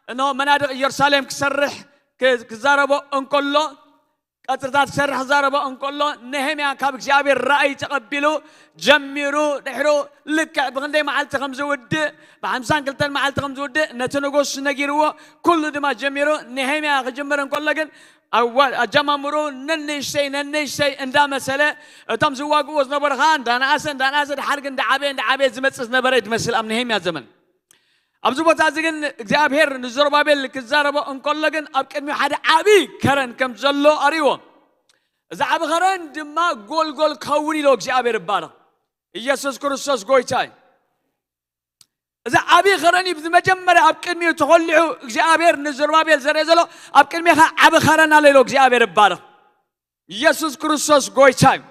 እንሆ መናድቕ ኢየሩሳሌም ክሰርሕ ክ-፣ ክዛረቦ እንከሎ፣ ቀጽርታት ክሰርሕ ክዛረቦ እንከሎ፣ ነሄምያ ካብ እግዚኣብሔር ራእይ ተቐቢሉ ጀሚሩ፣ ድሕሩ ልክዕ ብኽንደይ መዓልቲ ከም ዝውድእ፣ ብሓምሳን ክልተን መዓልቲ ከም ዝውድእ ነቲ ንጉስ ነጊርዎ፣ ኩሉ ድማ ጀሚሩ። ነሄምያ ክጅምር እንከሎ ግን ኣዋ-፣ ኣጀማምሩ ነንእሽተይ ነንእሽተይ እንዳመሰለ፣ እቶም ዝዋግእዎ ዝነበሩ ኸዓ እንዳነኣሰ እንዳነኣሰ፣ ድሓር ግን እንዳዓበየ እንዳዓበየ ዝመጽእ ዝነበረ እዩ ዝመስል ኣብ ነሄምያ ዘመን። ኣብዚ ቦታ እዚ ግን እግዚኣብሔር ንዘሩባቤል ክዛረቦ እንከሎ ግን ኣብ ቅድሚኡ ሓደ ዓቢ ከረን ከም ዘሎ ኣርእይዎ። እዚ ዓቢ ከረን ድማ ጎልጎል ክኸውን ኢሎ እግዚኣብሔር ይባረኽ። ኢየሱስ ክርስቶስ ጎይታ እዩ። እዚ ዓቢ ከረን እዩ። ብመጀመርያ ኣብ ቅድሚኡ ተኾሊዑ እግዚኣብሔር ንዘሩባቤል ዘርኢ ዘሎ፣ ኣብ ቅድሜኻ ዓቢ ከረን ኣሎ ኢሎ እግዚኣብሔር ይባረኽ። ኢየሱስ ክርስቶስ ጎይታ እዩ።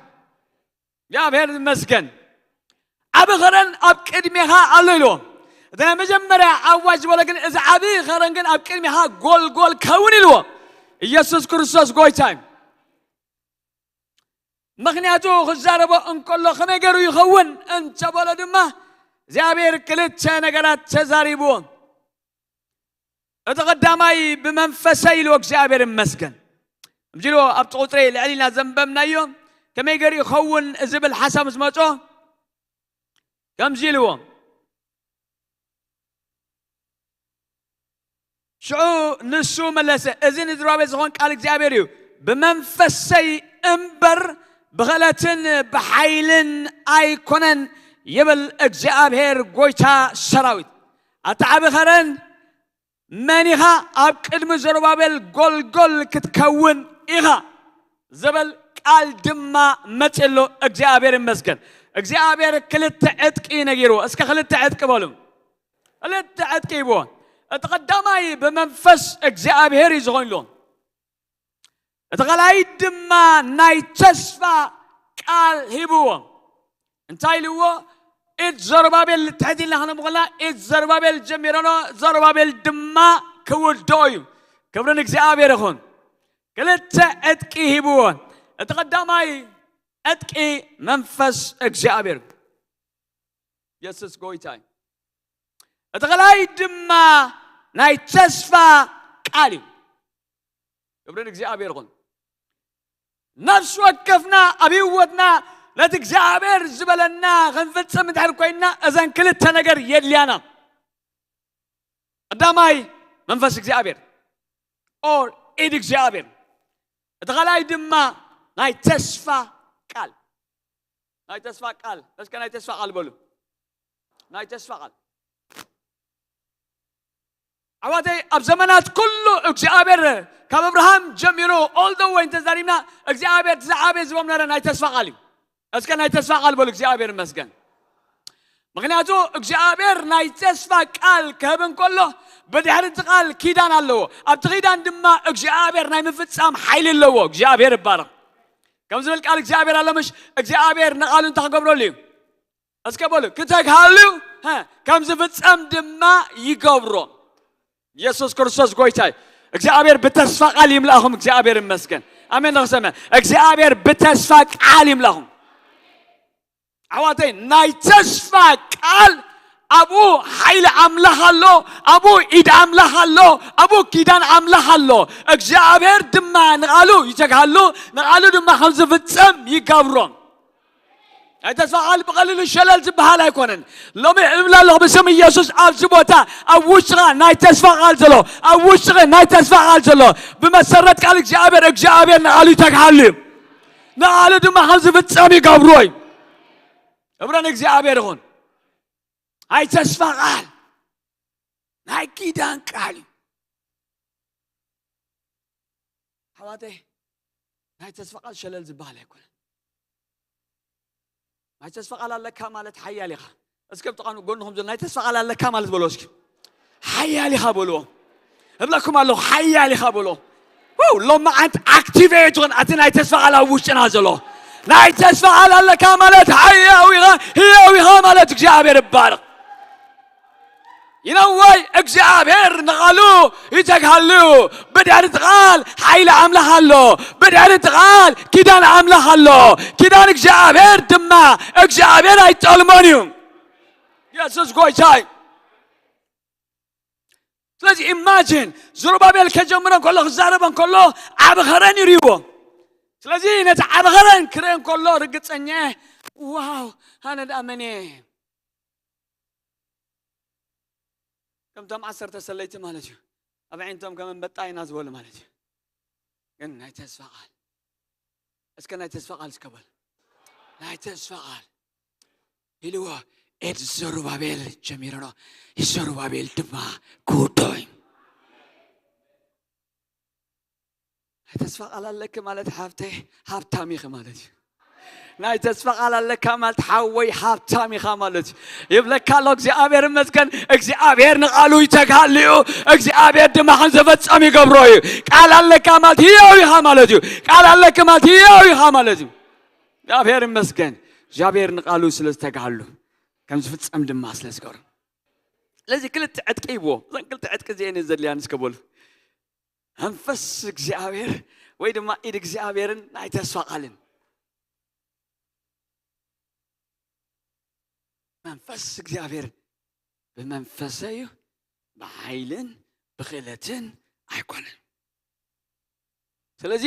እግዚኣብሔር ይመስገን። ዓቢ ኸረን ኣብ ቅድሜኻ ኣሎ ኢልዎ። እቲ ናይ መጀመርያ ኣዋጅ ዝበሎ ግን፣ እዚ ዓቢ ኸረን ግን ኣብ ቅድሜኻ ጎልጎል ከውን ኢልዎ። ኢየሱስ ክርስቶስ ጎይታ እዩ። ምኽንያቱ ክዛረቦ እንከሎ ከመይ ገይሩ ይኸውን እንተበሎ ድማ፣ እግዚኣብሔር ክልተ ነገራት ተዛሪብዎ። እቲ ቀዳማይ ብመንፈሰይ ኢልዎ እግዚኣብሔር ይመስገን። ከምዚ ኢልዎ ኣብቲ ቁፅሪ ልዕል ኢልና ዘንበብናዮ ከመይ ገይሩ ይኸውን ዝብል ሓሳብ ምስ መጾ ከምዚ ኢልዎ። ሽዑ ንሱ መለሰ፣ እዚ ንዝሩባቤል ዝኾን ቃል እግዚኣብሔር እዩ። ብመንፈሰይ እምበር ብኽእለትን ብሓይልን ኣይኮነን ይብል እግዚኣብሔር ጎይታ ሰራዊት። ኣታ ዓቢ ኸረን መን ኢኻ? ኣብ ቅድሚ ዘሩባቤል ጎልጎል ክትከውን ኢኻ ዝብል ቃል ድማ መጺ ኣሎ። እግዚኣብሔር ይመስገን። እግዚኣብሔር ክልተ ዕጥቂ ነጊርዎ። እስከ ክልተ ዕጥቂ በሉ። ክልተ ዕጥቂ ሂብዎ። እቲ ቀዳማይ ብመንፈስ እግዚኣብሔር እዩ ዝኾንሉ። እቲ ኻልኣይ ድማ ናይ ተስፋ ቃል ሂብዎ። እንታይ ኢልዎ? ኢድ ዘሩባቤል ትሕት ኢልና ክንብቕላ፣ ኢድ ዘሩባቤል ጀሚረኖ፣ ዘሩባቤል ድማ ክውድኦ እዩ። ክብሪ ንእግዚኣብሔር ይኹን። ክልተ ዕጥቂ ሂብዎ። እቲ ቀዳማይ ዕጥቂ መንፈስ እግዚኣብሔር። የሱስ ጎይታ እዩ። እቲ ኻልኣይ ድማ ናይ ተስፋ ቃል እዩ። ክብሪ ንእግዚኣብሔር ይኹን። ነፍሲ ወከፍና ኣብ ህይወትና ነቲ እግዚኣብሔር ዝበለና ክንፍጽም እንድሕር ኮይንና፣ እዘን ክልተ ነገር የድልያና። ቀዳማይ መንፈስ እግዚኣብሔር፣ ኦር ኢድ እግዚኣብሔር። እቲ ኻልኣይ ድማ ናይ ተስፋ ቃል። ናይ ተስፋ ቃል። እስከ ናይ ተስፋ ቃል በሉ። ናይ ተስፋ ቃል። ኣሕዋተይ፣ ኣብ ዘመናት ኩሉ እግዚኣብሔር፣ ካብ ኣብርሃም ጀሚሩ all the way እንተዛሪብና፣ እግዚኣብሔር እቲ ዝዓበየ ዝቦም ነበረ ናይ ተስፋ ቃል እዩ። እስከ ናይ ተስፋ ቃል በሉ። እግዚኣብሔር ይመስገን። ምኽንያቱ እግዚኣብሔር ናይ ተስፋ ቃል ክህብ እንከሎ፣ ብድሕሪ እቲ ቃል ኪዳን ኣለዎ። ኣብቲ ኪዳን ድማ እግዚኣብሔር ናይ ምፍጻም ሓይሊ ኣለዎ። እግዚኣብሔር ይባረኽ። ከም ዝብል ቃል እግዚኣብሔር ኣሎ፣ ምሽ እግዚኣብሔር ንቃሉ እንታይ ክገብረሉ እዩ? እስከ በሉ፣ ክተግሃሉ፣ ሀ፣ ከም ዝፍጸም ድማ ይገብሮ። ኢየሱስ ክርስቶስ ጎይታ እዩ። እግዚኣብሔር ብተስፋ ቃል ይምላእኹም። እግዚኣብሔር ይመስገን። ኣሜን። ንኽሰምዕ፣ እግዚኣብሔር ብተስፋ ቃል ይምላእኹም። ኣሕዋተይ፣ ናይ ተስፋ ቃል ኣብኡ ሓይሊ ኣምላኽ ኣሎ፣ ኣብኡ ኢድ ኣምላኽ ኣሎ፣ ኣብኡ ኪዳን ኣምላኽ ኣሎ። እግዚኣብሔር ድማ ንቓሉ ይተግሃሉ፣ ንቓሉ ድማ ከም ዝፍጸም ይገብሮ። ናይ ተስፋ ቃል ብቐሊሉ ሸለል ዝበሃል ኣይኮነን። ሎሚ እብላ ኣለኹ ብስም ኢየሱስ፣ ኣብዚ ቦታ ኣብ ውሽጥኻ ናይ ተስፋ ቃል ዘሎ፣ ኣብ ውሽጥኺ ናይ ተስፋ ቃል ዘሎ፣ ብመሰረት ቃል እግዚኣብሔር፣ እግዚኣብሔር ንቓሉ ይተግሃሉ እዩ። ንቓሉ ድማ ከም ዝፍጸም ይገብሮ እዩ። ክብሪ ንእግዚኣብሔር ይኹን። ናይ ተስፋ ቃል፣ ናይ ኪዳን ቃል እዩ። ኣሕዋተይ፣ ናይ ተስፋ ቃል ሸለል ዝበሃል ኣይኮነን። ናይ ተስፋ ቃል ኣለካ ማለት ሓያል ኢኻ። እስከ ብጥቓኑ ጎንኹም ዘሎ ናይ ተስፋ ቃል ኣለካ ማለት በሎ እስኪ። ሓያል ኢኻ በልዎ። እብለኩም ኣለኹ፣ ሓያል ኢኻ በልዎ። ው፣ ሎማዓንቲ ኣክቲቬት ይኹን ኣቲ ናይ ተስፋ ቃል ኣብ ውሽጥና ዘሎ። ናይ ተስፋ ቃል ኣለካ ማለት ሓያው ኢኻ፣ ህያው ኢኻ ማለት እግዚኣብሔር ይባረኽ። ይነወይ እግዚኣብሔር ንቓሉ ይተግሃሉ። ብድሕሪ እቲ ቃል ሓይሊ ኣምላኽ ኣሎ። ብድሕሪ እቲ ቃል ኪዳን ኣምላኽ ኣሎ። ኪዳን እግዚኣብሔር ድማ እግዚኣብሔር ኣይጠልሞን እዩ። የሱስ ጎይታይ። ስለዚ ኢማጂን፣ ዝሩባቤል ከጀምሮ እንከሎ፣ ክዛረበ እንከሎ ዓቢ ኸረን ይርእይዎ። ስለዚ ነቲ ዓቢ ኸረን ክርኢ እንከሎ ርግጸኛ፣ ዋው፣ ኣነ ደኣ መን እየ? ከምቶም ዓሰርተ ሰለይቲ ማለት እዩ። ኣብ ዓይነቶም ከም ኣንበጣ ኢና ዝበሉ ማለት እዩ። ግን ናይ ተስፋ ቃል፣ እስከ ናይ ተስፋ ቃል እስከ በል። ናይ ተስፋ ቃል ኢልዎ፣ ኤድ ዘሩባቤል ጀሚርኖ፣ ዘሩባቤል ድማ ክውድኦ እዩ። ናይ ተስፋ ቃል ኣለኪ ማለት ሓፍተይ፣ ሃብታም ኢኺ ማለት እዩ። ናይ ተስፋ ቃል ኣለካ ማለት ሓወይ፣ ሃብታም ኢኻ ማለት እዩ። ይብለካ ኣሎ እግዚኣብሔር ይመስገን። እግዚኣብሔር ንቃሉ ይተግሃሉ እዩ። እግዚኣብሔር ድማ ከም ዘፈጸም ይገብሮ እዩ። ቃል ኣለካ ማለት ህያው ኢኻ ማለት እዩ። ቃል ኣለኪ ማለት ህያው ኢኻ ማለት እዩ። እግዚኣብሔር ይመስገን። እግዚኣብሔር ንቃሉ ስለ ዝተግሃሉ ከም ዝፍጸም ድማ ስለ ዝገብሩ። ስለዚ ክልተ ዕጥቂ ይብዎ። እዘን ክልተ ዕጥቂ እዚኤን እየን ዘድልያን እስከ በሉ። መንፈስ እግዚኣብሔር ወይ ድማ ኢድ እግዚኣብሔርን ናይ ተስፋ ቃልን። መንፈስ እግዚኣብሔር ብመንፈሰ እዩ፣ ብሓይልን ብክእለትን ኣይኮነን። ስለዚ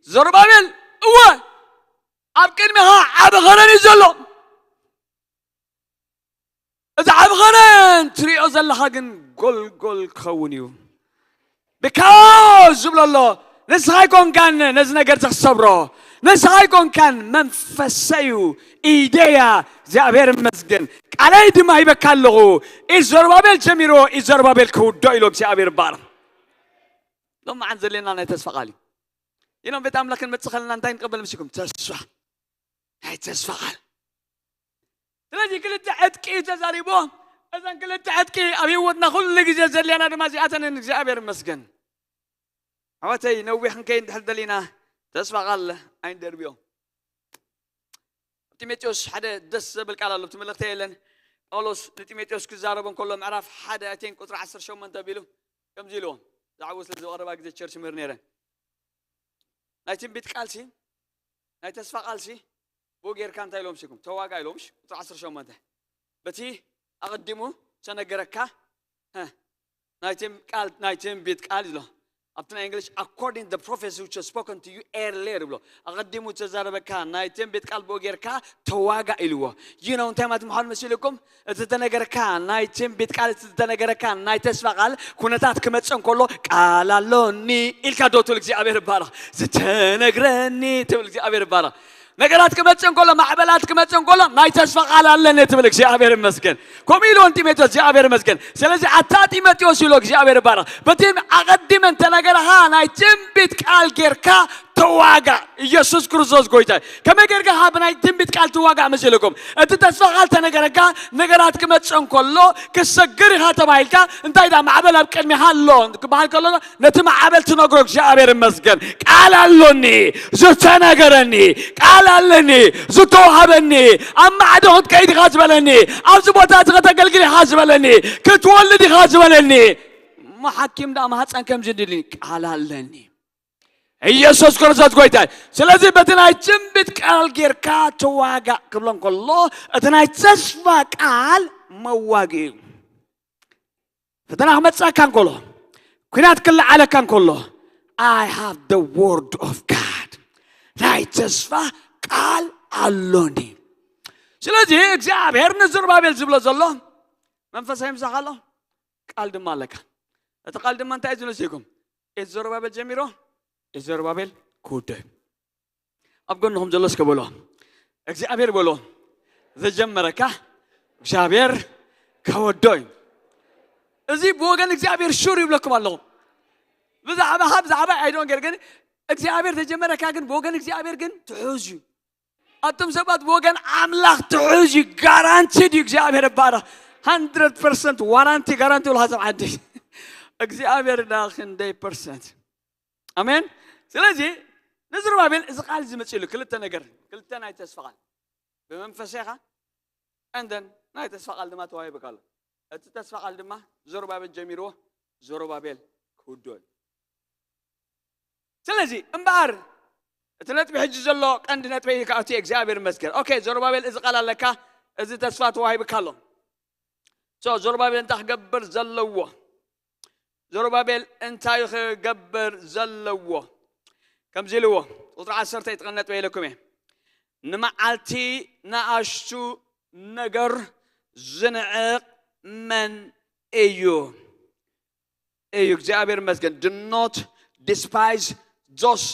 ዘሩባቤል፣ እወ፣ ኣብ ቅድሚኻ ዓቢ ኸረን እዩ ዘሎ። እቲ ዓቢ ኸረን ትሪኦ ዘለኻ ግን ጎልጎል ክኸውን እዩ። ብካው ዝብሎ ኣሎ። ንስኻ ኣይኮንካን ነዚ ነገር ዘኽሰብሮ፣ ንስኻ ኣይኮንካን፣ መንፈሰ እዩ፣ ኢደያ። እግዚኣብሔር ይመስገን። ቃለይ ድማ ሂበካ ኣለኹ። ኢድ ዘሩባቤል ጀሚሮ፣ ኢድ ዘሩባቤል ክውዶ ኢሎ እግዚኣብሔር ይባረኽ። ሎማዓን ዘለና ናይ ተስፋ ቃል እዩ። ኢኖም ቤት ኣምላኽ ክንመጽእ ከለና እንታይ ንቀበል መሲልኩም? ተስፋ። ናይ ተስፋ ቃል። ስለዚ ክልተ ዕጥቂ እዩ ተዛሪቦ። እዘን ክልተ ዕጥቂ ኣብ ህይወትና ኩሉ ግዜ ዘድልያና ድማ እዚኣተን እየን። እግዚኣብሔር ይመስገን። ኣሕዋተይ፣ ነዊሕ ክንከይድ እንድሕር ደሊና ተስፋ ቃል ኣይንደርብዮ። ኣብ ጢሞቴዎስ ሓደ ደስ ዘብል ቃል ኣሎ፣ እቲ መልእኽቲ የለን። ጳውሎስ ንጢሞቴዎስ ክዛረቦ እንከሎ ምዕራፍ ሓደ ኣቴን ቁጽሪ ዓሰርተ ሸሞንተ ኣቢሉ ከምዚ ኢልዎ፣ ብዛዕባኡ ስለ ዝቐረባ ግዜ ቸርች ምህር ነይረ። ናይ ትንቢት ቃልሲ፣ ናይ ተስፋ ቃልሲ፣ ብኡ ጌርካ እንታይ ኢሎም ሲኩም? ተዋጋ ኢሎም፣ እሺ? ቁጽሪ ዓሰርተ ሸሞንተ። በቲ ኣቐዲሙ ዝተነገረካ፣ ሀ፣ ናይ ትም-፣ ቃል፣ ናይ ትንቢት ቃል ኢሎ። ኣብቲ ናይ እንግሊሽ፣ according the prophecy which was spoken to you earlier ብሎ። ኣቐዲሙ ዝተዛረበካ ናይ ትንቢት ቃል ብኡ ጌርካ ተዋጋ ኢልዎ። You know እንታይ ማለት ምዃኑ መሲልኩም? እቲ ዝተነገረካ ናይ ትንቢት ቃል፣ እቲ ዝተነገረካ ናይ ተስፋ ቃል፣ ኩነታት ክመጽእ እንከሎ፣ "ቃል ኣሎኒ" ኢልካ ዶ ትብል? እግዚኣብሔር ይባረኽ። "ዝተነግረኒ" ትብል? እግዚኣብሔር ይባረኽ። ነገራት ክመጽእ እንከሎ፣ ማዕበላት ክመጽእ እንከሎ፣ ናይ ተስፋ ቃል ኣለኒ ትብል? እግዚኣብሔር ይመስገን። ከምኡ ኢልዎ ንጢሞቴዎስ፣ እግዚኣብሔር ይመስገን። ስለዚ ኣታ ጢሞቴዎስ ኢሎ፣ እግዚኣብሔር ይባረኽ፣ በቲ ኣቐዲመ እንተነገረኻ ናይ ትንቢት ቃል ጌርካ ተዋጋእ። ኢየሱስ ክርስቶስ ጎይታ እዩ። ከመይ ጌርካ ካብ ናይ ትንቢት ቃል ትዋጋእ መሲልኩም? እቲ ተስፋ ቃል ተነገረካ፣ ነገራት ክመጽእ እንከሎ፣ ክትሰግር ኢኻ ተባሂልካ፣ እንታይ ደኣ ማዕበል ኣብ ቅድሚኻ ኣሎ ክበሃል ከሎ፣ ነቲ ማዕበል ትነግሮ፣ እግዚኣብሔር ይመስገን። ቃል ኣሎኒ፣ ዝተነገረኒ፣ ቃል ኣለኒ፣ ዝተዋህበኒ፣ ኣብ ማዕዶ ክትከይድ ኢኻ ዝበለኒ፣ ኣብዚ ቦታ እዚ ከተገልግል ኢኻ ዝበለኒ፣ ክትወልድ ኢኻ ዝበለኒ። እሞ ሓኪም ደኣ ማህፀን ከምዚ እንድልኒ፣ ቃል ኣለኒ። ኢየሱስ ክርስቶስ ጎይታ እዩ። ስለዚ በቲ ናይ ትንቢት ቃል ጌርካ ተዋጋእ ክብሎ እንከሎ፣ እቲ ናይ ተስፋ ቃል መዋግኢ እዩ። ፈተና ክመጽኣካ እንከሎ፣ ኲናት ክለዓለካ እንከሎ፣ I have the word of God፣ ናይ ተስፋ ቃል ኣሎኒ። ስለዚ እግዚኣብሔር ንዝሩባቤል ዝብሎ ዘሎ፣ መንፈሳዊ ምሳኻ ኣሎ፣ ቃል ድማ ኣለካ። እቲ ቃል ድማ እንታይ እዩ ዝነስይኩም? እቲ ዘሩባቤል ጀሚሮ፣ እቲ ዘሩባቤል ክውዶ እዩ። ኣብ ጎንኹም ዘሎ እስከ በሎ፣ እግዚኣብሔር በሎ፣ ዘጀመረካ እግዚኣብሔር ከወዶ እዩ። እዚ ብወገን እግዚኣብሔር ሹር ይብለኩም ኣለኹ። ብዛዕባ ካብ ዛዕባ ኣይዶን ገር ግን እግዚኣብሔር ዘጀመረካ ግን ብወገን እግዚኣብሔር ግን ትሑዝ እዩ። ኣቱም ሰባት ብወገን ኣምላኽ ትሑዝ እዩ። ጋራንቲድ እዩ እግዚኣብሔር ባራ። ሃንድረድ ፐርሰንት ዋራንቲ ጋራንቲ ብልካ ሰብ ዓዲ እግዚኣብሔር ዳ ክንደይ ፐርሰንት? ኣሜን። ስለዚ ንዝሩባቤል እዚ ቃል ዝመፅእሉ ክልተ ነገር፣ ክልተ ናይ ተስፋ ቃል ብመንፈሰኻ እንደን ናይ ተስፋ ቃል ድማ ተዋሂብካ ኣሎ። እቲ ተስፋ ቃል ድማ ዘሩባቤል ጀሚርዎ፣ ዘሩባቤል ክውድኦ እዩ። ስለዚ እምበኣር እቲ ነጥቢ ሕጂ ዘሎ ቀንዲ ነጥቢ እዩ ከኣቱ። እግዚኣብሔር ይመስገን። ኦኬ፣ ዘሩባቤል እዚ ቃል ኣለካ፣ እዚ ተስፋ ተዋሂብካ ኣሎ። ሶ ዘሩባቤል እንታይ ክገብር ዘለዎ? ዘሩባቤል እንታይ ክገብር ዘለዎ? ከምዚ ኢልዎ፣ ቁፅሪ ዓሰርተ ይጥቀን ነጥበ ኢለኩም እየ። ንመዓልቲ ንኣሽቱ ነገር ዝንዕቕ መን እዩ? እዩ። እግዚኣብሔር ይመስገን። Do not despise those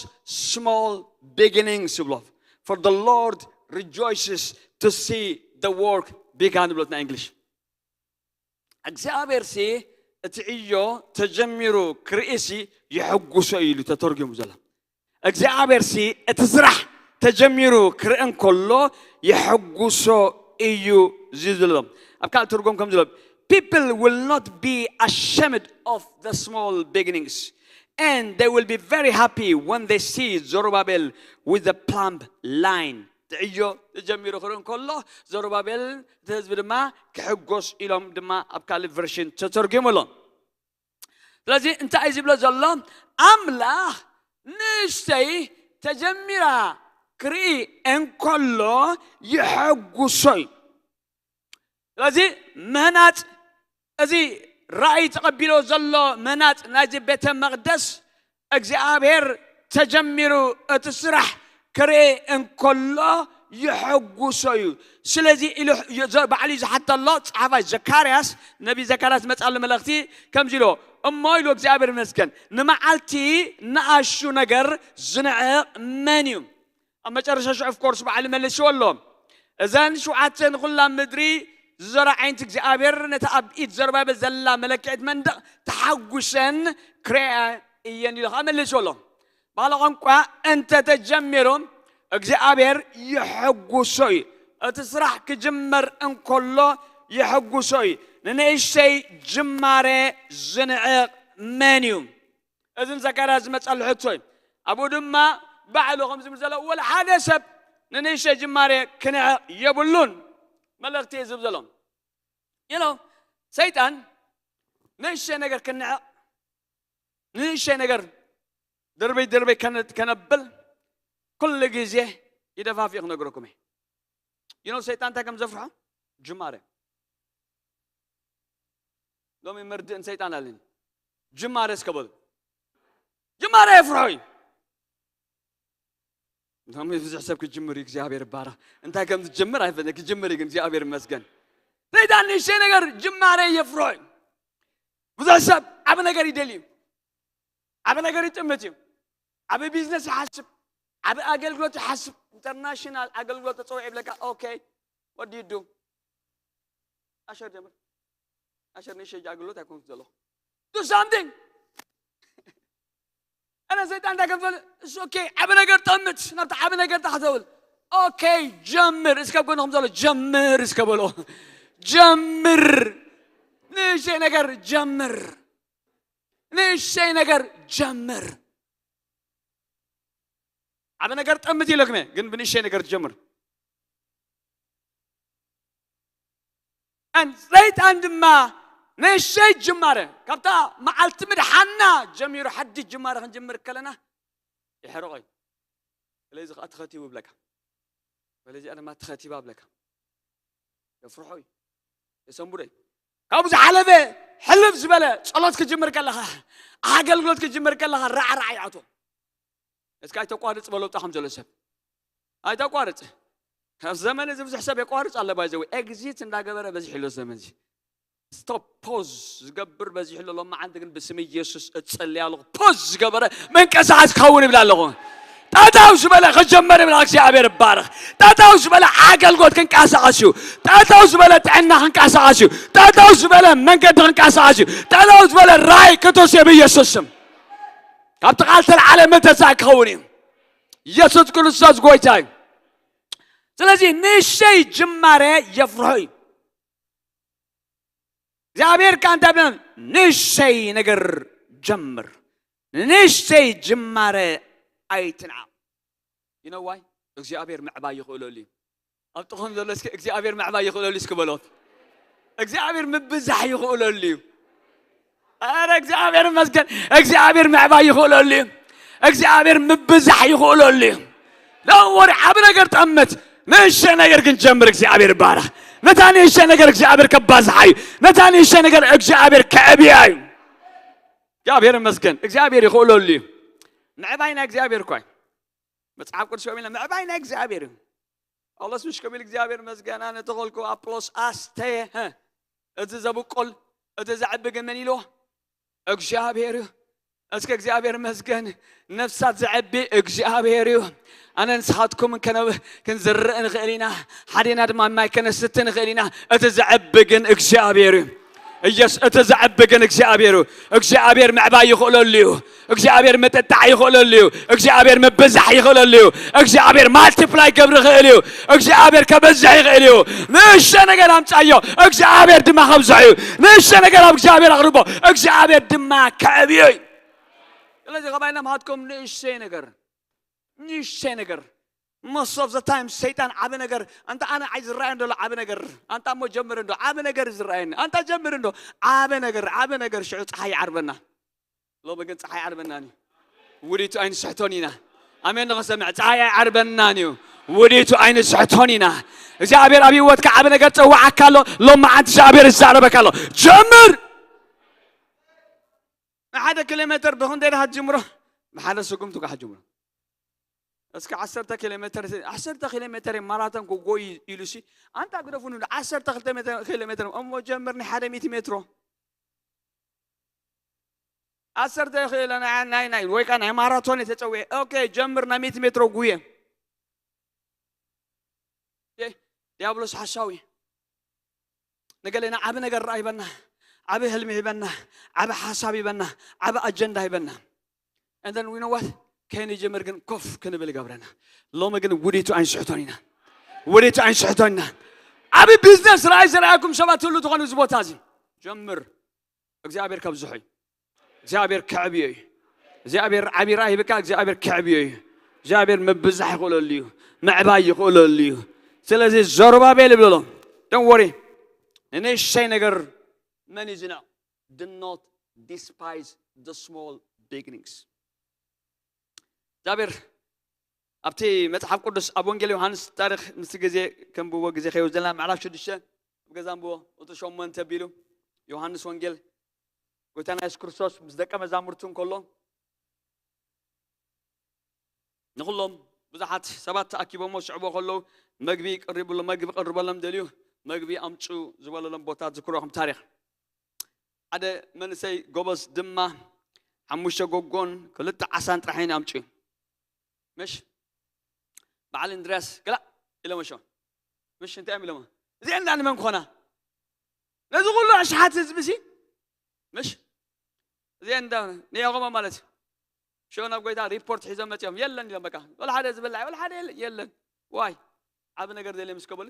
small beginnings ይብሎ። For the Lord rejoices to see the work begun ይብሎትና እንግሊሽ። እግዚኣብሔር ሲ እቲ ዕዮ ተጀሚሩ ክርእሲ ይሕጉሶ እዩ ኢሉ ተተርጉሙ ዘሎ። እግዚኣብሔር ሲ እቲ ስራሕ ተጀሚሩ ክርኢ እንከሎ ይሕጉሶ እዩ ዝብሎም። ኣብ ካልእ ትርጉም ከም ዝብሎ, people will not be ashamed of the small beginnings, and they will be very happy when they see Zerubbabel with the plumb line. ትዕዮ ተጀሚሩ ክርኢ እንከሎ ዘሩባቤል እቲ ህዝቢ ድማ ክሕጎስ ኢሎም ድማ ኣብ ካልእ ቨርሽን ተተርጉሙ ኣሎ። ስለዚ እንታይ እዩ ዝብሎ ዘሎ? ኣምላኽ ንእሽተይ ተጀሚራ ክርኢ እንከሎ ይሐጉሶ እዩ። ስለዚ ምህናጽ፣ እዚ ራእይ ተቐቢሎ ዘሎ ምህናጽ ናይዚ ቤተ መቕደስ እግዚኣብሔር ተጀሚሩ እቲ ስራሕ ክርኢ እንከሎ ይሐጉሶ እዩ። ስለዚ ኢሉ ባዕሉ ዝሓተሎ ጸሓፋይ ዘካርያስ፣ ነቢ ዘካርያስ መጻሉ መልእኽቲ ከምዚ ኢሎ፣ እሞ ኢሉ እግዚኣብሔር ይመስገን፣ ንመዓልቲ ንኣሹ ነገር ዝንዕቕ መን እዩ? ኣብ መጨረሻ ሽዑ ኦፍኮርስ ባዕሉ መሊስዎ ኣሎ። እዘን ሽውዓተ ንኹላ ምድሪ ዝዘርዓ ዓይነት እግዚኣብሔር ነታ ኣብ ኢድ ዘሩባቤል ዘላ መለክዒት መንደቕ ተሓጉሰን ክሪኣ እየን ኢሉ ከዓ መሊስዎ ኣሎ። ባህሊ ቋንቋ እንተ ተጀሚሩ እግዚኣብሔር ይሕጉሶ እዩ። እቲ ስራሕ ክጅመር እንከሎ ይሕጉሶ እዩ። ንንእሽተይ ጅማሬ ዝንዕቕ መን እዩ? እዝን ዘካርያስ ዝመጸሉ ሕቶ እዩ። ኣብኡ ድማ ባዕሉ ከም ዝብል ዘሎ ወላ ሓደ ሰብ ንንእሽተይ ጅማሬ ክንዕቕ የብሉን። መልእኽቲ እዩ ዝብ ዘሎ። You know, ሰይጣን ንእሽተይ ነገር ክንዕቕ፣ ንእሽተይ ነገር ድርበይ ድርበይ ከነ- ከነብል ኩሉ ግዜ ይደፋፍእ ክነግረኩም እየ። You know ሰይጣን እንታይ ከም ዘፍርሖ? ጅማሬ። ሎሚ መርድእን ሰይጣን ኣለኒ። ጅማሬ እስከ በሉ። ጅማሬ የፍርሖ እዩ። ሎሚ ብዙሕ ሰብ ክጅምር እዩ፣ እግዚኣብሔር ይባረኽ። እንታይ ከም ዝጅምር ኣይፈለጥ፣ ክጅምር እዩ ግን እግዚኣብሔር ይመስገን። ሰይጣን ንእሽተይ ነገር ጅማሬ የፍርሖ እዩ። ብዙሕ ሰብ ዓብ ነገር ይደሊ እዩ። ዓብ ነገር ይጥምት እዩ። ዓብ ቢዝነስ ይሓስብ፣ ዓብ ኣገልግሎት ይሓስብ። ኢንተርናሽናል ኣገልግሎት ተፀውዒ ይብለካ። ኦኬ፣ what do you do? ኣሸር ጀምር። ኣሸር ንእሽተይ ኣገልግሎት ኣይኮንኩ ዘለኹ። Do something. ኣነ ሰይጣን እንታይ ከም ዝብል፣ it's okay፣ ዓብ ነገር ጠምት፣ ናብቲ ዓብ ነገር ታሕተብል። ኦኬ፣ ጀምር። እስከ ጎንኹም ዘሎ ጀምር እስከ በሎ። ጀምር። ንእሽተይ ነገር ጀምር። ንእሽተይ ነገር ጀምር። ዓብ ነገር ጠምት ኢለኩም እየ፣ ግን ብንእሽተይ ነገር ጀምር። And ሰይጣን ድማ ንእሽተይ ጅማረ፣ ካብታ መዓልቲ ምድሓና ጀሚሩ ሓድሽ ጅማረ ክንጅምር ከለና ይሕርቆ እዩ። ስለዚ ከዓ ተኸቲቡ ይብለካ። ስለዚ ድማ ተኸቲባ ይብለካ። የፍርሖ እዩ። የሰንብዶ እዩ። ካብኡ ዝሓለፈ ሕልፍ ዝበለ ጸሎት ክጅምር ከለኻ፣ ኣገልግሎት ክጅምር ከለኻ ራዕራዕ ይኣትዎ። እስከ ኣይተቋርጽ በሎ ብጣዕሚ ዘሎ ሰብ። ኣይተቋርጽ። ኣብ ዘመን እዚ ብዙሕ ሰብ የቋርጽ ኣሎ። ባይዘው ኤግዚት እንዳገበረ በዚሕ ኣሎ ዘመን እዚ። ስቶፕ ፖዝ ዝገብር በዚሕ ኣሎ። ሎማዓንቲ ግን ብስም ኢየሱስ እጸልይ ኣለኹ። ፖዝ ዝገበረ መንቀሳቐስ ክኸውን ይብል ኣለኹ። ጠጠው ዝበለ ክጀመር ይብላ እግዚኣብሔር ይባረኽ። ጠጠው ዝበለ ኣገልግሎት ክንቀሳቐስ እዩ። ጠጠው ዝበለ ጥዕና ክንቀሳቐስ እዩ። ጠጠው ዝበለ መንገዲ ክንቀሳቐስ እዩ። ጠጠው ዝበለ ራእይ ክትወስድ ብኢየሱስ ስም። ካብቲ ቃል ተልዓለ መንፈሳ ክኸውን እዩ። ኢየሱስ ክርስቶስ ጎይታ እዩ። ስለዚህ ንእሽተይ ጅማሬ የፍርሖ እዩ። እግዚኣብሔር ከኣ እንታይ ብለን ንእሽተይ ነገር ጀምር። ንእሽተይ ጅማሬ ኣይትንዓቕ። You know why? እግዚኣብሔር ምዕባይ ይኽእለሉ እዩ። ኣብ ጥቕም ዘሎ እስኪ እግዚኣብሔር ምዕባይ ይኽእለሉ እስኪ በሎ። እግዚኣብሔር ምብዛሕ ይኽእለሉ እዩ። ኣረ እግዚኣብሔር ይመስገን። እግዚኣብሔር ምዕባይ ይኽእለሉ እዩ። እግዚኣብሔር ምብዛሕ ይኽእለሉ እዩ። ለወር ዓብ ነገር ጠምት ንእሽተ ነገር ግን ጀምር። እግዚኣብሔር ይባረኽ። ነታ ንእሽተ ነገር እግዚኣብሔር ከባዝሓ እዩ። ነታ ንእሽተ ነገር እግዚኣብሔር ከዕብያ እዩ። እግዚኣብሔር ይመስገን። እግዚኣብሔር ይኽእለሉ እዩ። ምዕባይ ናይ እግዚኣብሔር እኳ እዩ። መጽሓፍ ቅዱስ ከሚልና ምዕባይ ናይ እግዚኣብሔር እዩ። ጳውሎስ ምሽ ከሚል እግዚኣብሔር መስገን ኣነ ተኸልኩ ኣጵሎስ ኣስተየ። እቲ ዘብቆል እቲ ዘዕቢ ግን መን ኢልዎ? እግዚኣብሔር እዩ። እስከ እግዚኣብሔር መስገን። ነፍሳት ዘዕቢ እግዚኣብሔር እዩ። ኣነ ንስኻትኩም ከነብ ክንዝርእ ንኽእል ኢና። ሓዴና ድማ ማይ ከነስቲ ንኽእል ኢና። እቲ ዘዕቢ ግን እግዚኣብሔር እዩ። ኢየሱስ እቲ ዘዕቢ ግን እግዚኣብሔር እዩ። እግዚኣብሔር ምዕባይ ይኽእለሉ እዩ። እግዚኣብሔር ምጥጣዕ ይኽእለሉ እዩ። እግዚኣብሔር ምብዛሕ ይኽእለሉ እዩ። እግዚኣብሔር ማልቲፕላይ ገብር ይኽእል እዩ። እግዚኣብሔር ከበዝሕ ይኽእል እዩ። ንእሽተ ነገር ኣምጻዮ፣ እግዚኣብሔር ድማ ከብዝሖ እዩ። ንእሽተ ነገር ኣብ እግዚኣብሔር ኣቕርቦ፣ እግዚኣብሔር ድማ ከዕብዮ እዩ። ስለዚ ኸባይና ምሃትኩም ንእሽተይ ነገር ንእሽተይ ነገር most of the time ሰይጣን ዓቢ ነገር ኣንታ ኣነ ኣይ ዝረኣየን ዘሎ ዓቢ ነገር ኣንታ እሞ ጀምር እንዶ ዓቢ ነገር ዝረኣየኒ ኣንታ ጀምር እንዶ ዓቢ ነገር ዓቢ ነገር ሽዑ ፀሓይ ይዓርበና። ሎሚ ግን ፀሓይ ዓርበናን እዩ። ውዲቱ ኣይንስሕቶን ኢና። ኣሜን ንኸሰምዕ ፀሓይ ኣይዓርበናን እዩ። ውዲቱ ኣይንስሕቶን ኢና። እግዚኣብሔር ኣብ ህይወትካ ዓቢ ነገር ፀዋዓካ ኣሎ። ሎም መዓንቲ እግዚኣብሔር ይዛረበካ ኣሎ። ጀምር። ንሓደ ኪሎ ሜትር ብኽንደይ ድኻ ትጅምሮ? ብሓደ ስጉምቲ ኳ ትጅምሮ። እስኪ ዓሰርተ ኪሎ ሜትር ዓሰርተ ኪሎ ሜትር ማራቶን ክጎይ ኢሉ ሲ ኣንታ ግደፉ ንብሎ ዓሰርተ ክልተ ሜትር ኪሎ ሜትር እሞ ጀምር ናይ ሓደ ሚእቲ ሜትሮ ዓሰርተ ይኽእል ናይ ናይ ናይ ወይ ከዓ ናይ ማራቶን የተጸውዐ ኦኬ ጀምር ናይ ሚእቲ ሜትሮ ጉየ። ዲያብሎስ ሓሳዊ ንገሌና ዓቢ ነገር ራእ ይበና፣ ዓቢ ህልሚ ይበና፣ ዓቢ ሓሳብ ይበና፣ ዓቢ ኣጀንዳ ይበና። And then we know what? ከይንጅምር ግን ኮፍ ክንብል ይገብረና። ሎሚ ግን ውዲቱ ኣይንስሕቶን ኢና። ውዲቱ ኣይንስሕቶን ኢና። ዓቢ ቢዝነስ ራእይ ዝረኣየኩም ሰባት ትህሉ ትኾኑ እዚ ቦታ እዚ ጀምር። እግዚኣብሔር ከብዝሖ እዩ። እግዚኣብሔር ከዕብዮ እዩ። እግዚኣብሔር ዓቢ ራእይ ሂብካ እግዚኣብሔር ከዕብዮ እዩ። እግዚኣብሔር ምብዛሕ ይኽእለሉ እዩ። ምዕባይ ይኽእለሉ እዩ። ስለዚ ዘሩባቤል ይብለሎም don't worry ንንእሽተይ ነገር መን እዩ ዝንዕቕ? Do not despise the small beginnings. እግዚኣብሔር ኣብቲ መጽሓፍ ቅዱስ ኣብ ወንጌል ዮሃንስ ታሪኽ ምስ ግዜ ከንብቦ ግዜ ከይወስደልና ምዕራፍ ሽዱሽተ ኣብ ገዛ ንብቦ እቲ ሸሞንተ ቢሉ ዮሃንስ ወንጌል ጎይታና የሱስ ክርስቶስ ምስ ደቀ መዛሙርቱ እንከሎ ንኹሎም ብዙሓት ሰባት ተኣኪቦሞ ዝስዕቦ ከለዉ መግቢ ቀሪብሎ መግቢ ቀርበሎም ደልዩ መግቢ ኣምፁ ዝበለሎም ቦታ ዝክረኹም ታሪኽ ሓደ መንእሰይ ጎበዝ ድማ ሓሙሽተ ጎጎን ክልተ ዓሳን ጥራሕ እየን ኣምፅኡ ምሽ በዓል እንድርያስ ገላእ ኢሎሞ ሸ ምሽ እንታይ እዮም ኢሎሞ እዚአን ዳ ንመን ክኾና ነዚ ኩሉ ኣሽሓት ህዝቢ ሲ ምሽ እዚአን ዳ ንያቆሞ ማለት እዩ ሸው ናብ ጎይታ ሪፖርት ሒዞም መፅኦም የለን ኢሎም በቃ ወላ ሓደ ዝበላዕ ወላ ሓደ የለን ዋይ ዓብ ነገር ደልዮም እስከ በሉ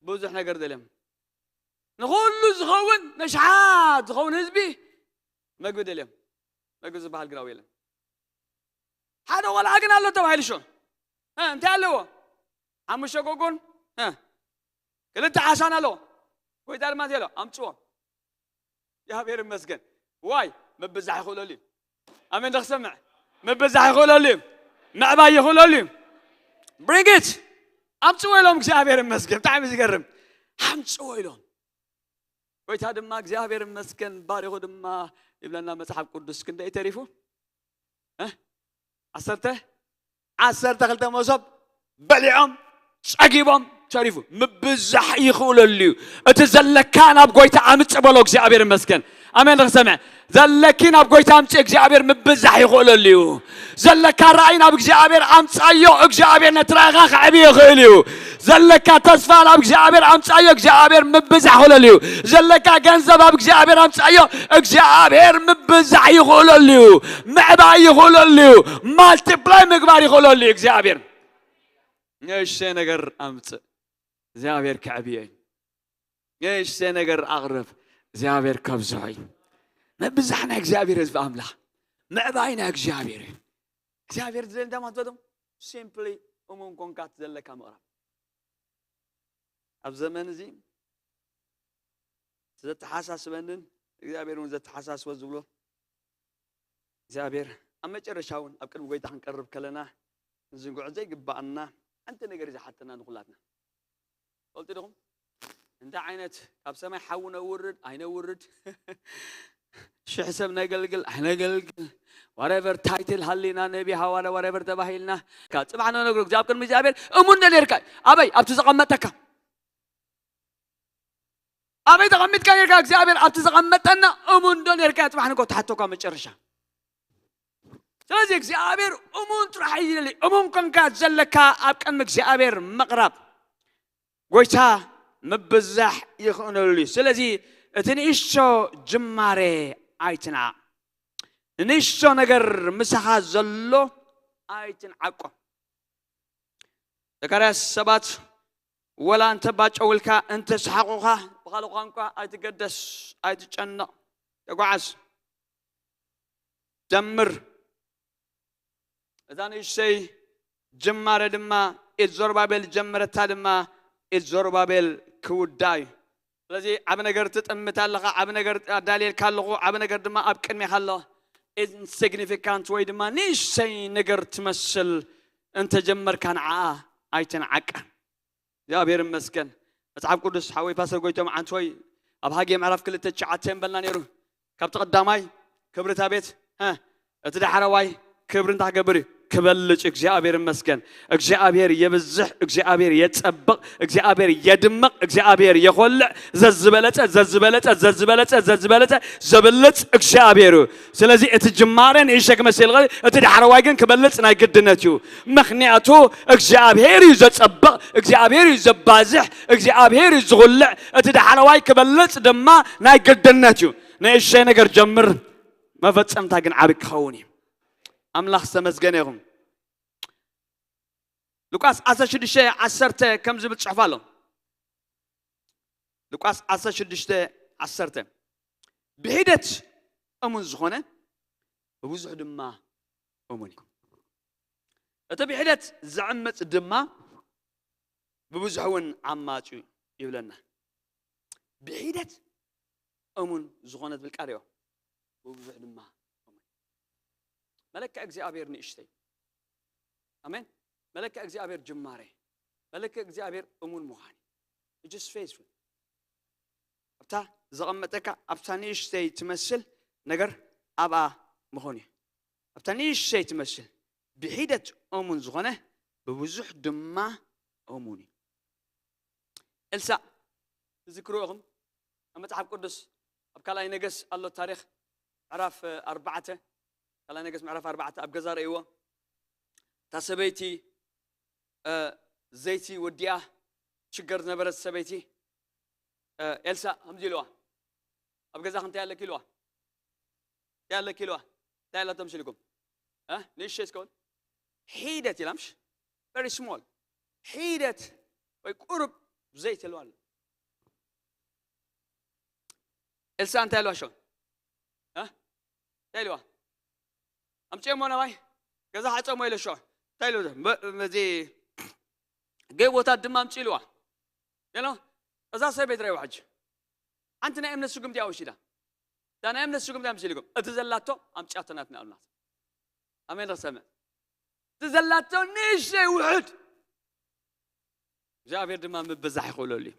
ብዙሕ ነገር ደልዮም ንኹሉ ዝኸውን ነሽሓት ዝኸውን ህዝቢ መግቢ ደልዮም መግቢ ዝበሃል ግራው የለን ሓደ ቆልዓ ግን ኣሎ ተባሂሉ ሸው እንታይ ኣለዎ ሓሙሽተ ጎጎን ክልተ ዓሳን ኣለዎ ጎይታ ድማ ኣሎ ኣምፅዎ እግዚኣብሔር ይመስገን ዋይ ምብዛሕ ይኽእለሉ እዩ ኣሜን ዶ ክሰምዕ ምብዛሕ ይኽእለሉ እዩ ምዕባይ ይኽእለሉ እዩ bring it ኣምፅዎ ኢሎም እግዚኣብሔር ይመስገን ብጣዕሚ ዝገርም ኣምፅዎ ኢሎም ጎይታ ድማ እግዚኣብሔር ይመስገን ባሪኹ ድማ ይብለና መፅሓፍ ቅዱስ ክንደይ ተሪፉ ዓሰርተ ዓሰርተ ክልተ መሶብ በሊዖም ጸጊቦም ተሪፉ ምብዛሕ ይኽእለሉ እዩ እቲ ዘለካ ናብ ጎይታ ኣምጽእ በሎ እግዚኣብሔር ይመስገን ኣሜን። ንክሰምዕ ዘለኪ ናብ ጎይታ ኣምፅእ፣ እግዚኣብሔር ምብዛሕ ይኽእለሉ እዩ። ዘለካ ራእይ ናብ እግዚኣብሔር ኣምፃዮ፣ እግዚኣብሔር ነቲ ራእይኻ ከዕቢ ይኽእል እዩ። ዘለካ ተስፋ ናብ እግዚኣብሔር ኣምፃዮ፣ እግዚኣብሔር ምብዛሕ ይኽእለሉ እዩ። ዘለካ ገንዘብ ኣብ እግዚኣብሔር ኣምፃዮ፣ እግዚኣብሔር ምብዛሕ ይኽእለሉ እዩ። ምዕባይ ይኽእለሉ እዩ። ማልቲፕላይ ምግባር ይኽእለሉ እዩ እግዚኣብሔር። ንእሽተይ ነገር ኣምፅእ፣ እግዚኣብሔር ከዕብዮ እዩ። ንእሽተይ ነገር ኣቕርብ፣ እግዚኣብሔር ከብዝሖ እዩ። ምብዛሕ ናይ እግዚኣብሔር ህዝቢ ኣምላኽ፣ ምዕባይ ናይ እግዚኣብሔር እዩ። እግዚኣብሔር ዝደሊ እንታይ ማለት ነው? ሲምፕሊ እሙን ኮንካ እቲ ዘለካ ምቕራብ። ኣብ ዘመን እዚ ዘተሓሳስበንን እግዚኣብሔር እውን ዘተሓሳስቦ ዝብሎ እግዚኣብሔር ኣብ መጨረሻ እውን ኣብ ቅድሚ ጎይታ ክንቀርብ ከለና ክንዝንግዖ ዘይግባኣና ሓንቲ ነገር እዩ ዝሓተና ንኹላትና። ፈልጡ ዲኹም? እንታይ ዓይነት ካብ ሰማይ ሓዊ ነውርድ ኣይነውርድ፣ ሽሕ ሰብ ነገልግል ኣይነገልግል፣ ዋሬቨር ታይትል ሃሊና፣ ነቢ፣ ሃዋርያ፣ ዋሬቨር ተባሂልና፣ ካብ ፅባሕ ነነግሮ። ኣብ ቅድሚ እግዚኣብሔር እሙን ዶ ነርካ? ኣበይ? ኣብቲ ዘቐመጠካ። ኣበይ ተቐሚጥካ ነርካ? እግዚኣብሔር ኣብቲ ዘቐመጠና እሙን ዶ ነርካ? ፅባሕ ንጎ ትሓተኳ መጨረሻ። ስለዚ እግዚኣብሔር እሙን ጥራሕ እዩ ዝደሊ። እሙን ኮንካ ዘለካ ኣብ ቅድሚ እግዚኣብሔር ምቕራብ፣ ጎይታ ምብዛሕ ይኽእነሉ እዩ። ስለዚ እቲ ንእሽቶ ጅማሬ ኣይትንዓቕ። ንእሽቶ ነገር ምሳኻ ዘሎ ኣይትንዓቆ። ዘካርያስ ሰባት ወላ እንተ ባጨውልካ፣ እንተ ሰሓቑኻ፣ ብኻልእ ቋንቋ ኣይትገደስ፣ ኣይትጨነቕ፣ ተጓዓዝ፣ ጀምር። እዛ ንእሽተይ ጅማረ ድማ ኢድ ዞርባቤል ጀመረታ ድማ ኢድ ዞርባቤል ክውዳ እዩ። ስለዚ ዓብ ነገር ትጥምት ኣለኻ፣ ዓብ ነገር ኣዳልየልካ ኣለኹ፣ ዓብ ነገር ድማ ኣብ ቅድሜኻ ኣሎ። ኢንሲግኒፊካንት ወይ ድማ ንእሽተይ ነገር ትመስል እንተጀመርካ ንዓኣ ኣይትንዓቀ። እግዚኣብሔር ይመስገን። መጽሓፍ ቅዱስ ሓወይ ፓስተር ጎይቶም ዓንት ሆይ ኣብ ሃጌ ምዕራፍ ክልተ ትሽዓተ በልና ነይሩ። ካብቲ ቀዳማይ ክብሪ እታ ቤት፣ እ፣ እቲ ዳሕረዋይ ክብሪ እንታይ ክገብር እዩ? ክበልጭ። እግዚኣብሔር ይመስገን። እግዚኣብሔር የብዝሕ፣ እግዚኣብሔር የጸብቕ፣ እግዚኣብሔር የድምቕ፣ እግዚኣብሔር የኾልዕ። ዘዝበለጸ፣ ዘዝበለጸ፣ ዘዝበለጸ፣ ዘዝበለጸ፣ ዘብልጽ እግዚኣብሔር እዩ። ስለዚ እቲ ጅማረ ንእሽተይ ክመስል ይኽእል፣ እቲ ዳሕረዋይ ግን ክበልጽ ናይ ግድነት እዩ። ምኽንያቱ እግዚኣብሔር እዩ ዘጸብቕ፣ እግዚኣብሔር እዩ ዘባዝሕ፣ እግዚኣብሔር እዩ ዝኹልዕ። እቲ ዳሕረዋይ ክበልጽ ድማ ናይ ግድነት እዩ። ንእሽተይ ነገር ጀምር፣ መፈጸምታ ግን ዓቢ ክኸውን እዩ። ኣምላኽ ዝተመስገነ ይኹን። ሉቃስ ዓሰርተ ሽዱሽተ ዓሰርተ ከም ዝብል ጽሑፍ ኣሎ። ሉቃስ ዓሰርተ ሽዱሽተ ዓሰርተ፣ ብሒደት እሙን ዝኾነ ብብዙሕ ድማ እሙን እዩ። እቲ ብሒደት ዝዕምጽ ድማ ብብዙሕ እውን ዓማጺ እዩ ይብለና። ብሒደት እሙን ዝኾነ ትብል ቃል እዮ፣ ብብዙሕ ድማ እሙን። መለክዕ እግዚኣብሔር ንእሽተይ። ኣሜን። መለክዕ እግዚኣብሔር ጅማሬ፣ መለክዕ እግዚኣብሔር እሙን ምዃን እዩ። Just faithful። ኣብታ ዘቐመጠካ ኣብታ ንእሽተይ ትመስል ነገር ኣብኣ ምኾን እዩ። ኣብታ ንእሽተይ ትመስል ብሒደት እሙን ዝኾነ ብብዙሕ ድማ እሙን እዩ። ኤልሳእ ትዝክርዎ ኢኹም? ኣብ መጽሓፍ ቅዱስ ኣብ ካልኣይ ነገስ ኣሎ ታሪኽ ምዕራፍ ኣርባዕተ፣ ካልኣይ ነገስ ምዕራፍ ኣርባዕተ ኣብ ገዛ ርእይዎ። እታ ሰበይቲ እ፣ ዘይቲ ወዲኣ ሽገር ዝነበረት ሰበይቲ እ፣ ኤልሳእ ከምዚ ኢልዋ፣ ኣብ ገዛኺ እንታይ ኣለኪ ኢልዋ? እንታይ ኣለኪ ኢልዋ? እንታይ ኣላቶ መሲልኩም? እ? ንእሽተይ እስከ በሉ። ሒደት ኢላ ምሽ? Very small። ሒደት ወይ ቁሩብ ዘይቲ ኢልዋ ኣሎ። ኤልሳእ እንታይ ኢልዋ ሸው? እ? እንታይ ኢልዋ? ኣምፅኦሞ ናባይ ገዛ ሓፀሞ ኢለ ሸው። እንታይ ኢሉ? መ-፣ መዚ ገይ ቦታ ድማ ኣምፂ ኢልዋ። ኢሎ፣ እዛ ሰበይቲ ራይዋ ሕጂ። ሓንቲ ናይ እምነት ስጉምቲ እያ ወሲዳ። እታ ናይ እምነት ስጉምቲ ኣምሲልኩም። እቲ ዘላቶ ኣምፅኣቶ ናትና እምነት። ኣሜን። ንኽሰምዕ። እቲ ዘላቶ ንእሽተይ ውሑድ። እግዚኣብሔር ድማ ምብዛሕ ይኽእለሉ እዩ።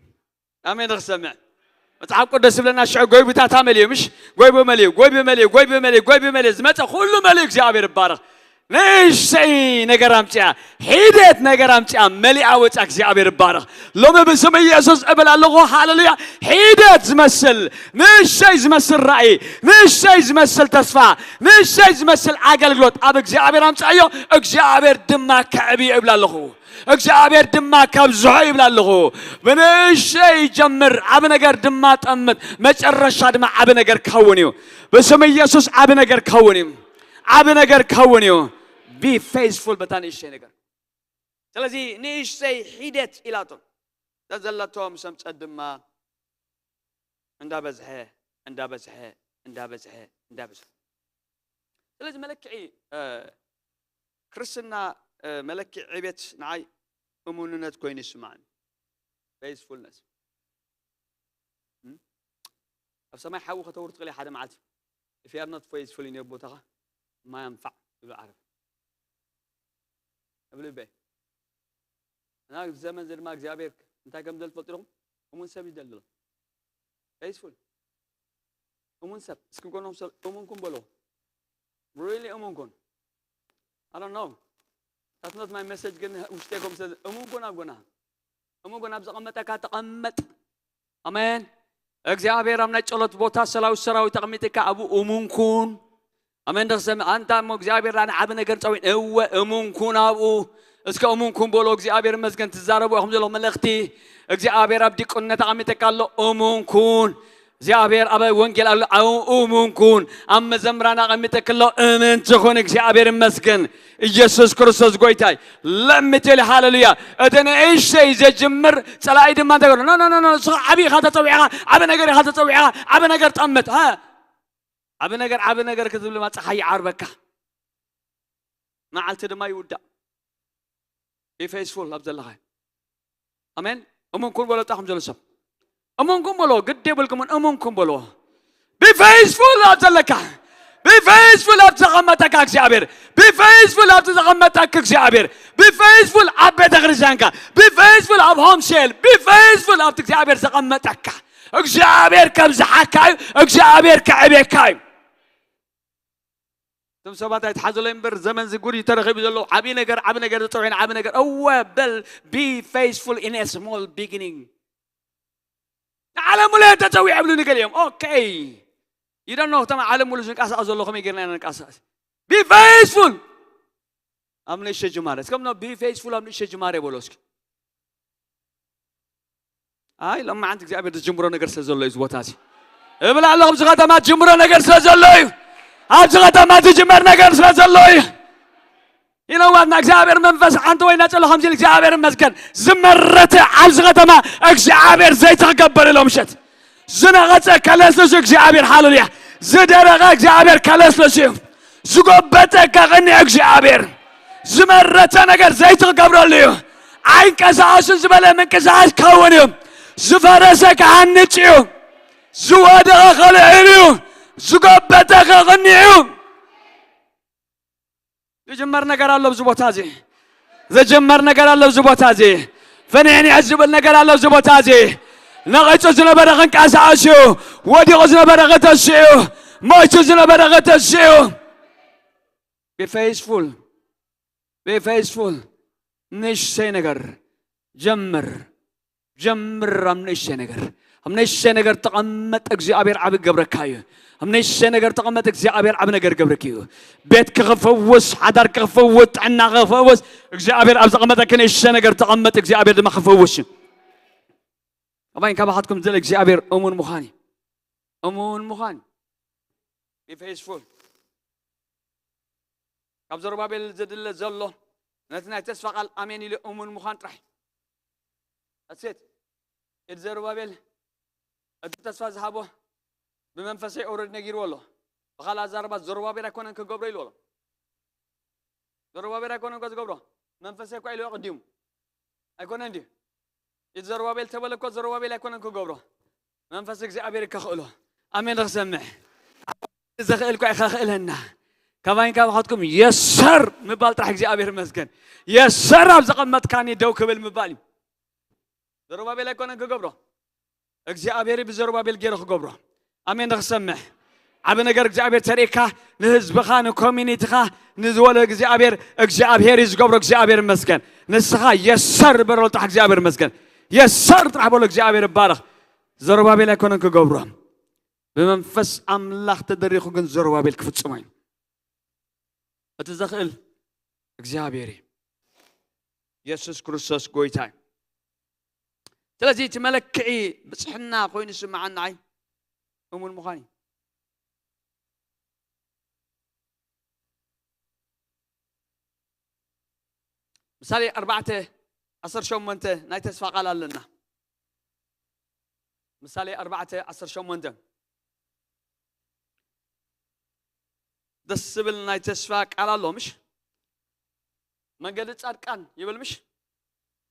ኣሜን። ንኽሰምዕ። መጽሓፍ ቅዱስ ዝብለና ሽዑ ጎይብታታ መሊኡ፣ ምሽ? ጎይቡ መሊኡ፣ ጎይቡ መሊኡ፣ ጎይቡ መሊኡ፣ ጎይቡ መሊኡ። ዝመጸ ኩሉ መሊኡ እግዚኣብሔር ይባረኽ። ንእሽተይ ነገር ኣምፅኣ፣ ሒደት ነገር ኣምፅኣ፣ መሊኣ ወፃ። እግዚኣብሔር ይባረኽ። ሎሚ ብስም ኢየሱስ እብል ኣለኹ፣ ሃሌሉያ። ሒደት ዝመስል፣ ንእሽተይ ዝመስል ራእይ፣ ንእሽተይ ዝመስል ተስፋ፣ ንእሽተይ ዝመስል ኣገልግሎት ኣብ እግዚኣብሔር ኣምፅኣዮ፣ እግዚኣብሔር ድማ ከዕብዮ ይብል ኣለኹ። እግዚኣብሔር ድማ ካብዝሖ ይብል ኣለኹ። ብንእሽተይ ጀምር፣ ዓብ ነገር ድማ ጠምት፣ መጨረሻ ድማ ዓብ ነገር ክኸውን እዩ። ብስም ኢየሱስ ዓብ ነገር ክኸውን እዩ። ዓብ ነገር ክኸውን እዩ። Be faithful በታ ንእሽተይ ነገር። ስለዚ ንእሽተይ ሒደት ኢላቶ፣ ዘዘለቶ ምስ ኣምፀት ድማ እንዳበዝሐ፣ እንዳበዝሐ፣ እንዳበዝሐ፣ እንዳበዝሐ። ስለዚ መለክዒ፣ እ፣ ክርስትና፣ እ፣ መለክዒ ዕቤት ንዓይ እሙንነት ኮይኑ ይስምዓኒ። Faithfulness። እም? ኣብ ሰማይ ሓዊ ከተውርድ ትኽእል ኢኻ ሓደ መዓልቲ። If you are not faithful in your ቦታኻ፣ ማይ ኣንፋዕ ይብሉ ዓረብ። ኣብ ልበይ። እና ኣብዚ ዘመን እዚ ድማ እግዚኣብሔር እንታይ ከም ዝደሊ ትፈልጡ ዲኹም? እሙን ሰብ ይደሊ ኣሎ። Faithful። እሙን ሰብ። እስኪ ጎኖም ሰብ እሙን ኩን በልዎ። Really እሙን ኩን። I don't know። That's not my message፣ ግን ውሽጠይ ከም ሰብ እሙን ኩን ኣብ ጎና። እሙን ኩን ኣብ ዘቐመጠካ ተቐመጥ። ኣሜን። እግዚኣብሔር ኣብ ናይ ጸሎት ቦታ ሰላዊ ሰራዊት ኣቐሚጥካ ኣብኡ እሙን ኩን። ኣሜን። ደስ ዘም-፣ ኣንታ እሞ እግዚኣብሔር ንዓቢ ነገር ጸዊዕን። እወ እሙን ኩን ኣብኡ። እስከ እሙን ኩን በሎ። እግዚኣብሔር ይመስገን። ትዛረቡ ኢኹም ዘለኹም መልእኽቲ። እግዚኣብሔር ኣብ ዲቁነት ኣቐሚጠካ ኣሎ። እሙን ኩን። እግዚኣብሔር ኣብ ወንጌል ኣሎ። ኣብኡ እሙን ኩን። ኣብ መዘምራን ኣቐሚጠካ ኣሎ። እምንቲ ኩን። እግዚኣብሔር ይመስገን። ኢየሱስ ክርስቶስ ጎይታይ። ለምትል ሃሌሉያ። እቲ ንእሽተይ ዘጅምር ጸላኢ ድማ እንታይ ገሩ? ኖ፣ ኖ፣ ኖ፣ ኖ፣ ንስኻ ዓቢ ኢኻ ተጸዊዕኻ፣ ዓቢ ነገር ኢኻ ተጸዊዕኻ፣ ዓቢ ነገር ጠምት። ሃ? ዓቢ ነገር፣ ዓቢ ነገር ክትብል ድማ ጸሓይ ይዓርበካ። መዓልቲ ድማ ይውዳእ። Be faithful ኣብ ዘለኻ። ኣሜን። እሙን ኩን በሎ፣ ጣኹም ዘሎ ሰብ። እሙን ኩን በሎ፣ ግድ የብልኩምን፣ እሙን ኩን በሎ። Be faithful ኣብ ዘለካ። Be faithful ኣብ ዘቐመጠካ እግዚኣብሔር። Be faithful ኣብ ዘቐመጠክ እግዚኣብሔር። Be faithful ኣብ ቤተ ክርስቲያንካ። Be faithful ኣብ ሆም ሴል። Be faithful ኣብቲ እግዚኣብሔር ዘቐመጠካ። እግዚኣብሔር ከብዝሓካ እዩ። እግዚኣብሔር ከዕቤካ እዩ። እቶም ሰባት ኣይትሓዘሎም እምበር፣ ዘመን እዚ ጉድ እዩ ተረኺቡ ዘሎ። ዓብዪ ነገር፣ ዓቢ ነገር ተጸዊዕና፣ ዓቢ ነገር። እወ፣ በል፣ be faithful in a small beginning። ንዓለም ሙሉ እዮም ተጸዊዖም ይብሉኒ ገሊኦም። ኦኬ። You don't know፣ እቶም ዓለም ሙሉ ዝንቀሳቐስ ዘሎ ከመይ ጌርና ኢና ንንቀሳቐስ? Be faithful ኣብ ንእሽተይ ጅማሬ። እስከ ምኖ፣ be faithful ኣብ ንእሽተይ ጅማሬ በሎ እስኪ። ኣይ፣ ሎማዓንቲ እግዚኣብሔር ዝጅምሮ ነገር ስለ ዘሎ እዩ፣ እዚ ቦታ እዚ። እብል ኣለኹ፣ ኣብዚ ከተማ ዝጅምሮ ነገር ስለ ዘሎ እዩ። ኣብዚ ከተማ ዝጅመር ነገር ስለ ዘሎ እዩ። You know what? ንእግዚኣብሔር መንፈስ ሓንቲ ወይ ናጸሎ ከምዚ ኢሉ፣ እግዚኣብሔር ይመስገን። ዝመረተ ኣብዚ ከተማ እግዚኣብሔር ዘይቲ ክገብር ኢሎ ምሸት። ዝነቐጸ ከለስልሱ እግዚኣብሔር፣ ሃሌሉያ። ዝደረቐ እግዚኣብሔር ከለስልሱ እዩ። ዝጎበጠ ከቕንዕ እግዚኣብሔር። ዝመረተ ነገር ዘይቲ ክገብረሉ እዩ። ኣይንቀሳቐስን ዝበለ ምንቅስቓስ ክኸውን እዩ። ዝፈረሰ ክሃንጽ እዩ። ዝወደቐ ከልዕል እዩ። ዝጎበጠ ከቕንዕ እዩ። ዝጅመር ነገር ኣሎ ኣብዚ ቦታ እዚ። ዝጅመር ነገር ኣሎ ኣብዚ ቦታ እዚ። ፍንሕንሕ ዝብል ነገር ኣሎ ኣብዚ ቦታ እዚ። ነቒጹ ዝነበረ ክንቀሳቐስ እዩ። ወዲቑ ዝነበረ ክተስእ እዩ። ሞይቱ ዝነበረ ክተስእ እዩ። Be faithful. Be faithful. ንእሽተይ ነገር ጀምር። ጀምር ኣብ ንእሽተይ ነገር። ኣብ ንእሽተይ ነገር ተቐመጥ፣ እግዚኣብሔር ዓቢ ክገብረካ እዩ። ኣብ ንእሽተይ ነገር ተቐመጥ፣ እግዚኣብሔር ዓቢ ነገር ክገብረካ እዩ። ቤት ክፈውስ፣ ሓዳር ክፈውስ፣ ጥዕና ክፈውስ፣ እግዚኣብሔር ኣብ ዘቐመጠኪ ንእሽተይ ነገር ተቐመጥ፣ እግዚኣብሔር ድማ ክፈውስ እዩ። ኣባይን ካባኻትኩም ዝደሊ እግዚኣብሔር እሙን ምዃን እዩ። እሙን ምዃን። Be faithful። ካብ ዘሩባቤል ዘድለ ዘሎ ነቲ ናይ ተስፋ ቃል ኣሜን ኢሉ እሙን ምዃን ጥራሕ። That's it። ኢድ ዘሩባቤል እቲ ተስፋ ዝሃቦ ብመንፈሰይ ኦረድ ነጊርዎ ኣሎ። ብኻልእ ኣዛረባ ዘሩባቤል ኣይኮነን ክገብሮ ኢልዎ ኣሎ። ዘሩባቤል ኣይኮነን እኮ ዝገብሮ፣ መንፈሰይ እኮ ኢልዎ ቅዲሙ። ኣይኮነን ድዩ? ኢድ ዘሩባቤል ተበለ እኮ ዘሩባቤል ኣይኮነን ክገብሮ፣ መንፈስ እግዚኣብሔር ከኽእሎ። ኣሜን። ክሰምዕ ዘኽእል እኮ ከኽእለና። ካባይን ካባኻትኩም የሰር ምባል ጥራሕ እግዚኣብሔር ይመስገን። የሰር ኣብ ዘቐመጥካኒ ደው ክብል ምባል እዩ። ዘሩባቤል ኣይኮነን ክገብሮ፣ እግዚኣብሔር ብዘሩባቤል ገይሩ ክገብሮ። ኣሜን። ንክሰምዕ ዓብ ነገር እግዚኣብሔር ተርእካ ንህዝብኻ ንኮሚኒቲኻ ንዝወለ እግዚኣብሔር እግዚኣብሔር እዩ ዝገብሮ እግዚኣብሔር ይመስገን ንስኻ የሰር በረልጣሕ እግዚኣብሔር ይመስገን የሰር ጥራሕ በሎ እግዚኣብሔር ይባረኽ ዘሩባቤል ኣይኮነን ክገብሮ ብመንፈስ ኣምላኽ ተደሪኹ ግን ዘሩባቤል ክፍጽሞ እዩ እቲ ዘኽእል እግዚኣብሔር እዩ የሱስ ክርስቶስ ጎይታ እዩ ስለዚ እቲ መለክዒ ብፅሕና ኮይኑ ስምዓናዓይ እሙን ምዃን እዩ ምሳሌ ኣርባዕተ ዓሰርተ ሸሞንተ ናይ ተስፋ ቃል ኣለና ምሳሌ ኣርባዕተ ዓሰርተ ሸሞንተ ደስ ዝብል ናይ ተስፋ ቃል ኣሎ ምሽ መንገዲ ጻድቃን ይብል ምሽ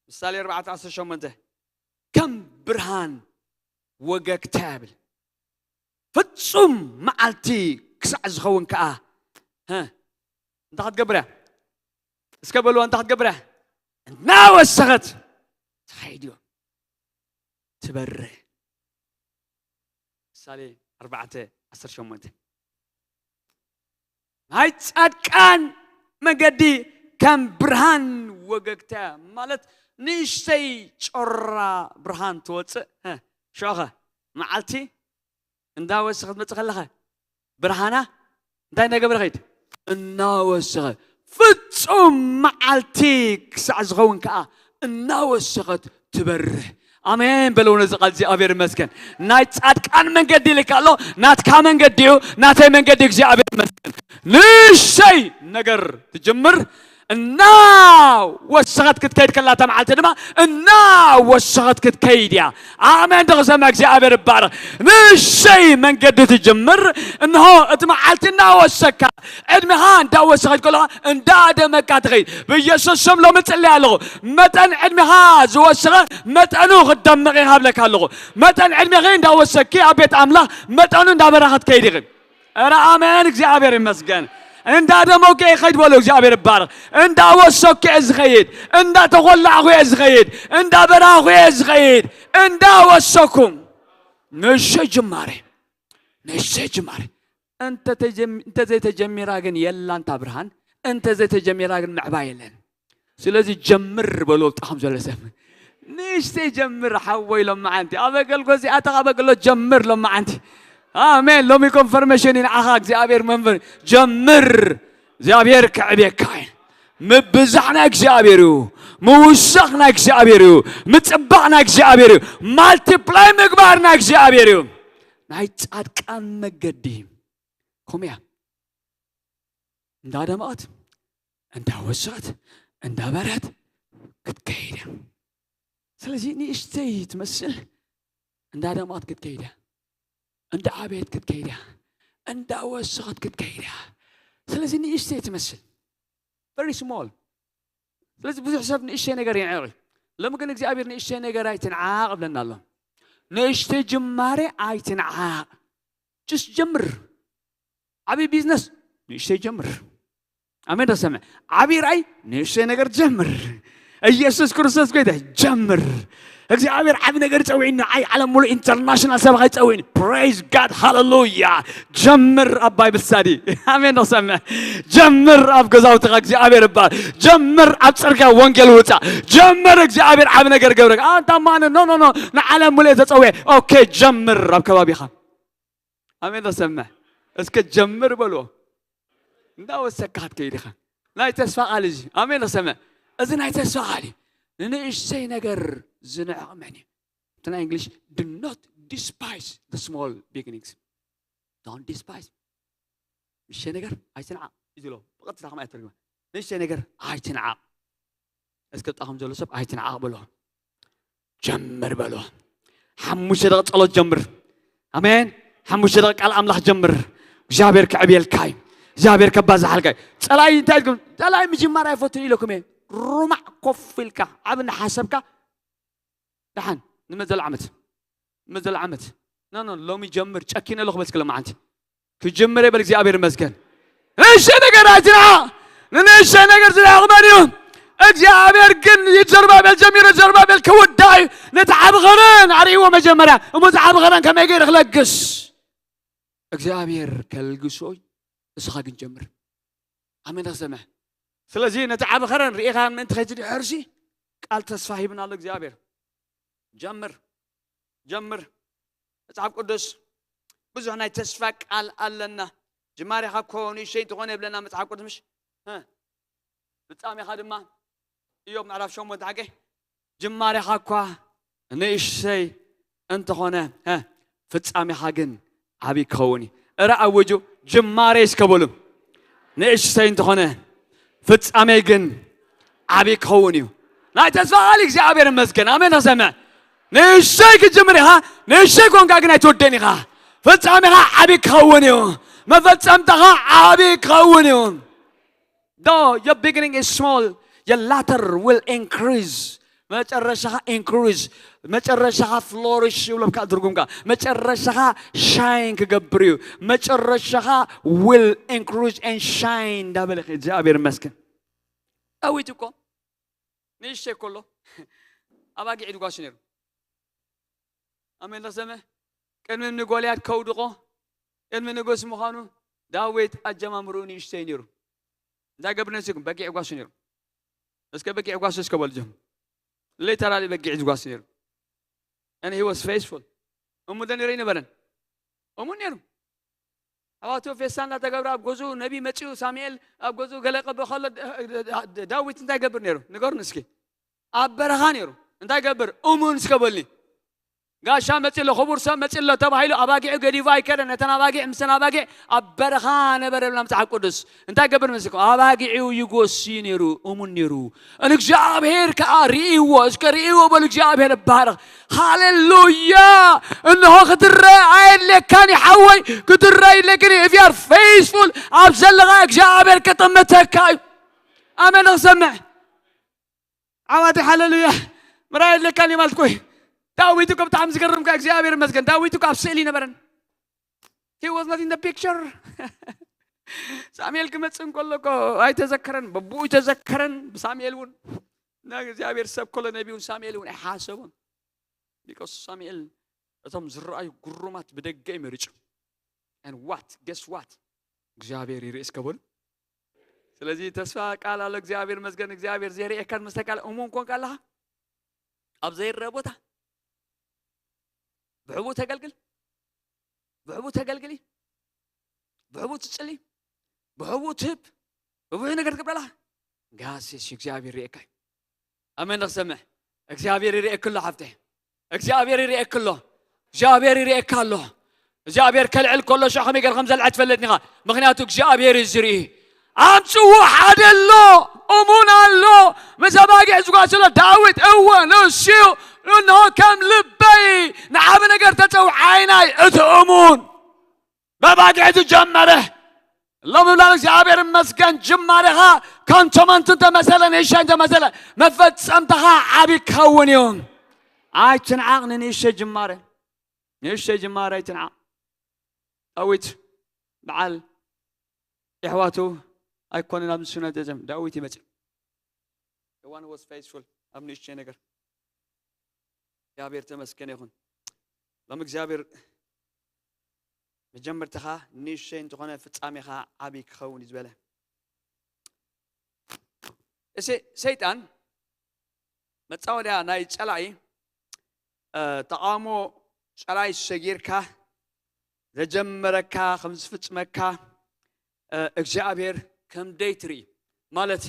ምሳሌ ኣርባዕተ ዓሰርተ ሸሞንተ ከም ብርሃን ወገግታ ይብል ፍጹም መዓልቲ ክሳዕ ዝኸውን ከኣ እንታይ ክትገብር እያ እስከ በልዋ እንታይ ክትገብር እያ እናወሰኸት ትኸይድ እዩ ትበርህ ምሳሌ ኣርባዕተ ዓሰርተ ሸሞንተ ናይ ጻድቃን መገዲ ከም ብርሃን ወገግታ ማለት ንእሽተይ ጮራ ብርሃን ትወፅእ ሸኸ መዓልቲ እንዳወሰኸ ትመፅእ ከለኸ ብርሃና እንታይ እንዳገበረ ኸይድ እናወሰኸ ፍጹም መዓልቲ ክሳዕ ዝኸውን ከዓ እናወሰኸት ትበርህ ኣሜን በለው ነዚ ቃል እግዚኣብሔር ይመስገን ናይ ጻድቃን መንገዲ ይልካ ኣሎ ናትካ መንገዲ እዩ ናተይ መንገዲ እግዚኣብሔር ይመስገን ንእሽተይ ነገር ትጅምር እና ወሰኸት ክትከይድ ከላ እታ መዓልቲ ድማ እና ወሰኸት ክትከይድ እያ ኣሜን ድኽሰማ እግዚኣብሔር ይባረኽ ንእሽተይ መንገዲ ትጅምር እንሆ እቲ መዓልቲ እናወሰካ ዕድሜኻ እንዳወሰኸት ከለኻ እንዳደመካ ትኸይድ ብኢየሱስ ስም ሎሚ ጽልይ ኣለኹ መጠን ዕድሜኻ ዝወሰኸ መጠኑ ክደምቕ ይሃብለካ ኣለኹ መጠን ዕድሜኺ እንዳወሰኪ ኣብ ቤት ኣምላኽ መጠኑ እንዳበራኸት ከይድ ኢኺ ኧረ ኣሜን እግዚኣብሔር ይመስገን እንዳደመውከ ይኸይድ በሉ እግዚኣብሔር ይባረኽ እንዳወሰኩ እየ ዝኸይድ እንዳተኾላዕኹ እየ ዝኸይድ እንዳበራኹ እየ ዝኸይድ እንዳወሰኩም ንእሽተይ ጅማሬ ንእሽተይ ጅማሬ እንተዘይተጀሚራ ግን የላንታ ብርሃን እንተዘይተጀሚራ ግን ምዕባይ የለን ስለዚ ጀምር በሎ ብጣዕም ዘሎ ሰብ ንእሽተይ ጀምር ሓወይ ሎመዓንቲ ኣብ ኣገልግሎት እዚኣተኻ ኣብ ኣገልግሎት ጀምር ሎመዓንቲ ኣሜን ሎሚ ኮንፈርሜሽን ንዓኻ እግዚኣብሔር መንፈስ ጀምር እግዚኣብሔር ክዕብየካ እዩ ምብዛሕ ናይ እግዚኣብሔር እዩ ምውሳኽ ናይ እግዚኣብሔር እዩ ምፅባቕ ናይ እግዚኣብሔር እዩ ማልቲፕላይ ምግባር ናይ እግዚኣብሔር እዩ ናይ ፃድቃን መገዲ ከምያ እንዳደመቐት እንዳወሰኸት እንዳበርሀት ክትከይድ እያ ስለዚ ንእሽተይ ትመስል እንዳደመቐት ክትከይድ እያ እንዳዓበየት ክትከይድ እያ እንዳወሰኸት ክትከይድ እያ ስለዚ ንእሽተይ ትመስል very small ስለዚ ብዙሕ ሰብ ንእሽተይ ነገር ይንዕቕ እዩ ሎሚ ግን እግዚኣብሔር ንእሽተይ ነገር ኣይትንዓቕ እብለና ኣሎ ንእሽተይ ጅማሬ ኣይትንዓቕ just ጀምር ዓብዪ ቢዝነስ ንእሽተይ ጀምር ኣሜን ተሰምዕ ዓብዪ ራእይ ንእሽተይ ነገር ጀምር ኢየሱስ ክርስቶስ ጎይታ ጀምር እግዚኣብሔር ዓብ ነገር ጸዊዕኒ ዓይ ዓለም ሙሉእ ኢንተርናሽናል ሰብኻ ይጸዊዕኒ praise God ሃሌሉያ ጀምር ኣብ ባይብል ስታዲ ኣሜን ተሰምዕ ጀምር ኣብ ገዛውትኻ እግዚኣብሔር እባ ጀምር ኣብ ጽርግያ ወንጌል ውጻእ ጀምር እግዚኣብሔር ዓብ ነገር ገብረካ ኣንታ ማነ ኖ ኖ ኖ ንዓለም ሙሉእ ተጸዊዐ ኦኬ ጀምር ኣብ ከባቢኻ ኣሜን ተሰምዕ እስከ ጀምር በልዎ እንዳወሰካ ክትከይድ ኢኻ ናይ ተስፋ ቃል እዚ ኣሜን ተሰምዕ እዚ ናይ ተስፋ ቃል እዩ ንንእሽተይ ነገር ዝንዕቕ መን እዩ እቲ ናይ እንግሊሽ do not despise the small beginnings don't despise ንእሽተይ ነገር ኣይትንዓቕ እዩ ዝሎ ብቐጥታ ከማ ኣይተርግመ ንእሽተይ ነገር ኣይትንዓቕ እስከ ጣኹም ዘሎ ሰብ ኣይትንዓቕ በሎ ጀምር በሎ ሓሙሽተ ደቂ ጸሎት ጀምር ኣሜን ሓሙሽተ ደቂ ቃል ኣምላኽ ጀምር እግዚኣብሔር ክዕብየልካ እዩ እግዚኣብሔር ከባዝሓልካ እዩ ጸላይ እንታይ ኢልኩም ጸላይ ምጅማር ኣይፈቱን ኢለኩም እየ ሩማዕ ኮፍ ኢልካ ዓብ እናሓሰብካ ደሓን ንመዘል ዓመት ንመዘል ዓመት ኖ ኖ ሎሚ ጀምር ጨኪነ ኣለኹ በልስክ ለመዓንቲ ክጅምር ይበል እግዚኣብሔር ይመስገን ንእሽተይ ነገር ኣይትንዓ ንንእሽተይ ነገር ዝንዕቕ መን እዩ እግዚኣብሔር ግን ዘሩባቤል ጀሚሩ ዘሩባቤል ክውዳ እዩ ነቲ ዓብኸረን ኣርእይዎ መጀመርያ እሞ እቲ ዓብኸረን ከመይ ገይሩ ክለግስ እግዚኣብሔር ከልግሶ እዩ። እስኻ ግን ጀምር። ኣሜን። ተሰምዕ። ስለዚ ነቲ ዓቢ ኸረን ርኢኻ ምእንቲ ከይትድሕርሲ ቃል ተስፋ ሂብና ኣሎ እግዚኣብሔር። ጀምር፣ ጀምር። መጽሓፍ ቅዱስ ብዙሕ ናይ ተስፋ ቃል ኣለና። ጅማሬኻ እኮ ንእሽተይ እንተኾነ ይብለና መጽሓፍ ቅዱስ፣ ምሽ ፍጻሜኻ ድማ። እዮብ ምዕራፍ ሸሞንተ ሓቂ፣ ጅማሬኻ እኳ ንእሽተይ እንተኾነ ፍጻሜኻ ግን ዓቢ ክኸውን እዩ። እረ ኣውጁ፣ ጅማሬ እስከ በሉ። ንእሽተይ እንተኾነ ፍጻሜ ግን ዓቢ ክኸውን እዩ። ናይ ተስፋ ቃል እግዚኣብሔር ይመስገን። ኣሜን። ተሰምዕ። ንእሽተይ ክትጅምር ኢኻ። ንእሽተይ ኮንካ ግን ኣይትወደን ኢኻ። ፍጻሜኻ ዓቢ ክኸውን እዩ። መፈጸምታኻ ዓቢ ክኸውን እዩ። Though your beginning is small, your latter will increase. መጨረሻኻ increase፣ መጨረሻኻ flourish ይብሎ ካብ ትርጉምካ። መጨረሻኻ shine ክገብር እዩ። መጨረሻኻ will increase and shine እንዳበለ ይኸይድ። እግዚኣብሔር ይመስገን። ዳዊት እኮ ንእሽተይ ከሎ ኣባጊዕ ይጓሱ ነይሩ። ኣሜን። ለሰመ ቅድሚ ንጎልያድ ከውድቆ፣ ቅድሚ ንጉስ ምዃኑ ዳዊት ኣጀማምርኡ ንእሽተይ ነይሩ። እንታይ ገብር ነሲኩም? በጊዕ ይጓሱ ነይሩ። እስከ በጊዕ ይጓሱ እስከ በሉ ጀም። Literally በጊዕ ዝጓሱ ነይሩ። And he was faithful። እሙን ዶ ነይሩ ኣይነበረን? እሙን ነይሩ። ኣባቱ ፌስታ እናተገብረ ኣብ ገዝኡ ነቢ መጺኡ ሳሙኤል ኣብ ገዝኡ ገለ ቀብእ ከሎ ዳዊት እንታይ ገብር ነይሩ? ንገሩን እስኪ። ኣብ በረኻ ነይሩ። እንታይ ገብር? እሙን እስከ በልኒ። ጋሻ መጺ ኣሎ፣ ክቡር ሰብ መጺ ኣሎ ተባሂሉ ኣባጊዑ ገዲፉ ኣይከደን። ነተን ኣባጊዕ፣ ምስተን ኣባጊዕ ኣብ በረኻ ነበረ ይብላ መጽሓፍ ቅዱስ። እንታይ ገብር መስልኩም? ኣባጊዑ ይጎሲ ነይሩ፣ እሙን ነይሩ። ንእግዚኣብሔር ከኣ ርእይዎ፣ እስከ ርእይዎ በሉ፣ እግዚኣብሔር ይባረኽ። ሃሌሉያ! እንሆ ክትረአ ኣየድልየካን እዩ ሓወይ፣ ክትረአ የድልየክን እዩ። If you are faithful፣ ኣብ ዘለኻ እግዚኣብሔር ክጥምተካ እዩ። ኣሜን። ክሰምዕ ዓዋተ ሃሌሉያ። ምራይ ኣለካ ማለት ኮይ። ዳዊት እኮ ብጣዕሚ ዝገርምካ እግዚኣብሔር ይመስገን። ዳዊት እኮ ኣብ ስእሊ ነበረን። He was not in the picture። ሳሙኤል ክመጽእ እንከሎ እኮ ኣይተዘከረን፣ በቦኡ ኣይተዘከረን። ብሳሙኤል እውን ናይ እግዚኣብሔር ሰብ ኮሎ ነቢ እውን ሳሙኤል እውን ኣይሓሰቦን። Because ሳሙኤል እቶም ዝረኣዩ ግሩማት ብደገ እዩ መሪጹ። And what? Guess what? እግዚኣብሔር ይርኢ እስከ በሉ። ስለዚ ተስፋ ቃል ኣሎ። እግዚኣብሔር መስገን። እግዚኣብሔር ዘይርእየካን ምስ ተቃል እሙን ኮንካ ኣለኻ ኣብ ዘይረአ ቦታ ብሕቡእ ተገልግል፣ ብሕቡእ ተገልግሊ፣ ብሕቡእ ትጽሊ፣ ብሕቡእ ትህብ፣ ብብዙሕ ነገር ትገብር ኣለኻ። ጋሴስ እግዚኣብሔር ይርእየካ እዩ። ኣሜን። ንክሰምዕ እግዚኣብሔር ይርእየክ ኣሎ ሓፍተ። እግዚኣብሔር ይርእየክ ኣሎ። እግዚኣብሔር ይርእየካ ኣሎ። እግዚኣብሔር ከልዕል ከሎ ሽዑ ከመይ ገይር ከም ዘልዐ ትፈልጥ ኢኻ። ምክንያቱ እግዚኣብሔር እዩ ዝርኢ። ኣምጽዎ ሓደ ኣሎ፣ እሙን ኣሎ፣ ምስ ኣባጊዕ ዝጓስ ዘሎ ዳዊት፣ እወ ንሱ እዩ። እንሆ ከም ልበይ ንዓቢ ነገር ተጸውዓይናይ እቲ እሙን በባጊዕ ዝጀመረ ሎም ብላል እግዚኣብሔር ይመስገን። ጅማሬኻ ከንቶ መንቱ እንተመሰለ ንእሽተይ እንተመሰለ መፈጸምታኻ ዓቢ ክኸውን እዩ። ኣይትንዓቕ ንንእሽተይ ጅማሬ፣ ንእሽተይ ጅማሬ ኣይትንዓቕ። ዳዊት በዓል የሕዋቱ ኣይኮነን ኣብ ንሱ ነደዘም ዳዊት ይመጽእ። The one who was faithful ኣብ ንእሽተይ ነገር። እግዚኣብሔር ተመስገን ይኹን። ሎም እግዚኣብሔር መጀመርታኻ ንእሽተይ እንተኾነ ፍጻሜኻ ዓቢ ክኸውን እዩ ዝበለ። እሴ ሰይጣን መጻወድያ ናይ ጸላኢ ተቓውሞ ጸላኢ ሰጊርካ ዘጀመረካ ከም ዝፍጽመካ እግዚኣብሔር ከም ደይትርኢ ማለት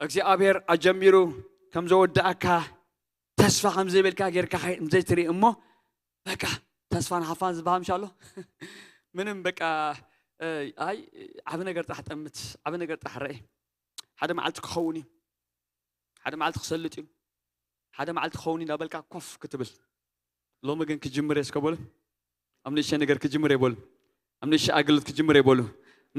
እግዚኣብሔር ኣጀሚሩ ከም ዘወድኣካ ተስፋ ከም ዘይብልካ ጌርካ ዘይትርኢ እሞ በቃ ተስፋን ሃፋን ዝበሃል ምሻ ኣሎ ምንም በቃ ኣይ ዓብ ነገር ጥራሕ ጠምት ዓብ ነገር ጥራሕ ረኢ ሓደ መዓልቲ ክኸውን እዩ ሓደ መዓልቲ ክሰልጥ እዩ ሓደ መዓልቲ ክኸውን እዩ እናበልካ ኮፍ ክትብል ሎሚ ግን ክጅምር እየ እስከ በሉ ኣብ ንእሽተይ ነገር ክጅምር እየ በሉ ኣብ ንእሽተይ ኣገልግሎት ክጅምር እየ በሉ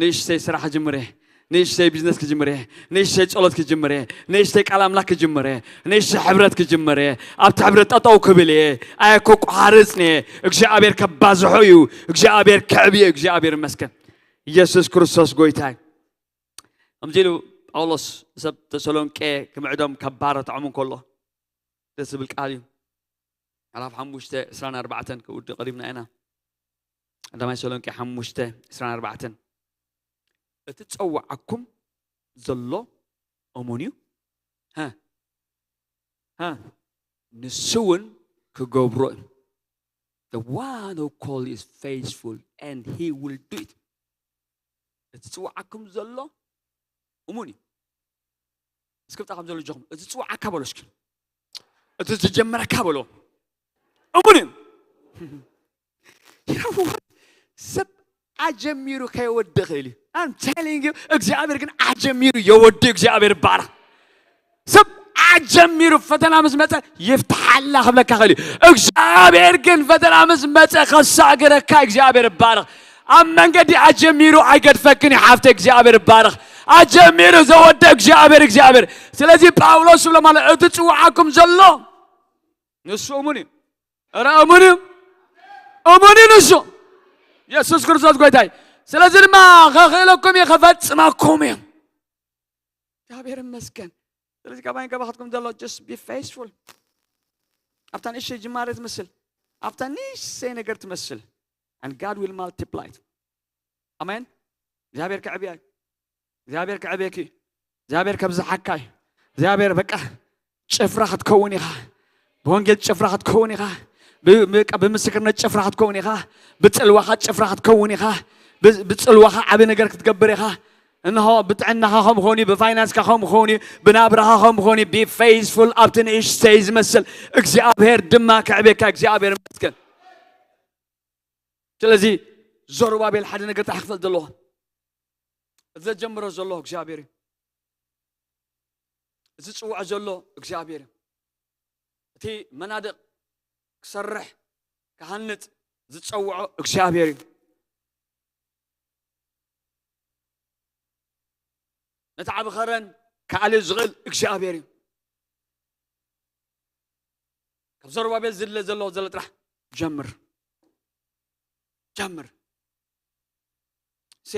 ንእሽተይ ስራሕ ክጅምር እየ ንእሽተይ ቢዝነስ ክጅምር እየ ንእሽተይ ጸሎት ክጅምር እየ ንእሽተይ ቃል ኣምላክ ክጅምር እየ ንእሽተይ ሕብረት ክጅምር እየ ኣብቲ ሕብረት ጠጠው ክብል እየ ኣየ ከቋርጽን እየ እግዚኣብሔር ከባዝሖ እዩ እግዚኣብሔር ከዕብዮ እግዚኣብሔር ይመስገን ኢየሱስ ክርስቶስ ጎይታ እዩ ከምዚ ኢሉ ጳውሎስ ሰብ ተሰሎንቄ ክምዕዶም ካብ ባሮ ተዕሙ ከሎ ደስ ዝብል ቃል እዩ። ምዕራፍ ሓሙሽተ ዕስራን ኣርባዕተን ክውዲ ቀሪብና ኢና። ቀዳማይ ተሰሎንቄ ሓሙሽተ ዕስራን ኣርባዕተን፣ እቲ ዝጸውዓኩም ዘሎ እሙን እዩ። ሃ፣ ሃ፣ ንሱ እውን ክገብሮ እዩ። The one who call is faithful and he will do it. እቲ ዝጽውዓኩም ዘሎ እሙን እዩ። እስኪ ብጣዕም ዘሎ ጆኹም፣ እቲ ዝጽውዓካ በሎ እስኪ። እቲ ዝጀመረካ በሎ። እሙን እዩ። You know what? ሰብ ኣጀሚሩ ከይወድእ ይኽእል እዩ። I'm telling you፣ እግዚኣብሔር ግን ኣጀሚሩ የወድእ። እግዚኣብሔር ይባረኽ። ሰብ ኣጀሚሩ ፈተና ምስ መጸ ይፍትሓላ ክብለካ ይኽእል እዩ። እግዚኣብሔር ግን ፈተና ምስ መጸ ከሳግረካ እግዚኣብሔር ይባረኽ። ኣብ መንገዲ ኣጀሚሩ ኣይገድፈክን እዩ ሓፍተ። እግዚኣብሔር ይባረኽ። ኣጀሚሩ ዘወደ እግዚኣብሔር እግዚኣብሔር። ስለዚ ጳውሎስ ዝብሎ ማለት እቲ ዝጽውዓኩም ዘሎ ንሱ እሙን እዩ። ኧረ እሙን እዩ። እሙን እዩ ንሱ። የሱስ ክርስቶስ ጎይታ እዩ። ስለዚ ድማ ከኽእለኩም እዩ፣ ከፈጽመኩም እዩ። እግዚኣብሔር ይመስገን። ስለዚ ካባይን ካባኻትኩም ዘሎ just be faithful። ኣብታ ንእሽተይ ጅማሬ ትመስል፣ ኣብታ ንእሽተይ ነገር ትመስል፣ and God will multiply it። ኣሜን። እግዚኣብሔር ከዕብያ እዩ። እግዚኣብሔር ከዕብየኪ እዩ። እግዚኣብሔር ከብዝሓካ እዩ። እግዚኣብሔር በቃ ጭፍራ ክትከውን ኢኻ። ብወንጌል ጭፍራ ክትከውን ኢኻ። ብ-፣ በቃ ብምስክርነት ጭፍራ ክትከውን ኢኻ። ብጽልዋኻ ጭፍራ ክትከውን ኢኻ። ብ-፣ ብጽልዋኻ ዓቢ ነገር ክትገብር ኢኻ። እንሆ ብጥዕናኻ ከም ኾን እዩ፣ ብፋይናንስካ ከም ኾን እዩ፣ ብናብራኻ ከም ኾን እዩ። Be faithful ኣብቲ ንእሽተይ ዝመስል እግዚኣብሔር ድማ ከዕብየካ። እግዚኣብሔር ይመስገን። ስለዚ ዘሩባቤል ሓደ ነገር ጥራሕ ክፈልጥ ዘለዎ፣ እቲ ዘጀምሮ ዘሎ እግዚኣብሔር እዩ። እቲ ዝጽውዖ ዘሎ እግዚኣብሔር እዩ። እቲ መናድቕ ክሰርሕ ክሃንጽ ዝጸውዖ እግዚኣብሔር እዩ። ነቲ ዓቢ ኸረን ክኣልዮ ዝኽእል እግዚኣብሔር እዩ። ካብ ዘሩባቤል ዝድለ ዘሎ ዘሎ ጥራሕ ጀምር፣ ጀምር። ሴ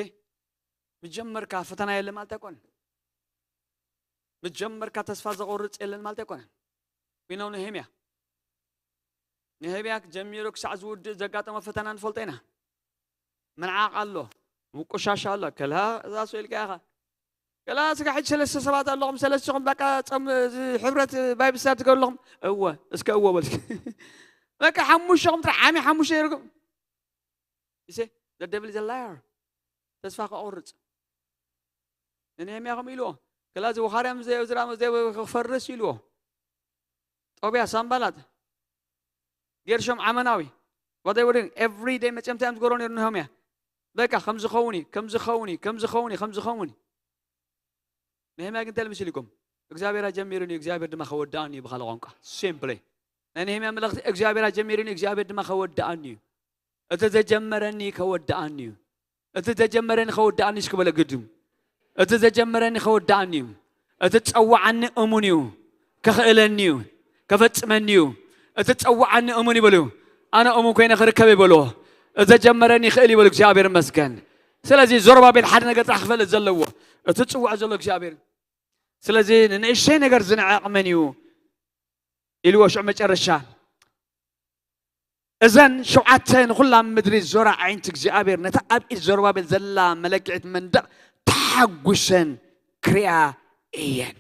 ምጀመርካ ፈተና የለ ማለት ኣይኮነን። ምጀመርካ ተስፋ ዘቆርጽ የለን ማለት ኣይኮነን። ዊነው ነሄምያ፣ ነሄምያ ጀሚሩ ክሳዕ ዝውድእ ዘጋጠመ ፈተና ንፈልጦ ኢና። ምንዓቕ ኣሎ፣ ምቁሻሽ ኣሎ። ከላ እዛ ሰው ኢልካ ኢኻ። ከላ ስጋ ሕጂ ሰለስተ ሰባት ኣለኹም፣ ሰለስቲኹም በቃ ጸም-፣ እዚ ሕብረት ባይብል ስታዲ ትገብሩ ኣለኹም። እወ፣ እስከ እወ በል። በቃ ሓሙሽተኹም ጥራሕ ዓሚ ሓሙሽተ ይርኩም። You see, the devil is a liar። ተስፋ ከቑርጽ። ንነህምያ ከምኡ ኢልዎ። ከላ እዚ ወኻርያ ምስ ዘየብዝራ ምስ ዘየብ-፣ ክፈርስ ኢልዎ። ጦብያ፣ ሳምባላት፣ ጌርሾም ዓመናዊ። What they were doing every day መቸም እንታይ እዮም ዝገብሩ ነይሩ ንነህምያ? በቃ ከም ዝኸውን እዩ፣ ከም ዝኸውን እዩ፣ ከም ዝኸውን እዩ፣ ከም ዝኸውን እዩ። ነህምያ ግን እንታይ ኢሉ መሲልኩም? እግዚኣብሔር ኣጀሚሩኒ እዩ፣ እግዚኣብሔር ድማ ከወድኣኒ እዩ። ብኻልእ ቋንቋ፣ simply ናይ ነህምያ መልእኽቲ እግዚኣብሔር ኣጀሚሩኒ፣ እግዚኣብሔር ድማ ከወድኣኒ እዩ። እቲ ዘጀመረኒ ከወድኣኒ እዩ። እቲ ዘጀመረኒ ከወድኣኒ እስኪ በለ ግድም። እቲ ዘጀመረኒ ከወድኣኒ እዩ። እቲ ጸዋዓኒ እሙን እዩ። ከኽእለኒ እዩ። ከፈጽመኒ እዩ። እቲ ጸዋዓኒ እሙን እዩ በሉ። ኣነ እሙን ኮይነ ክርከብ እየ በልዎ። እቲ ዘጀመረኒ ይኽእል እዩ በሉ። እግዚኣብሔር ይመስገን። ስለዚ ዞርባቤል ሓደ ነገር ጥራሕ ክፈልጥ ዘለዎ፣ እቲ ዝጽውዖ ዘሎ እግዚኣብሔር እዩ። ስለዚ ንንእሽተይ ነገር ዝንዕቕ መን እዩ? ኢልዎ። ሽዑ መጨረሻ እዘን ሸውዓተ ንኹላ ምድሪ ዞራ ኣዒንቲ እግዚኣብሔር ነታ ኣብ ኢድ ዘሩባቤል ዘላ መለክዒት መንደቕ ተሓጒሰን ክሪኣ እየን።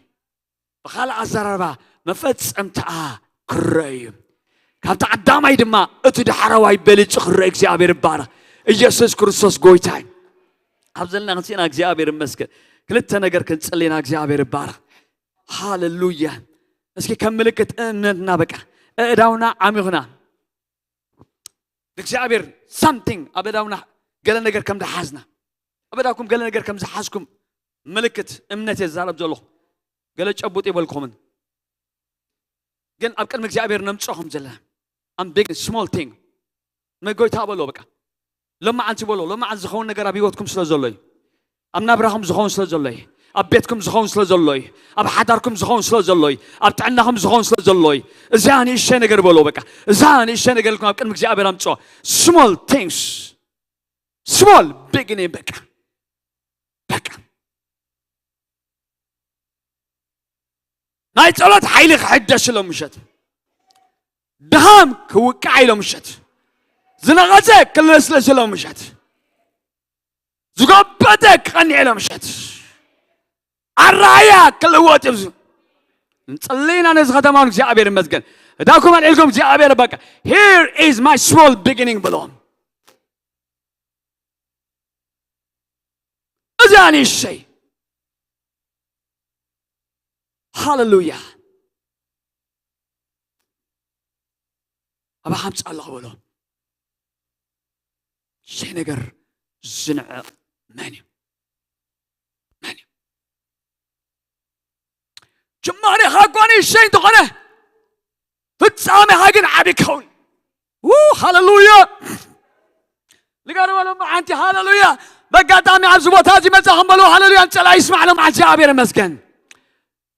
ብኻልእ ኣዘራርባ መፈጸምትኣ ክረአ እዩ። ካብቲ ቀዳማይ ድማ እቲ ዳሕረዋይ በሊጹ ክረአ እግዚኣብሔር ይባረኽ። ኢየሱስ ክርስቶስ ጎይታ እዩ። ኣብ ዘለና ክንስእና እግዚኣብሔር ይመስገን። ክልተ ነገር ክንጽልይና እግዚኣብሔር ይባረኽ። ሃሌሉያ። እስኪ ከም ምልክት እምነትና በቃ ኣእዳውና ዓሚኹና ንእግዚኣብሔር something ኣብ ኣእዳውና ገለ ነገር ከም ዝሓዝና፣ ኣብ ኣእዳውኩም ገለ ነገር ከም ዝሓዝኩም ምልክት እምነት እየ ዝዛረብ ዘለኹ። ገለ ጨቡጥ ይበልኩምን ግን ኣብ ቅድሚ እግዚኣብሔር ነምጽኦ ከም ዘለና I'm big small thing መጎይታ በሎ በቃ ሎማዓንቲ በሎ። ሎማዓንቲ ዝኸውን ነገር ኣብ ህይወትኩም ስለ ዘሎ እዩ። ኣብ ናብራኹም ዝኸውን ስለ ዘሎ እዩ። ኣብ ቤትኩም ዝኸውን ስለ ዘሎ እዩ። ኣብ ሓዳርኩም ዝኸውን ስለ ዘሎ እዩ። ኣብ ጥዕናኹም ዝኸውን ስለ ዘሎ እዩ። እዛ ንእሽተይ ነገር በሎ በቃ። እዛ ንእሽተይ ነገር ኢልኩም ኣብ ቅድሚ እግዚኣብሔር ኣምጽኦ። Small things, small beginning በቃ በቃ ናይ ጸሎት ሓይሊ ክሕደስ ኢሎም ምሸት፣ ድኻም ክውቃዕ ኢሎም ምሸት፣ ዝነቐጸ ክልስልስ ኢሎ ምሸት፣ ዝጎበጠ ክቐንዕ ኢሎ ምሸት፣ ኣረኣያ ክልወጥ እዩ። እንጽልይና ነዚ ከተማውን እግዚኣብሔር ይመስገን። እዳኩም ኣልዒልኩም እግዚኣብሔር በቃ here is my small beginning ብሎም። እዛ ንእሽተይ ሃሌሉያ። ኣባኻ ኣምጽእ ኣለኹ በሎ። ሸይ ነገር ዝንዕቕ መን እዩ? መን እዩ? ጅማሬኻ እኳ ንእሽተይ እንተኾነ ፍጻሜኻ ግን ዓቢ ክኸውን። ው፣ ሃሌሉያ። ንገርዎ ሎሚ ሓንቲ ሃሌሉያ። በጋጣሚ ኣብዚ ቦታ እዚ መጻኹም በሉ ሃሌሉያ። ጸላ ይስማዕ ሎም እግዚኣብሔር ይመስገን።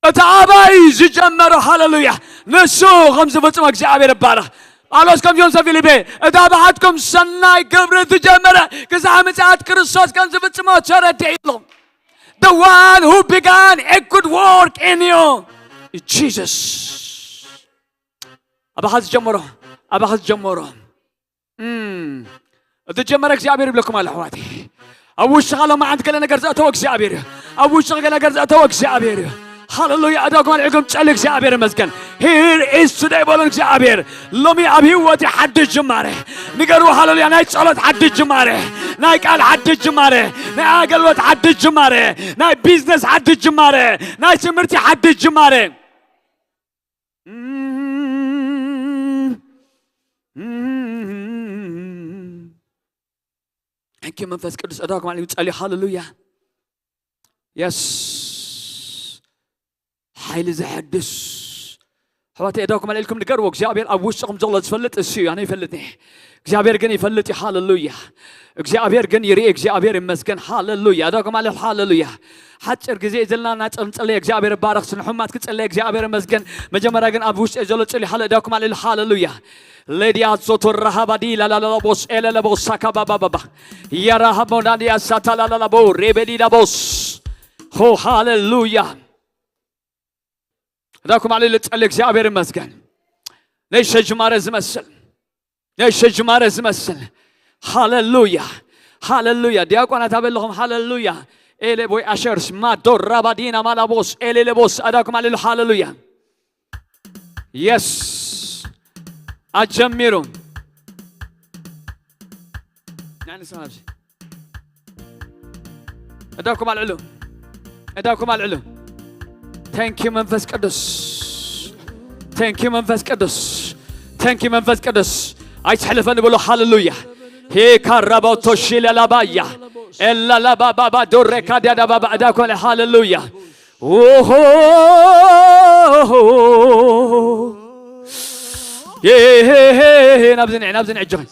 እቲ ኣባይ ዝጀመሮ ሃሌሉያ ንሱ ከም ዝፍጽሞ እግዚኣብሔር ይባረኽ። ጳውሎስ ከምዚኦም ሰብ ፊልቤ እታ ብሓትኩም ሰናይ ግብሪ ዝጀመረ ክሳዕ ምጽኣት ክርስቶስ ከም ዝፍጽሞ ተረድእ ኢሎም። The one who began a good work in you Jesus ኣባኻ ዝጀመሮ ኣባኻ ዝጀመሮ እም፣ እቲ ጀመረ እግዚኣብሔር ይብለኩም ኣሎ ኣሕዋተይ። ኣብ ውሽጥኻ ሎማዓንቲ ገለ ነገር ዘእተወ እግዚኣብሔር እዩ። ኣብ ውሽጥኻ ገለ ነገር ዘእተወ እግዚኣብሔር እዩ። ሃሌሉያ። እዳኩም ኣልዒልኩም ጸሊ እግዚኣብሔር ይመስገን። Here is today በሉ እግዚኣብሔር ሎሚ ኣብ ህይወት ሓድሽ ጅማረ ንገርዎ። ሃሌሉያ። ናይ ጸሎት ሓድሽ ጅማረ፣ ናይ ቃል ሓድሽ ጅማረ፣ ናይ ኣገልግሎት ሓድሽ ጅማረ፣ ናይ ቢዝነስ ሓድሽ ጅማረ፣ ናይ ትምህርቲ ሓድሽ ጅማረ። Thank you መንፈስ ቅዱስ። እዳኩም ኣልዒልኩም ጸልዩ። ሃሌሉያ። የስ ሓይሊ ዘሐድስ ኣሕዋተይ፣ እዳኩም ኣልዒልኩም ንገርዎ። እግዚኣብሔር ኣብ ውሽጥኹም ዘሎ ዝፈልጥ እሱ እዩ። ኣነ ይፈልጥ እየ። እግዚኣብሔር ግን ይፈልጥ እዩ። ሃሌሉያ። እግዚኣብሔር ግን ይርኢ። እግዚኣብሔር ይመስገን። ሃሌሉያ። እዳኩም ኣልዒል። ሃሌሉያ። ሓጭር ግዜ ዘለና ናጸም ጸለየ እግዚኣብሔር ባረኽ። ስንሑማት ክጸለየ እግዚኣብሔር ይመስገን። መጀመርያ ግን ኣብ ውሽጢ ዘሎ ጽሊ ሃለ እዳኩም ኣልዒል። ሃሌሉያ። ሌዲያ ዞቶ ረሃባዲ ላላላቦስ ኤለለቦስ ሳካባባባባ ያራሃቦ ናዲያ ሳታላላላቦ ሬቤዲዳቦስ ሆ ሃሌሉያ። እዳኩም ኣልዒል ጸሊ እግዚኣብሔር ይመስገን። ነይሸ ጅማረ ዝመስል ነይሸ ጅማረ ዝመስል። ሃሌሉያ። ሃሌሉያ። ዲያቆናት ኣበለኹም። ሃሌሉያ። ኤሌ ቦይ ኣሸርስ ማዶ ራባዲና ማላቦስ ኤሌሌቦስ ኣዳኩም ኣልዒል። ሃሌሉያ። የስ ኣጀሚሩ። ንዕንሳ ናብዚ እዳኩም ኣልዕሉ። እዳኩም ኣልዕሉ። Thank you መንፈስ ቅዱስ። Thank you መንፈስ ቅዱስ። Thank you መንፈስ ቅዱስ። ኣይትሕልፈኒ ብሎ። ሃሌሉያ። ሄ ካራባቶ ሺለላባያ ኤላላባባባ ዶሬካ ዳዳባባ እዳኩም ኣልዕሉ። ሃሌሉያ። ኦሆ። ሄ፣ ሄ፣ ሄ፣ ሄ፣ ናብዚ ንዕ፣ ናብዚ ንዕ፣ እጆኺ።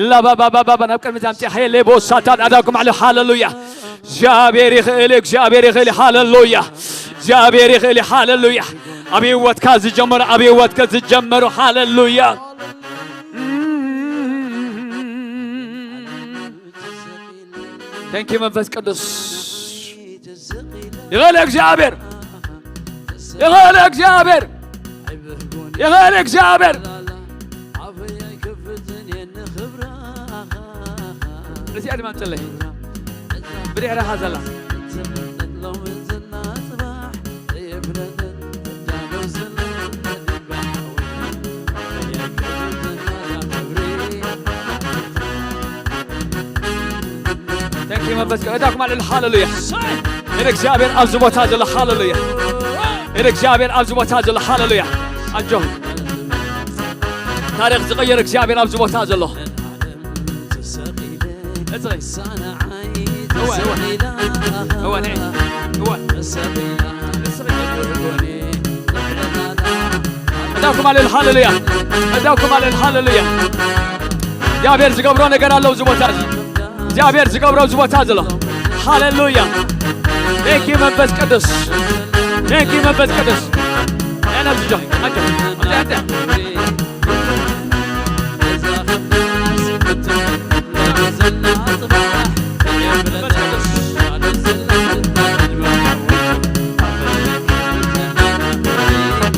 ላባባባባ፣ ናብ ቅድሚት ኣምጽእ። ሄ፣ ሌቦ፣ ሳታን፣ ኣዳኩም ኣለ። ሃሌሉያ። እግዚኣብሔር ይኽእል፣ እግዚኣብሔር ይኽእል። ሃሌሉያ። እግዚኣብሔር ይኽእል። ሃሌሉያ። ኣብ ህይወትካ ዝጀመሩ፣ ኣብ ህይወትካ ዝጀመሩ። ሃሌሉያ። Thank you መንፈስ ቅዱስ። ይኽእል እግዚኣብሔር፣ ይኽእል እግዚኣብሔር፣ ይኽእል እግዚኣብሔር። እዚኣ ድማ ንጽለይ። ብድሕሪኻ ዘላ። Thank you መንፈስ ቅዱስ። እዳኩም ኣልዕሉ። ሃሌሉያ። እድ እግዚኣብሔር ኣብዚ ቦታ ዘሎ። ሃሌሉያ። እድ እግዚኣብሔር ኣብዚ ቦታ ዘሎ። ሃሌሉያ። ኣጆ። ታሪኽ ዝቐየር እግዚኣብሔር ኣብዚ ቦታ ዘሎ። እጽለይ። እወ፣ እወ። እወ፣ ነይ። እወ። እዳኩም ኣልዕሉ። ሃሌሉያ። እዳኩም ኣልዕሉ። ሃሌሉያ። እግዚኣብሔር ዝገብሮ ነገር ኣሎ ኣብዚ ቦታ እዚ። እግዚኣብሔር ዝገብሮ ኣብዚ ቦታ ዘሎ። ሃሌሉያ። Thank you መንፈስ ቅዱስ። Thank you መንፈስ ቅዱስ። ኤነርጂ ጆይ። ኣጆ። ኣምጣ፣ ኣምጣ።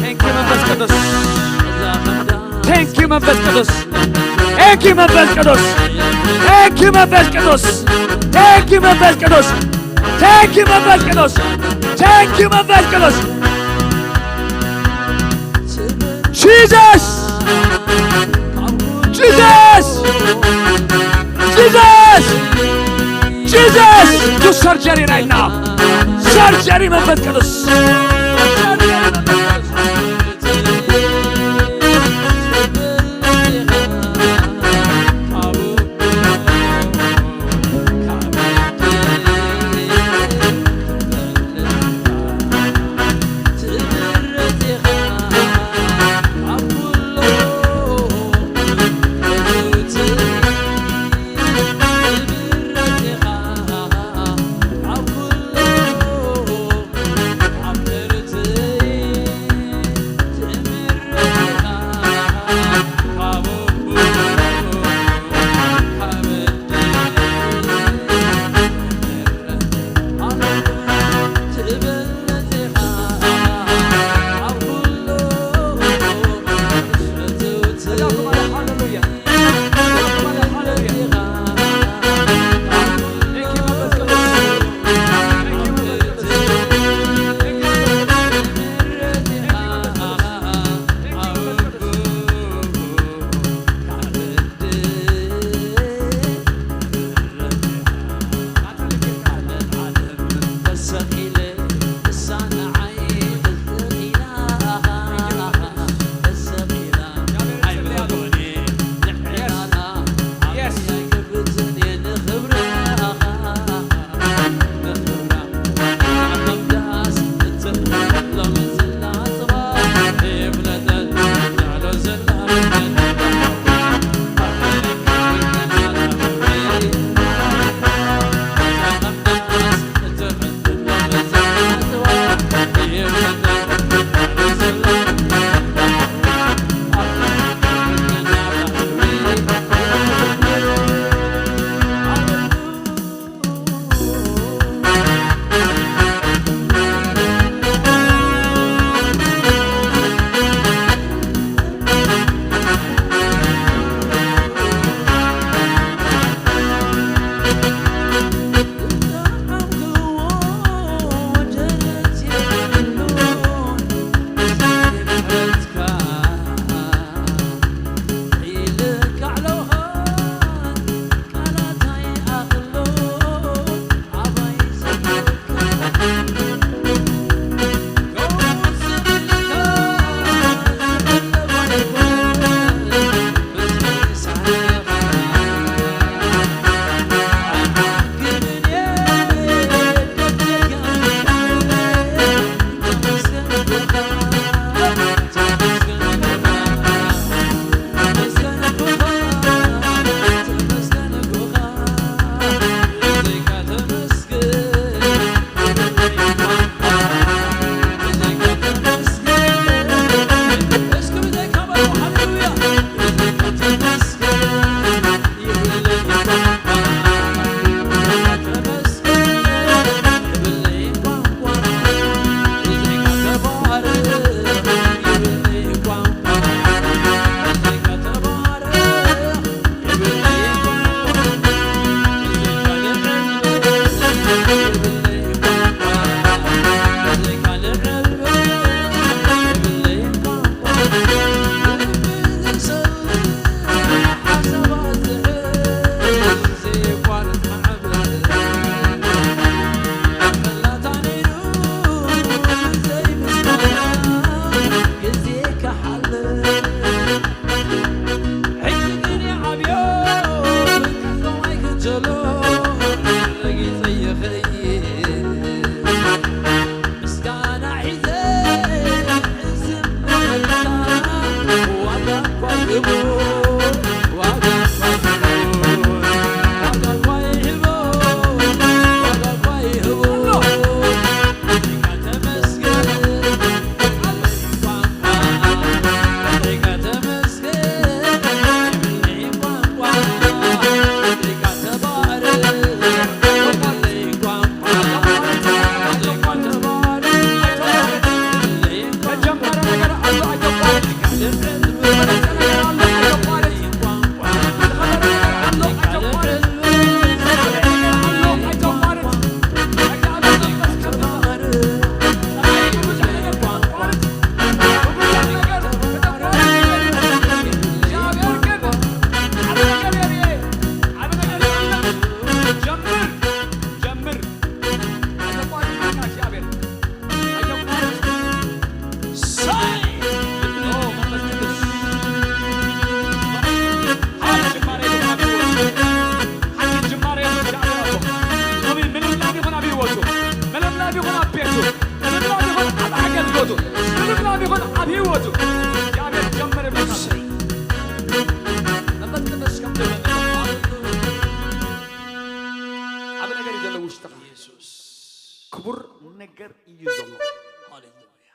Thank you መንፈስ ቅዱስ። Thank you መንፈስ ቅዱስ። Thank you መንፈስ ቅዱስ። Thank you መንፈስ ቅዱስ። Thank you መንፈስ ቅዱስ። Thank you መንፈስ ቅዱስ። Thank you መንፈስ ቅዱስ። Jesus! Jesus! Jesus! Jesus! Do surgery right now. Surgery መንፈስ ቅዱስ።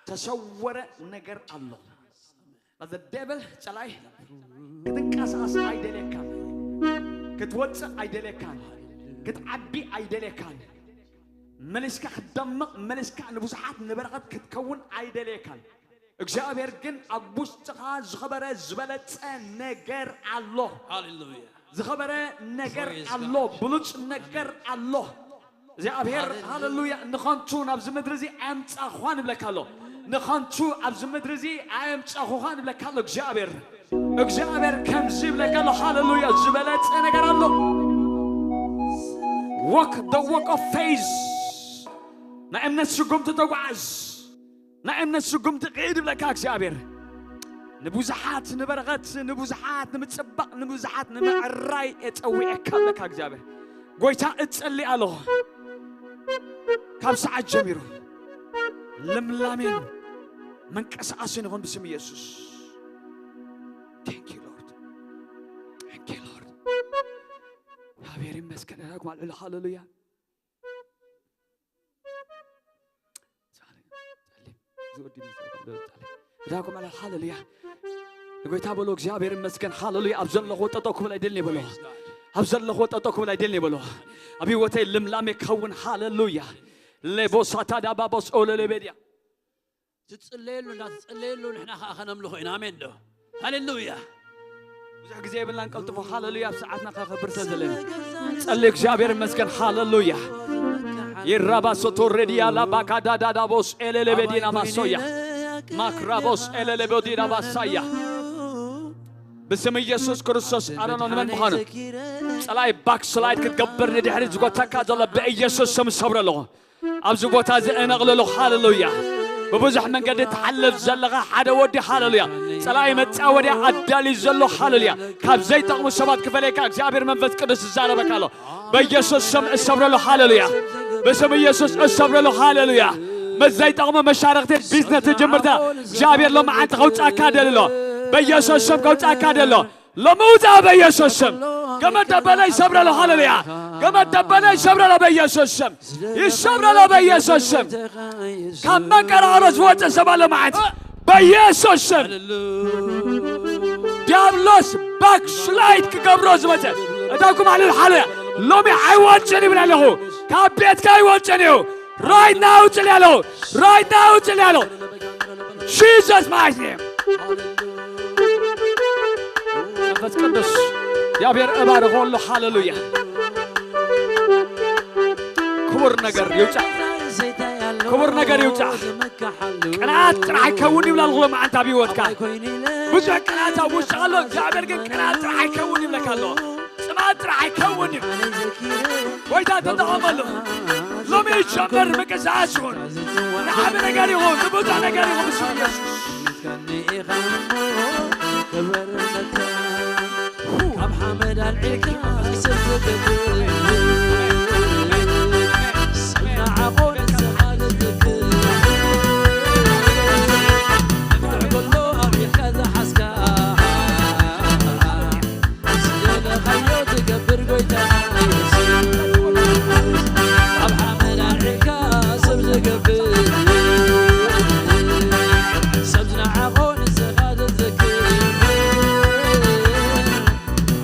ተሰወረ ነገር ኣሎ። The devil ጸላይ ክትንቀሳቀስ ኣይደልየካን፣ ክትወፅእ ኣይደልየካን፣ ክትዓቢ ኣይደልየካን፣ መሊስካ ክትደምቕ፣ መሊስካ ንብዙሓት ንበረኸት ክትከውን ኣይደልየካን። እግዚኣብሔር ግን ኣብ ውሽጥኻ ዝኸበረ ዝበለጸ ነገር ኣሎ። ሃሌሉያ። ዝኸበረ ነገር Praise ኣሎ። God. ብሉጽ ነገር ኣሎ። እግዚኣብሔር ሃሌሉያ። ሃሌሉያ ንኸንቱ ናብዚ ምድሪ እዚ ኣየምጻኹኻን ይብለካ ኣሎ። ንኸንቱ ኣብዚ ምድሪ እዚ ኣየምጻኹኻን ይብለካ ኣሎ እግዚኣብሔር። እግዚኣብሔር ከምዚ ይብለካ ኣሎ። ሃሌሉያ ዝበለጸ ነገር ኣሎ። Walk the walk of faith። ናይ እምነት ስጉምቲ ተጓዓዝ። ናይ እምነት ስጉምቲ ኺድ ይብለካ እግዚኣብሔር። ንብዙሓት ንበረኸት፣ ንብዙሓት ንምጽባቕ፣ ንብዙሓት ንምዕራይ እየ ጸዊዐካ ይብለካ እግዚኣብሔር። ጎይታ እጸሊ ኣለኹ። ካብ ሰዓት ጀሚሩ ልምላሜን መንቀሳቐስን ይኹን ብስም ኢየሱስ። Thank you Lord. Thank you Lord. እግዚኣብሔር ይመስገን። እዳኩም ኣልዕሉ ሃሌሉያ። እዳኩም ኣልዕሉ ሃሌሉያ። ንጎይታ በሎ እግዚኣብሔር ይመስገን ሃሌሉያ። ኣብ ዘለኹ ጠጠው ክብል ኣይደልን ይበሎ። ኣብ ዘለኹ ጠጠው ክብል ኣይደልን ይበሎ። ኣብ ህይወተይ ልምላሜ ክኸውን ሃሌሉያ። ሌቦሳታ ዳባቦስ ኦለሌቤድያ ትጽለየሉ እንዳትጸለየሉ ንሕና ከዓ ከነምልኾ ኢና። ኣሜን ዶ? ሃሌሉያ። ብዙሕ ግዜ የብልናን ቀልጥፎ ሃሌሉያ ኣብ ሰዓትና ከኸብር ስለ ዘለና ጸሊ እግዚኣብሔር ይመስገን ሃሌሉያ። ይራባ ሶቶ ሬዲያ ላባካዳዳዳቦስ ኤሌሌቤዲና ማሶያ ማክራቦስ ኤሌሌቤዲና ማሳያ ብስም ኢየሱስ ክርስቶስ ኣረኖ ንመን ምዃኑ ጸላይ ባክስላይድ ክትገብር ንድሕሪ ዝጎተካ ዘሎ ብኢየሱስ ስም ሰብረ ኣለኹ። ኣብዚ ቦታ እዚ እነቕልሎ ሃሌሉያ። ብብዙሕ መንገዲ ትሓልፍ ዘለኻ ሓደ ወዲ ሃሌሉያ። ጸላኢ መጻወድያ ኣዳልዩ ዘሎ ሃሌሉያ። ካብ ዘይጠቕሙ ሰባት ክፈለየካ እግዚኣብሔር መንፈስ ቅዱስ ይዛረበካ ኣሎ። በኢየሱስ ስም እሰብረሉ ሃሌሉያ። ብስም ኢየሱስ እሰብረሉ ሃሌሉያ። ምስ ዘይጠቕሙ መሻርኽቲ ቢዝነስ ትጅምርታ እግዚኣብሔር ሎመዓንቲ ከውጻካ ደልሎ። በኢየሱስ ስም ከውጻካ ደሎ። ሎሚ ውፃ በኢየሱስ ስም። ገመድ ደበለ ይሰብረሎ ሃሌሉያ። ገመድ ደበለ ይሰብረሎ በኢየሱስ ስም። ይሰብረሎ በኢየሱስ ስም። ካብ መንቀራሮ ዝወፀ ሰብ ኣሎ መዓት በኢየሱስ ስም። ዲያብሎስ ባክስላይድ ክገብሮ ዝመፀ እዳኩም ኣልል ሃሌሉያ። ሎሚ ኣይወፅን ይብል ኣለኹ። ካብ ቤትካ ኣይወፅን እዩ። Right now ውፅል ያለው right now ውፅል ያለው Jesus mighty name። መንፈስ ቅዱስ እግዚኣብሔር እባርኾ ኣሎ። ሃሌሉያ። ክቡር ነገር ይውጻ። ክቡር ነገር ይውጻ። ቅንዓት ጥራሕ ይከውን ይብላ ኣለኹ። መዓንታ ኣብ ህይወትካ ብዙሕ ቅንዓት ኣብ ውሽጢ ኣሎ። እግዚኣብሔር ግን ቅንዓት ጥራሕ ይከውን ይብለካ ኣሎ። ጽማድ ጥራሕ ኣይከውን እዩ። ጎይታ ተጠቐመሉ። ሎሚ ይጀመር ምንቅስቃስ ይኹን። ንዓቢ ነገር ይኹን፣ ንብዙሕ ነገር ይኹን ብስም ኢየሱስ። ካብ ሓመድ ኣልዒልካ ሰብ ዘገብር ስምና ዓኾን ዝኻል ዝክር መፍትሕ ከሎ ኣቢልካ ዝሓዝካ ዝደለኻዮ ትገብር ጎይታ ኢየሱስ። ካብ ሓመድ ኣልዒልካ ሰብ ዘገብር ሰብ ዝነዓቖ ንስኻ ዘዘክር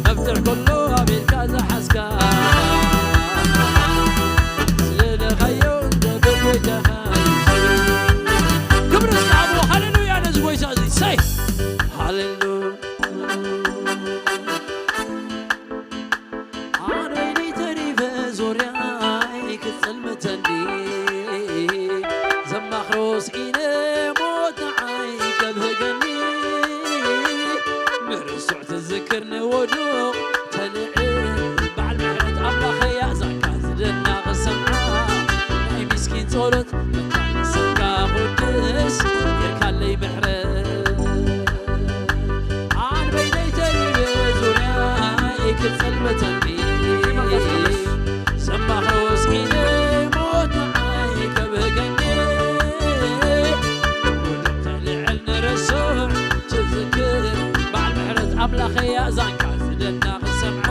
መፍትሕ ከሎ ኣቤልካ ዝሓዝካ ዝደለኻዮ ንገብር ጎይታኻ ኢየሱስ። ክብሪ እስከ ኣብኡ ሃሌሉያ ነዚ ጎይታ እዚ ሰይ ሃሌሉያ ኣነ ተሪፈ ዙርያይ ክጸልመተኒ ዘማኽሮ ስኢነ ሞት ንዓይ ከብህገኒ ምርሱዕ ትዝክር ንወዱቕ ተልዕል በዓል ምሕረት ኣምላኸያ ዛካ ዝደና ክሰምዓ ናይ ምስኪን ጸሎት መታን ስምካ ኩድስ ጌርካለይ ምሕረት ኣን በይነይ ተሪበ ዙርያይ ክጸልመተኒ ሰማኸ ወስኪነ ሞት ንዓይ ከብህገኒ ተልዕል ንረስዕ ትዝክር በዓል ምሕረት ኣምላኸያ ዛንካ ዝደና ክሰምዓ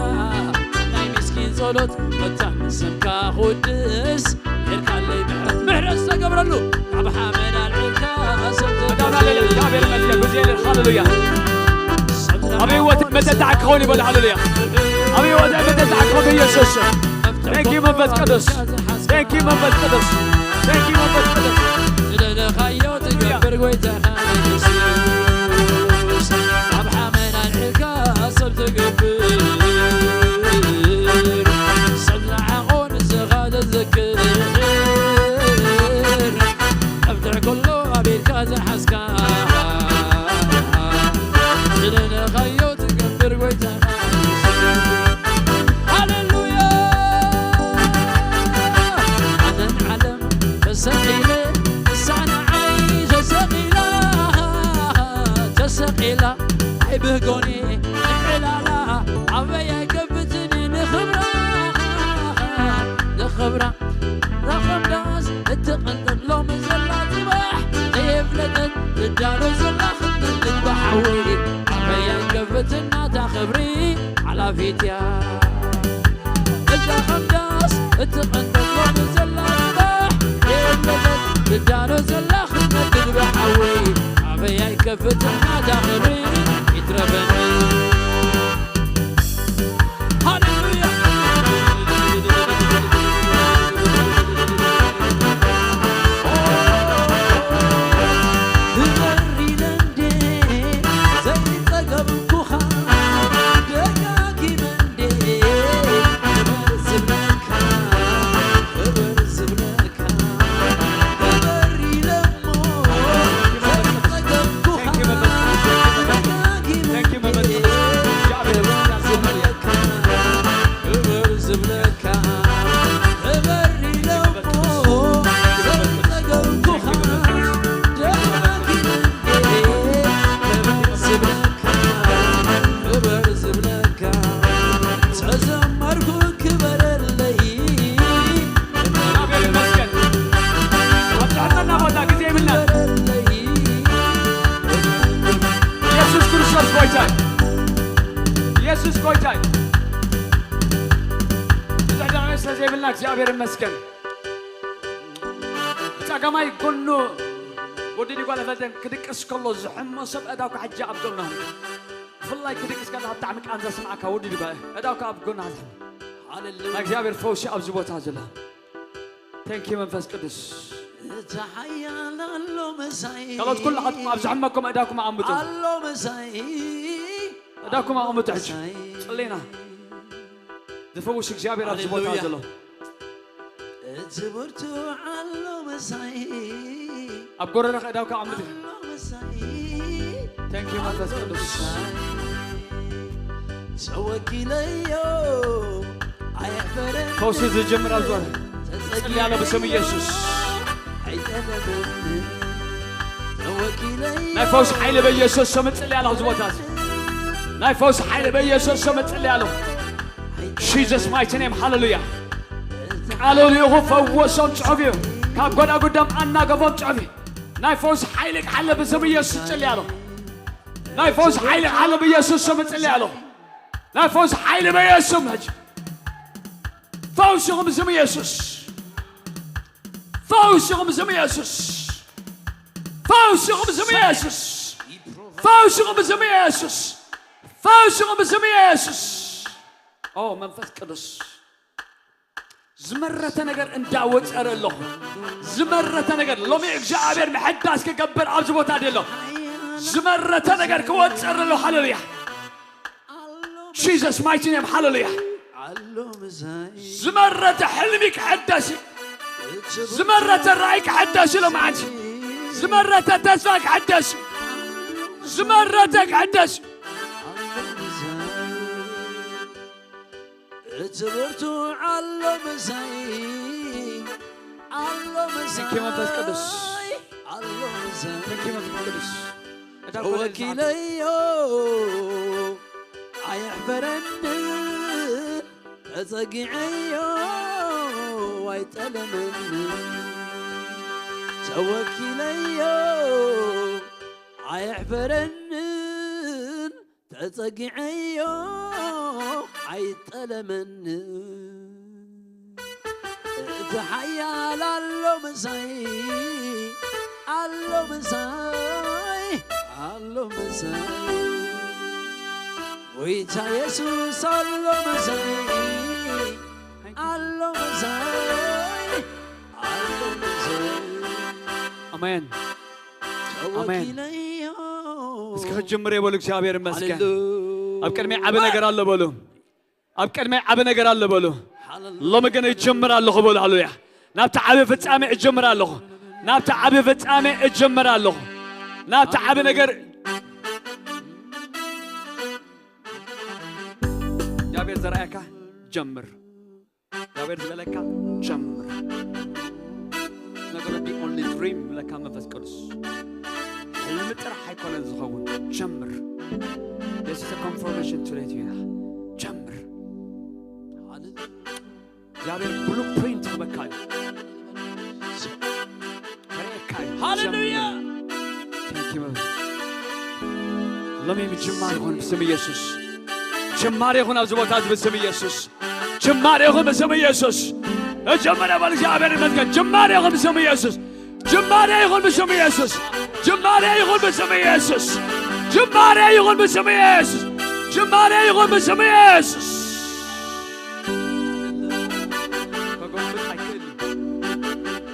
ናይ ምስኪን ጸሎት መታን ስምካ ክውድስ ጌርካለይ ምሕረት ምሕረት ዝተገብረሉ ካብ ሓመድ ኣልዒ ሃሌሉያ። ኣብ ህይወት መተታዕ ክኸውን ይበል። ሃሌሉያ። ኣብ ህይወት መተታዕ ክኸውን ኢየሱስ። Thank you መንፈስ ቅዱስ። Thank you መንፈስ ቅዱስ። Thank you መንፈስ ቅዱስ። ዝደለኻዮ ትገብር ጎይታኻ ኢየሱስ። ኣብ ሓመድ ኣልዒልካ ሰብ ትገብር። ሰብ ዝዓቖ ንስኻ ዘዘክር። ኣብ ትሕቲ ኩሉ ኣቢልካ ዝሓዝካ። ዝደለኻዮ ትገብር ጎይታኻ። ሃሌሉያ። ኣነን ዓለም ተሰቒለ፣ ንሳ ንዓይ ተሰቒላ፣ ተሰቒላ፣ ኣይ ብጎኒ ንዕላላ፣ ኣበይ ኣይከብትኒ ንኽብራ፣ ንኽብራ፣ ንኽብራስ እትቕንጥጥ ሎሚ ዘላ ጽባሕ፣ ከየፍለጠት ትዳሎ ዘላ ክትንድድ ብሓዊ፣ ኣበይ ኣይከብትና እታ ክብሪ ሓላፊት እያ። እዛ ኸምዳስ እትቐንጠሎ ንዘላ ጽባሕ የብለተት ትዳሎ ዘላ ክትነድድ ብሓዊ ኣበይ ኣይከፍትና እዛ ኽብሪ ይትረፈኒ። ሃሌሉያ። ክበር ኢለ እንዴ ዘይጸገብኩኻ ደጋጊመ እንዴ ክበር ዝብለካ፣ ክበር ዝብለካ፣ ክበር ኢለ እሞ ዘይጸገብኩኻ ደጋጊመ እንዴ ክበር ዝብለካ፣ ክበር ዝብለካ፣ ክበር ኢለ እሞ ዘይጸገብኩኻ ደጋጊመ እንዴ ክበር ዝብለካ፣ ክበር ዝብለካ፣ ተዘመርኩ ክበረለይ። እግዚኣብሔር ይመስገን። ኣብ ጥዕና ቦታ ግዜ የብልናን። ክበረለይ። ኢየሱስ ክርስቶስ ጎይታ እዩ። ኢየሱስ ጎይታ እዩ። ብዙሕ ደቂቕ ስለ ዘይብልና እግዚኣብሔር ይመስገን። ብጸጋማይ ጎኑ ወዲ ዲጓል ፈተን ክድቅስ ከሎ ዝሕሞ ሰብ ኣእዳውካ ሕጂ ኣብ ጎና። ብፍላይ ክድቅስ ከለኻ ብጣዕሚ ቃንዛ ስምዓካ ወዲ ዲጓል ኣእዳውካ ኣብ ጎና። ሃሌሉያ። ናይ እግዚኣብሔር ፈውሲ ኣብዚ ቦታ ዘሎ። Thank you መንፈስ ቅዱስ። እቲ ሓያል ኣሎ ምሳይ። ካልኦት ኩላኻትኩም ኣብ ዝሕመኩም ኣእዳውኩም ኣቐምጡ። ኣሎ ምሳይ። ኣእዳውኩም ኣቐምጡ ሕጂ። መሳይ። ጽሌና። ዝፈውስ እግዚኣብሔር ኣብዚ ቦታ ሃሌሉያ። ዘሎ። እቲ ብርቱዕ ኣሎ ምሳይ። ኣብ ጎረረኻ ኣእዳውካ ኣቐምጥ። ኣሎ ምሳይ። Thank you መንፈስ ኣሎ ቅዱስ። ምሳይ። ተወኪለዮ ኣይሕፈረን። ፈውሲ ዝጅምር ኣብ ዞን ተጸጊዐዮ ጽልያሎ ብስም ኢየሱስ። ኣይጠለበን። ተወኪለዮ ናይ ፈውሲ ሓይሊ በኢየሱስ ስም ጽልያሎ ኣብዚ ቦታ እዚ። ናይ ፈውሲ ሓይሊ በኢየሱስ ስም ጽልያሎ። Jesus mighty name ሃሌሉያ። ቃሉ ልኢኹ ፈወሶም ጽሑፍ እዩ። ካብ ጎዳጉዶም ኣናገፎም ጽሑፍ እዩ። ናይ ፈውሲ ሓይሊ ክሓለ ብስም ኢየሱስ ጽልያሎ። ናይ ፈውሲ ሓይሊ ክሓለ ብኢየሱስ ስም ጽልያሎ። ናይ ፈውሲ ሓይሊ በኢየሱስ ስም ሕጂ። ፈውስኹም ስም ኢየሱስ። ፈውስኹም ስም ኢየሱስ። ፈውስኹም ስም ኢየሱስ። ፈውስኹም ስም ኢየሱስ። ፈውስኹም ስም ኢየሱስ። ኦ መንፈስ ቅዱስ። ዝመረተ ነገር እንዳወጸረ ኣለኹ። ዝመረተ ነገር ሎሚ እግዚኣብሔር ምሕዳስ ክገብር ኣብዚ ቦታ ኣሎ። ዝመረተ ነገር ክወጸር ኣሎ። ሃሌሉያ። Jesus mighty name ሃሌሉያ። ዝመረተ ሕልሚ ክሕደስ እዩ። ዝመረተ ራእይ ክሕደስ እዩ። ሎማዓንቲ ዝመረተ ተስፋ ክሕደስ እዩ። ዝመረተ ክሕደስ እዩ። እቲ ብርቱዕ ኣሎ ምሳይ፣ ኣሎ ምሳይ፣ መንፈስ ቅዱስ። ኣሎ ምሳይ። Thank you መንፈስ ቅዱስ። እታ ተወኪለዮ ኣይሕፈረንን፣ ተጸጊዐዮ ኣይጠለመንን። ተወኪለዮ ኣይሕፈረንን፣ ተጸጊዐዮ ኣይጠለመንን። እቲ ሓያል ኣሎ ምሳይ፣ ኣሎ ምሳይ፣ ኣሎ ምሳይ፣ ጎይታ የሱስ ኣሎ ምሳይ፣ ኣሎ ምሳይ፣ ኣሎ ምሳይ። ኣሜን። ኣሜን። ተወኪለዮ። እስኪ ክጅምር የበሉ፣ እግዚኣብሔር ይመስገን። ሃሌሉያ። ኣብ ቅድሚ ዓቢ ነገር ኣሎ በሉ። ኣብ ቅድሚ ዓቢ ነገር ኣሎ በሉ። ሃሌሉያ። ሎሚ ግን እጅምር ኣለኹ በሉ። ሃሌሉያ። ናብቲ ዓቢ ፍጻሜ እጅምር ኣለኹ። ናብቲ ዓቢ ፍጻሜ እጅምር ኣለኹ። ናብቲ ዓቢ ነገር እግዚኣብሔር ዘርኣየካ ጀምር። እግዚኣብሔር ዝበለካ ጀምር። It's not gonna be only dream ይብለካ መንፈስ ቅዱስ። ሕልሚ ጥራሕ ኣይኮነን ዝኸውን። ጀምር። This is a confirmation today to you. ጀምር። እግዚኣብሔር ብሉፕሪንት ክበካ እዩ። ከርእየካ እዩ። ሃሌሉያ። ጀምር። Thank you, Lord. ሎሚ ጅማር ይኹን ብስም ኢየሱስ። ጅማር ይኹን ኣብዚ ቦታ እዚ ብስም ኢየሱስ። ጅማር ይኹን ብስም ኢየሱስ። እጀመረ በል እግዚኣብሔር ይመስገን። ጅማር ይኹን ብስም ኢየሱስ። ጅማሬ ይኹን ብስም ኢየሱስ። ጅማሬ ይኹን ብስም ኢየሱስ። ጅማሬ ይኹን ብስም ኢየሱስ። ጅማሬ ይኹን ብስም ኢየሱስ። ከጎብጥ ኣይክእል እዩ።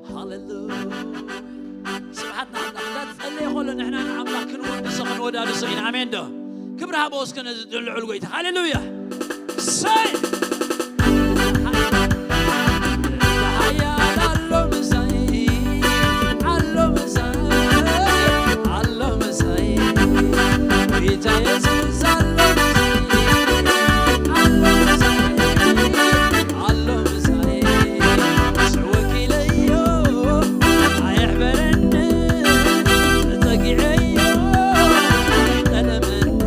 ሃሌሉያ። ስብሓት ንኣምላኽ። እንዳተጸለየ ከሎ ንሕና ንኣምላኽ ክንውድሶ ክንወዳድሶ ኢና። ኣሜን ዶ? ክብሪ ሃቦ እስከ ነዚ ልዑል ጎይታ። ሃሌሉያ። ሰይ! ሓያል ኣሎ ምሳይ፣ ኣሎ ምሳይ፣ ኣሎ ምሳይ። ጎይታ የሱስ ኣሎ ምሳይ፣ ኣሎ ምሳይ፣ ኣሎ ምሳይ። ንሱ ወኪለዮ ኣየሕበረኒ፣ ተጸጊዐዮ ኣይጠለመኒ።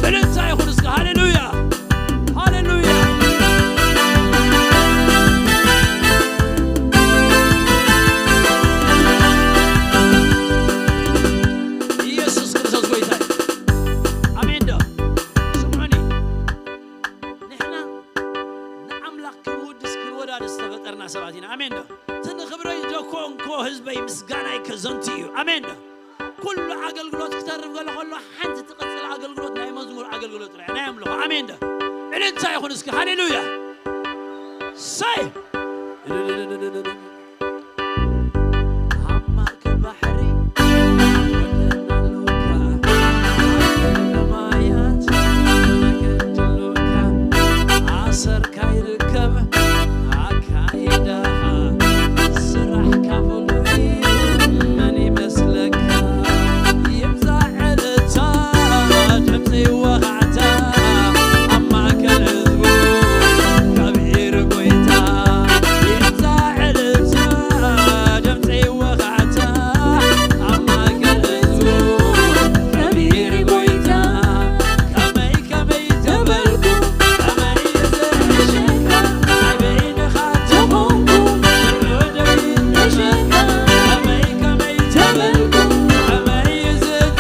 እልልታ ይኹን እስከ። ሃሌሉያ፣ ሃሌሉያ። ኢየሱስ ክርስቶስ ጎይታ እዩ። ኣሜን ዶ? ስምዑኒ። ንሕና ንኣምላኽ ክንውድስ ክንወዳድስ ዝተፈጠርና ሰባት ኢና። ኣሜን ዶ? እቲ ንኽብረይ ዘኮንኮ ህዝበይ ምስጋናይ ከዘንቱ እዩ። ኣሜን ዶ? ኩሉ ኣገልግሎት ክተርፍ ገለ ከሎ ሓንቲ ትቕጽል ኣገልግሎት ናይ መዝሙር ኣገልግሎት ጥራይ ናይ ኣምልኾ። ኣሜን ዶ? እልልታ ይኹን እስኪ። ሃሌሉያ። ሰይ! ኣብ ማእከል ባሕሪ ወደን ኣለውካ፣ ኣብ ልዕሊ ማያት መገዲ ኣለውካ፣ ኣሰርካ ይርከብ ኣካይዳኻ፣ ስራሕካ ፍሉይ መን ይመስለካ? ይብዛሕ ዕልልታ፣ ድምጺ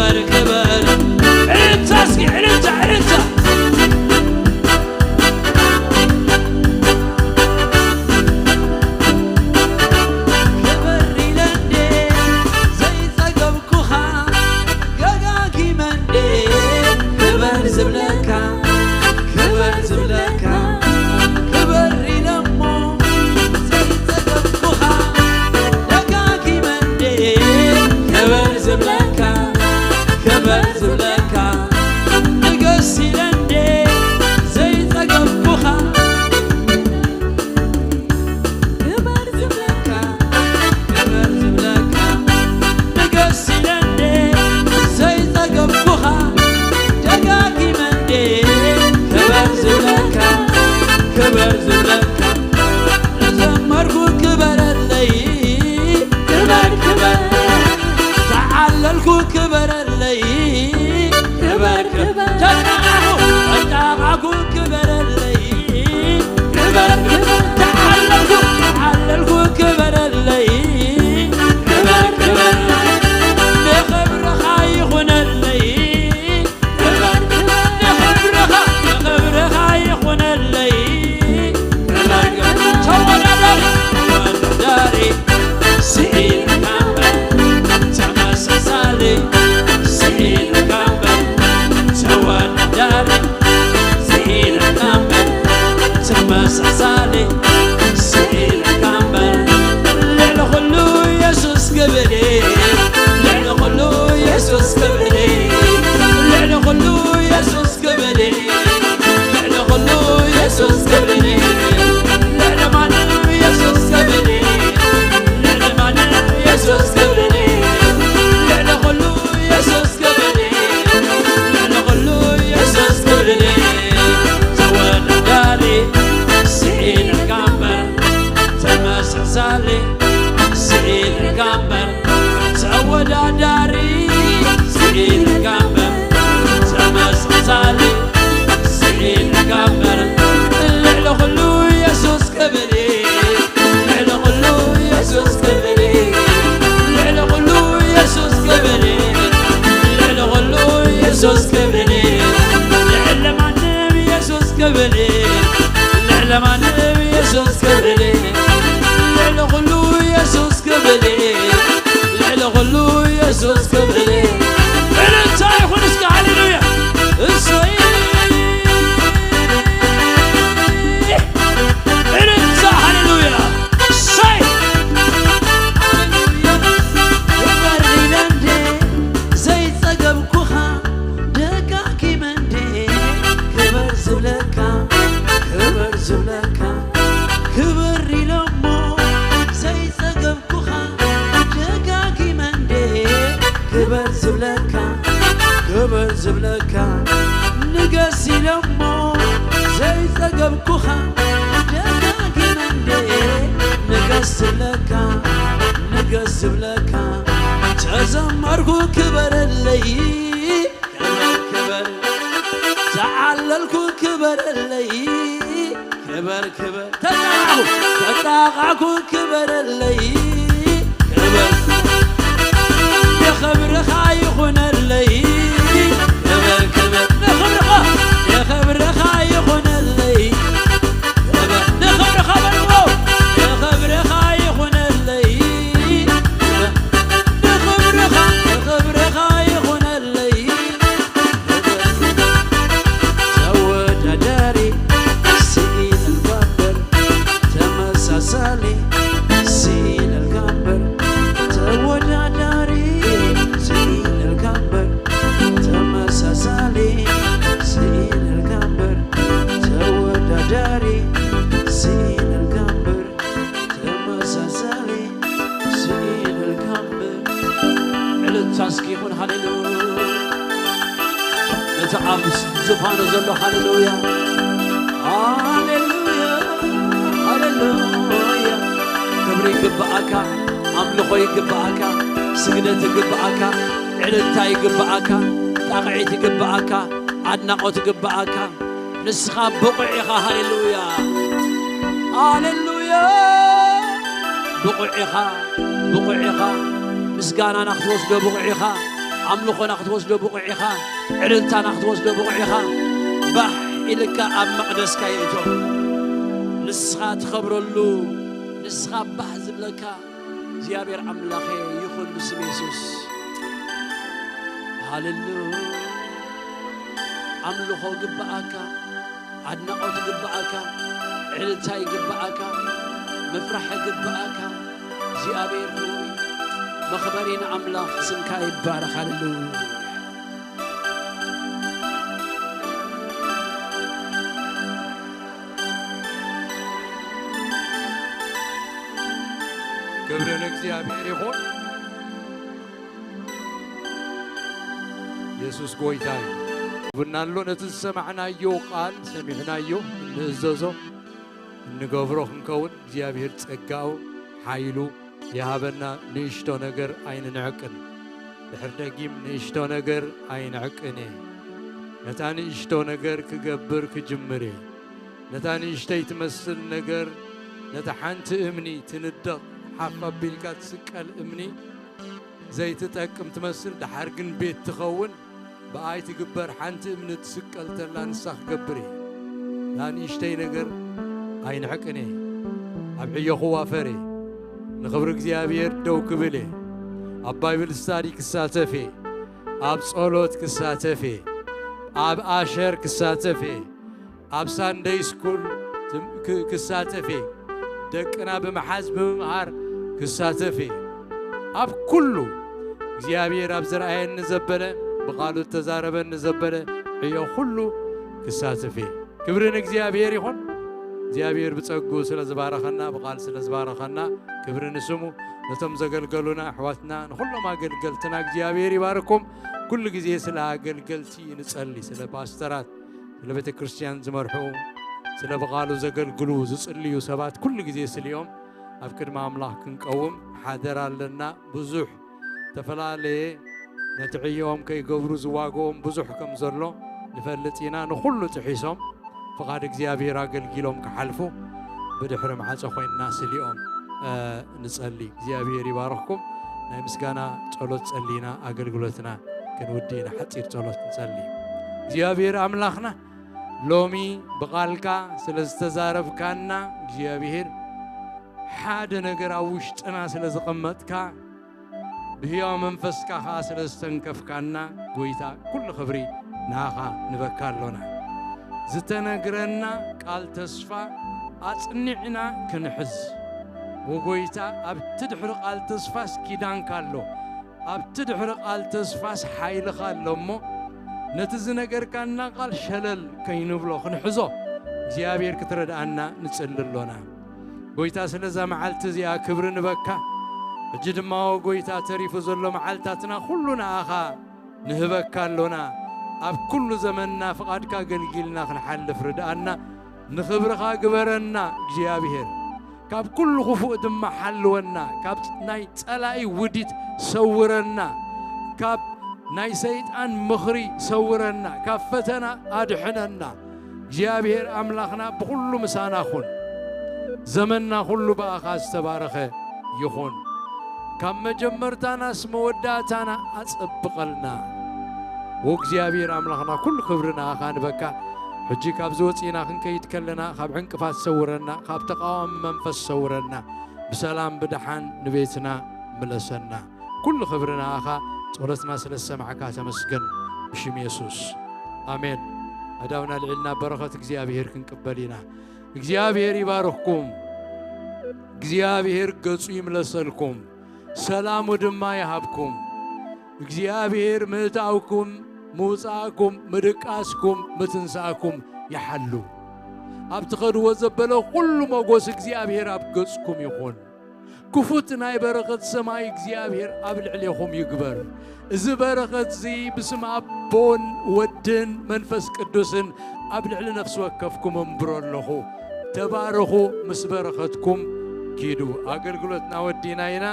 ክበር ክበር። እልልታ እስኪ እልልታ እልልታ። ክበር ኢለ እንዴ ዘይጸገብኩኻ፣ ደጋጊመ እንዴ ክበር ዝብለካ፣ ክበር ዝብለካ፣ ክበር ኢለ እሞ ዘይጸገብኩኻ፣ ደጋጊመ እንዴ ክበር ዝብለካ፣ ክበር ዝብለካ፣ ንገስ ኢለ እንዴ ዘይጸገብኩኻ፣ ክበር ዝብለካ፣ ክበር ዝብለካ፣ ንገስ ኢለ እንዴ ዘይጸገብኩኻ፣ ደጋጊመ እንዴ ክበር ዝብለካ፣ ክበር ዝብለካ፣ ዘመርኩ ክበረለይ፣ ክበር ክበር፣ ተዓለልኩ ክበረለይ፣ ክበር ክበር፣ ተጣቓዕኩ፣ ተጣቓዕኩ ክበረለይ፣ ክበር ክበር፣ ተዓለልኩ፣ ተዓለልኩ ክበረለይ፣ ክበር ክበር፣ ንኽብርኻ ይኹነለይ፣ ክበር ክበር፣ ንኽብርኻ፣ ንኽብርኻ ይኹነለይ፣ ክበር ክበር፣ ተወዳዳሪ፣ ተወዳዳሪ፣ ስኢልካ እምበር ተመሳሳሊ፣ ስኢልካ እምበር ተወዳዳሪ፣ ስኢልካ እምበር ተመሳሳሊ፣ ስኢልካ እምበር ልዕሊ ኩሉ የሱስ ክብል፣ ልዕሊ ኩሉ የሱስ ክብል፣ ልዕሊ ኩሉ የሱስ ክብል፣ ልዕሊ ኩሉ የሱስ ክብል፣ ልዕሊ ማንም የሱስ ክብል፣ ልዕሊ ማንም የሱስ ክብል፣ ልዕሊ ኩሉ የሱስ ክብል፣ ልዕሊ ኩሉ የሱስ ክብል፣ ተወዳዳሪ ስኢንካ እምበር ተመሳሳሊ፣ ስኢንካ እምበር ተወዳዳሪ፣ ስኢንካ እምበር ተመሳሳሊ፣ ስኢንካ እምበር ልዕሊ ኩሉ የሱስ ክብል፣ ልዕሊ ኩሉ የሱስ ክብል፣ ልዕሊ ኩሉ የሱስ ክብል፣ ልዕሊ ኩሉ የሱስ ክብል፣ ልዕሊ ማንም የሱስ ክብል፣ ልዕሊ ማንም የሱስ ክብል፣ ልዕሊ ኩሉ የሱስ ክብል፣ ልዕሊ ኩሉ የሱስ ክብል። እልልታ ይኹን እስከ ሃሌሉያ። እሰይ። እልልታ ሃሌሉያ። እሰይ። ክበር ኢለ እንዴ ዘይጸገብኩኻ፣ ደጋጊመ እንዴ ክበር ዝብለካ፣ ክበር ዝብለካ፣ ክበር ኢለ እሞ ዘይጸገብኩኻ፣ ደጋጊመ እንዴ ክበር ዝብለካ፣ ክበር ዝብለካ፣ ንገስ ኢለ እሞ ዘይጸገብኩኻ፣ ደጋጊመ እንዴ ንገስ ዝብለካ፣ ንገስ ዝብለካ፣ ተዘመርኩ ክበረለይ፣ ክበር ክበር፣ ተዓለልኩ ክበረለይ፣ ክበር ክበር፣ ተጣቓዕኩ፣ ተጣቓዕኩ ክበረለይ፣ ክበር፣ ንኽብርኻ ይኹነለይ፣ ክበር ክበር፣ ንኽብርኻ፣ ንኽብርኻ ይኹነለይ፣ ክበር፣ ንኽብርኻ በልዎ፣ ንኽብርኻ ይኹነለይ፣ ክበር፣ ንኽብርኻ፣ ንኽብርኻ ይኹነለይ። ተወዳዳሪ ስኢንካ እምበር ተመሳሳሊ፣ ስኢንካ ኣብ ዙፋኑ ዘሎ። ሃሌሉያ፣ ሃሌሉያ፣ ሃሌሉያ። ክብሪ ይግብኣካ፣ ኣምልኾ ይግብኣካ፣ ስግደት ይግብኣካ፣ ዕልልታ ይግብኣካ፣ ጣቕዒት ይግብኣካ፣ ኣድናቖት ይግብኣካ። ንስኻ ብቑዕ ኢኻ። ሃሌሉያ፣ ሃሌሉያ። ብቑዕ ኢኻ፣ ብቑዕ ኢኻ። ምስጋናና ክትወስዶ ብቑዕ ኢኻ። ኣምልኾና ክትወስዶ ብቑዕ ኢኻ። ዕልልታና ክትወስዶ ብቑዕ ኢኻ። ባህ ኢልካ ኣብ መቕደስካ ይእቶ። ንስኻ ትኸብረሉ፣ ንስኻ ባህ ዝብለካ እግዚኣብሔር ኣምላኸ ይኹን ብስም የሱስ። ሃሌሉያ። ኣምልኾ ግብኣካ፣ ኣድናቖት ግብኣካ፣ ዕልልታ ይግብኣካ፣ ምፍራሕ ይግብኣካ። እግዚኣብሔር ሆይ፣ መኽበሪ ንኣምላኽ ስምካ ይባረኽ። ሃሌሉያ። ክብሪ ንእግዚኣብሔር ይኹን። የሱስ ጎይታ እዩ። ብናሎ ነቲ ዝሰማዕናዮ ቃል ሰሚዕናዮ እንእዘዞ፣ እንገብሮ ክንከውን እግዚኣብሔር ጸጋኡ፣ ሓይሉ ይሃበና። ንእሽቶ ነገር ኣይንንዕቅን። ድሕር ደጊም ንእሽቶ ነገር ኣይንዕቅን እየ። ነታ ንእሽቶ ነገር ክገብር ክጅምር እየ። ነታ ንእሽተይ ትመስል ነገር፣ ነታ ሓንቲ እምኒ ትንደቕ ሓፍ ኣቢልካ ትስቀል እምኒ ዘይትጠቅም ትመስል፣ ደሓር ግን ቤት ትኸውን፣ ብኣይ ትግበር ሓንቲ እምኒ ትስቀል ተላ ንሳ ክገብር እየ። እዛ ንእሽተይ ነገር ኣይንዕቅን እየ። ኣብ ዕዮ ክዋፈር እየ። ንኽብሪ እግዚኣብሔር ደው ክብል እየ። ኣብ ባይብል ስታዲ ክሳተፍ እየ። ኣብ ጸሎት ክሳተፍ እየ። ኣብ ኣሸር ክሳተፍ እየ። ኣብ ሳንደይ ስኩል ትም-፣ ክ-፣ ክሳተፍ እየ። ደቅና ብምሓዝ ብምምሃር ክሳተፍ እየ። ኣብ ኩሉ እግዚኣብሔር ኣብ ዘርኣየኒ ዘበለ፣ ብቓሉ እተዛረበኒ ዘበለ ዕዮ ኩሉ ክሳተፍ እየ። ክብሪ ንእግዚኣብሔር ይኹን። እግዚኣብሔር ብጸጉ ስለ ዝባረኸና፣ ብቓል ስለ ዝባረኸና፣ ክብሪ ንስሙ። ነቶም ዘገልገሉና ኣሕዋትና፣ ንኹሎም ኣገልገልትና እግዚኣብሔር ይባርኩም። ኩሉ ግዜ ስለ ኣገልገልቲ ንጸሊ፣ ስለ ፓስተራት፣ ስለ ቤተ ክርስቲያን ዝመርሑ፣ ስለ ብቓሉ ዘገልግሉ፣ ዝጽልዩ ሰባት ኩሉ ግዜ ስሊኦም ኣብ ቅድሚ ኣምላኽ ክንቀውም ሓደራ ኣለና። ብዙሕ ዝተፈላለየ ነቲ ዕዮኦም ከይገብሩ ዝዋግኦም ብዙሕ ከም ዘሎ ንፈልጥ ኢና። ንኹሉ ጥሒሶም ፍቓድ እግዚኣብሔር ኣገልጊሎም ክሓልፉ ብድሕሪ ማዕጾ ኮይንና ስሊኦም፣ እ፣ ንጸሊ። እግዚኣብሔር ይባርኽኩም። ናይ ምስጋና ጸሎት ጸሊና ኣገልግሎትና ክንውድእ ኢና። ሓጺር ጸሎት ንጸሊ። እግዚኣብሔር ኣምላኽና፣ ሎሚ ብቓልካ ስለ ዝተዛረብካና፣ እግዚኣብሔር ሓደ ነገር ኣብ ውሽጥና ስለ ዘቐመጥካ፣ ብህያው መንፈስካ ኸኣ ስለ ዝተንከፍካና፣ ጐይታ፣ ኩሉ ክብሪ ንኣኻ ንበካ ኣሎና። ዝተነግረና ቃል ተስፋ ኣጽኒዕና ክንሕዝ፣ ወጎይታ፣ ኣብቲ ድሕሪ ቃል ተስፋስ ኪዳንካ ኣሎ፣ ኣብቲ ድሕሪ ቃል ተስፋስ ሓይልኻ ኣሎ እሞ፣ ነቲ ዝነገርካና ቃል ሸለል ከይንብሎ ክንሕዞ እግዚኣብሔር ክትረድኣና ንጽሊ ኣሎና። ጐይታ፣ ስለዛ መዓልቲ እዚኣ ክብሪ ንበካ። ሕጂ ድማ፣ ወጎይታ፣ ተሪፉ ዘሎ መዓልታትና ኩሉ ንኣኻ ንህበካ ኣሎና። ኣብ ኩሉ ዘመንና ፍቓድካ ኣገልጊልና ክንሓልፍ ርድኣና። ንኽብርኻ ግበረና እግዚኣብሔር። ካብ ኩሉ ክፉእ ድማ ሓልወና። ካብ ናይ ጸላኢ ውዲት ሰውረና። ካብ ናይ ሰይጣን ምኽሪ ሰውረና። ካብ ፈተና ኣድሕነና። እግዚኣብሔር ኣምላኽና ብኹሉ ምሳና ኩን። ዘመንና ኩሉ ብኣኻ ዝተባረኸ ይኹን። ካብ መጀመርታናስ መወዳእታና ኣጸብቐልና። ወእግዚኣብሔር ኣምላኽና፣ ኩሉ ክብሪ ንኣኻ ንበካ። ሕጂ ካብዚ ወጺእና ክንከይድ ከለና፣ ካብ ዕንቅፋት ሰውረና፣ ካብ ተቓዋሚ መንፈስ ሰውረና። ብሰላም ብደሓን ንቤትና ምለሰና። ኩሉ ክብሪ ንኣኻ። ጸሎትና ስለ ዝሰማዕካ ተመስገን። ብሽም የሱስ፣ ኣሜን። ኣእዳውና ኣልዒልና በረኸት እግዚኣብሔር ክንቅበል ኢና። እግዚኣብሔር ይባርኽኩም። እግዚኣብሔር ገጹ ይምለሰልኩም፣ ሰላሙ ድማ ይሃብኩም። እግዚኣብሔር ምእታውኩም፣ ምውጻእኩም፣ ምድቃስኩም፣ ምትንሳእኩም ይሓሉ። ኣብ ትኸድዎ ዘበለ ኩሉ ሞጎስ እግዚኣብሔር ኣብ ገጽኩም ይኹን። ክፉት ናይ በረኸት ሰማይ እግዚኣብሔር ኣብ ልዕሌኹም ይግበር። እዚ በረኸት እዚ ብስም ኣቦን ወድን መንፈስ ቅዱስን ኣብ ልዕሊ ነፍሲ ወከፍኩም እምብሮ ኣለኹ። ተባረኹ፣ ምስ በረኸትኩም ኪዱ። ኣገልግሎትና ወዲና ኢና።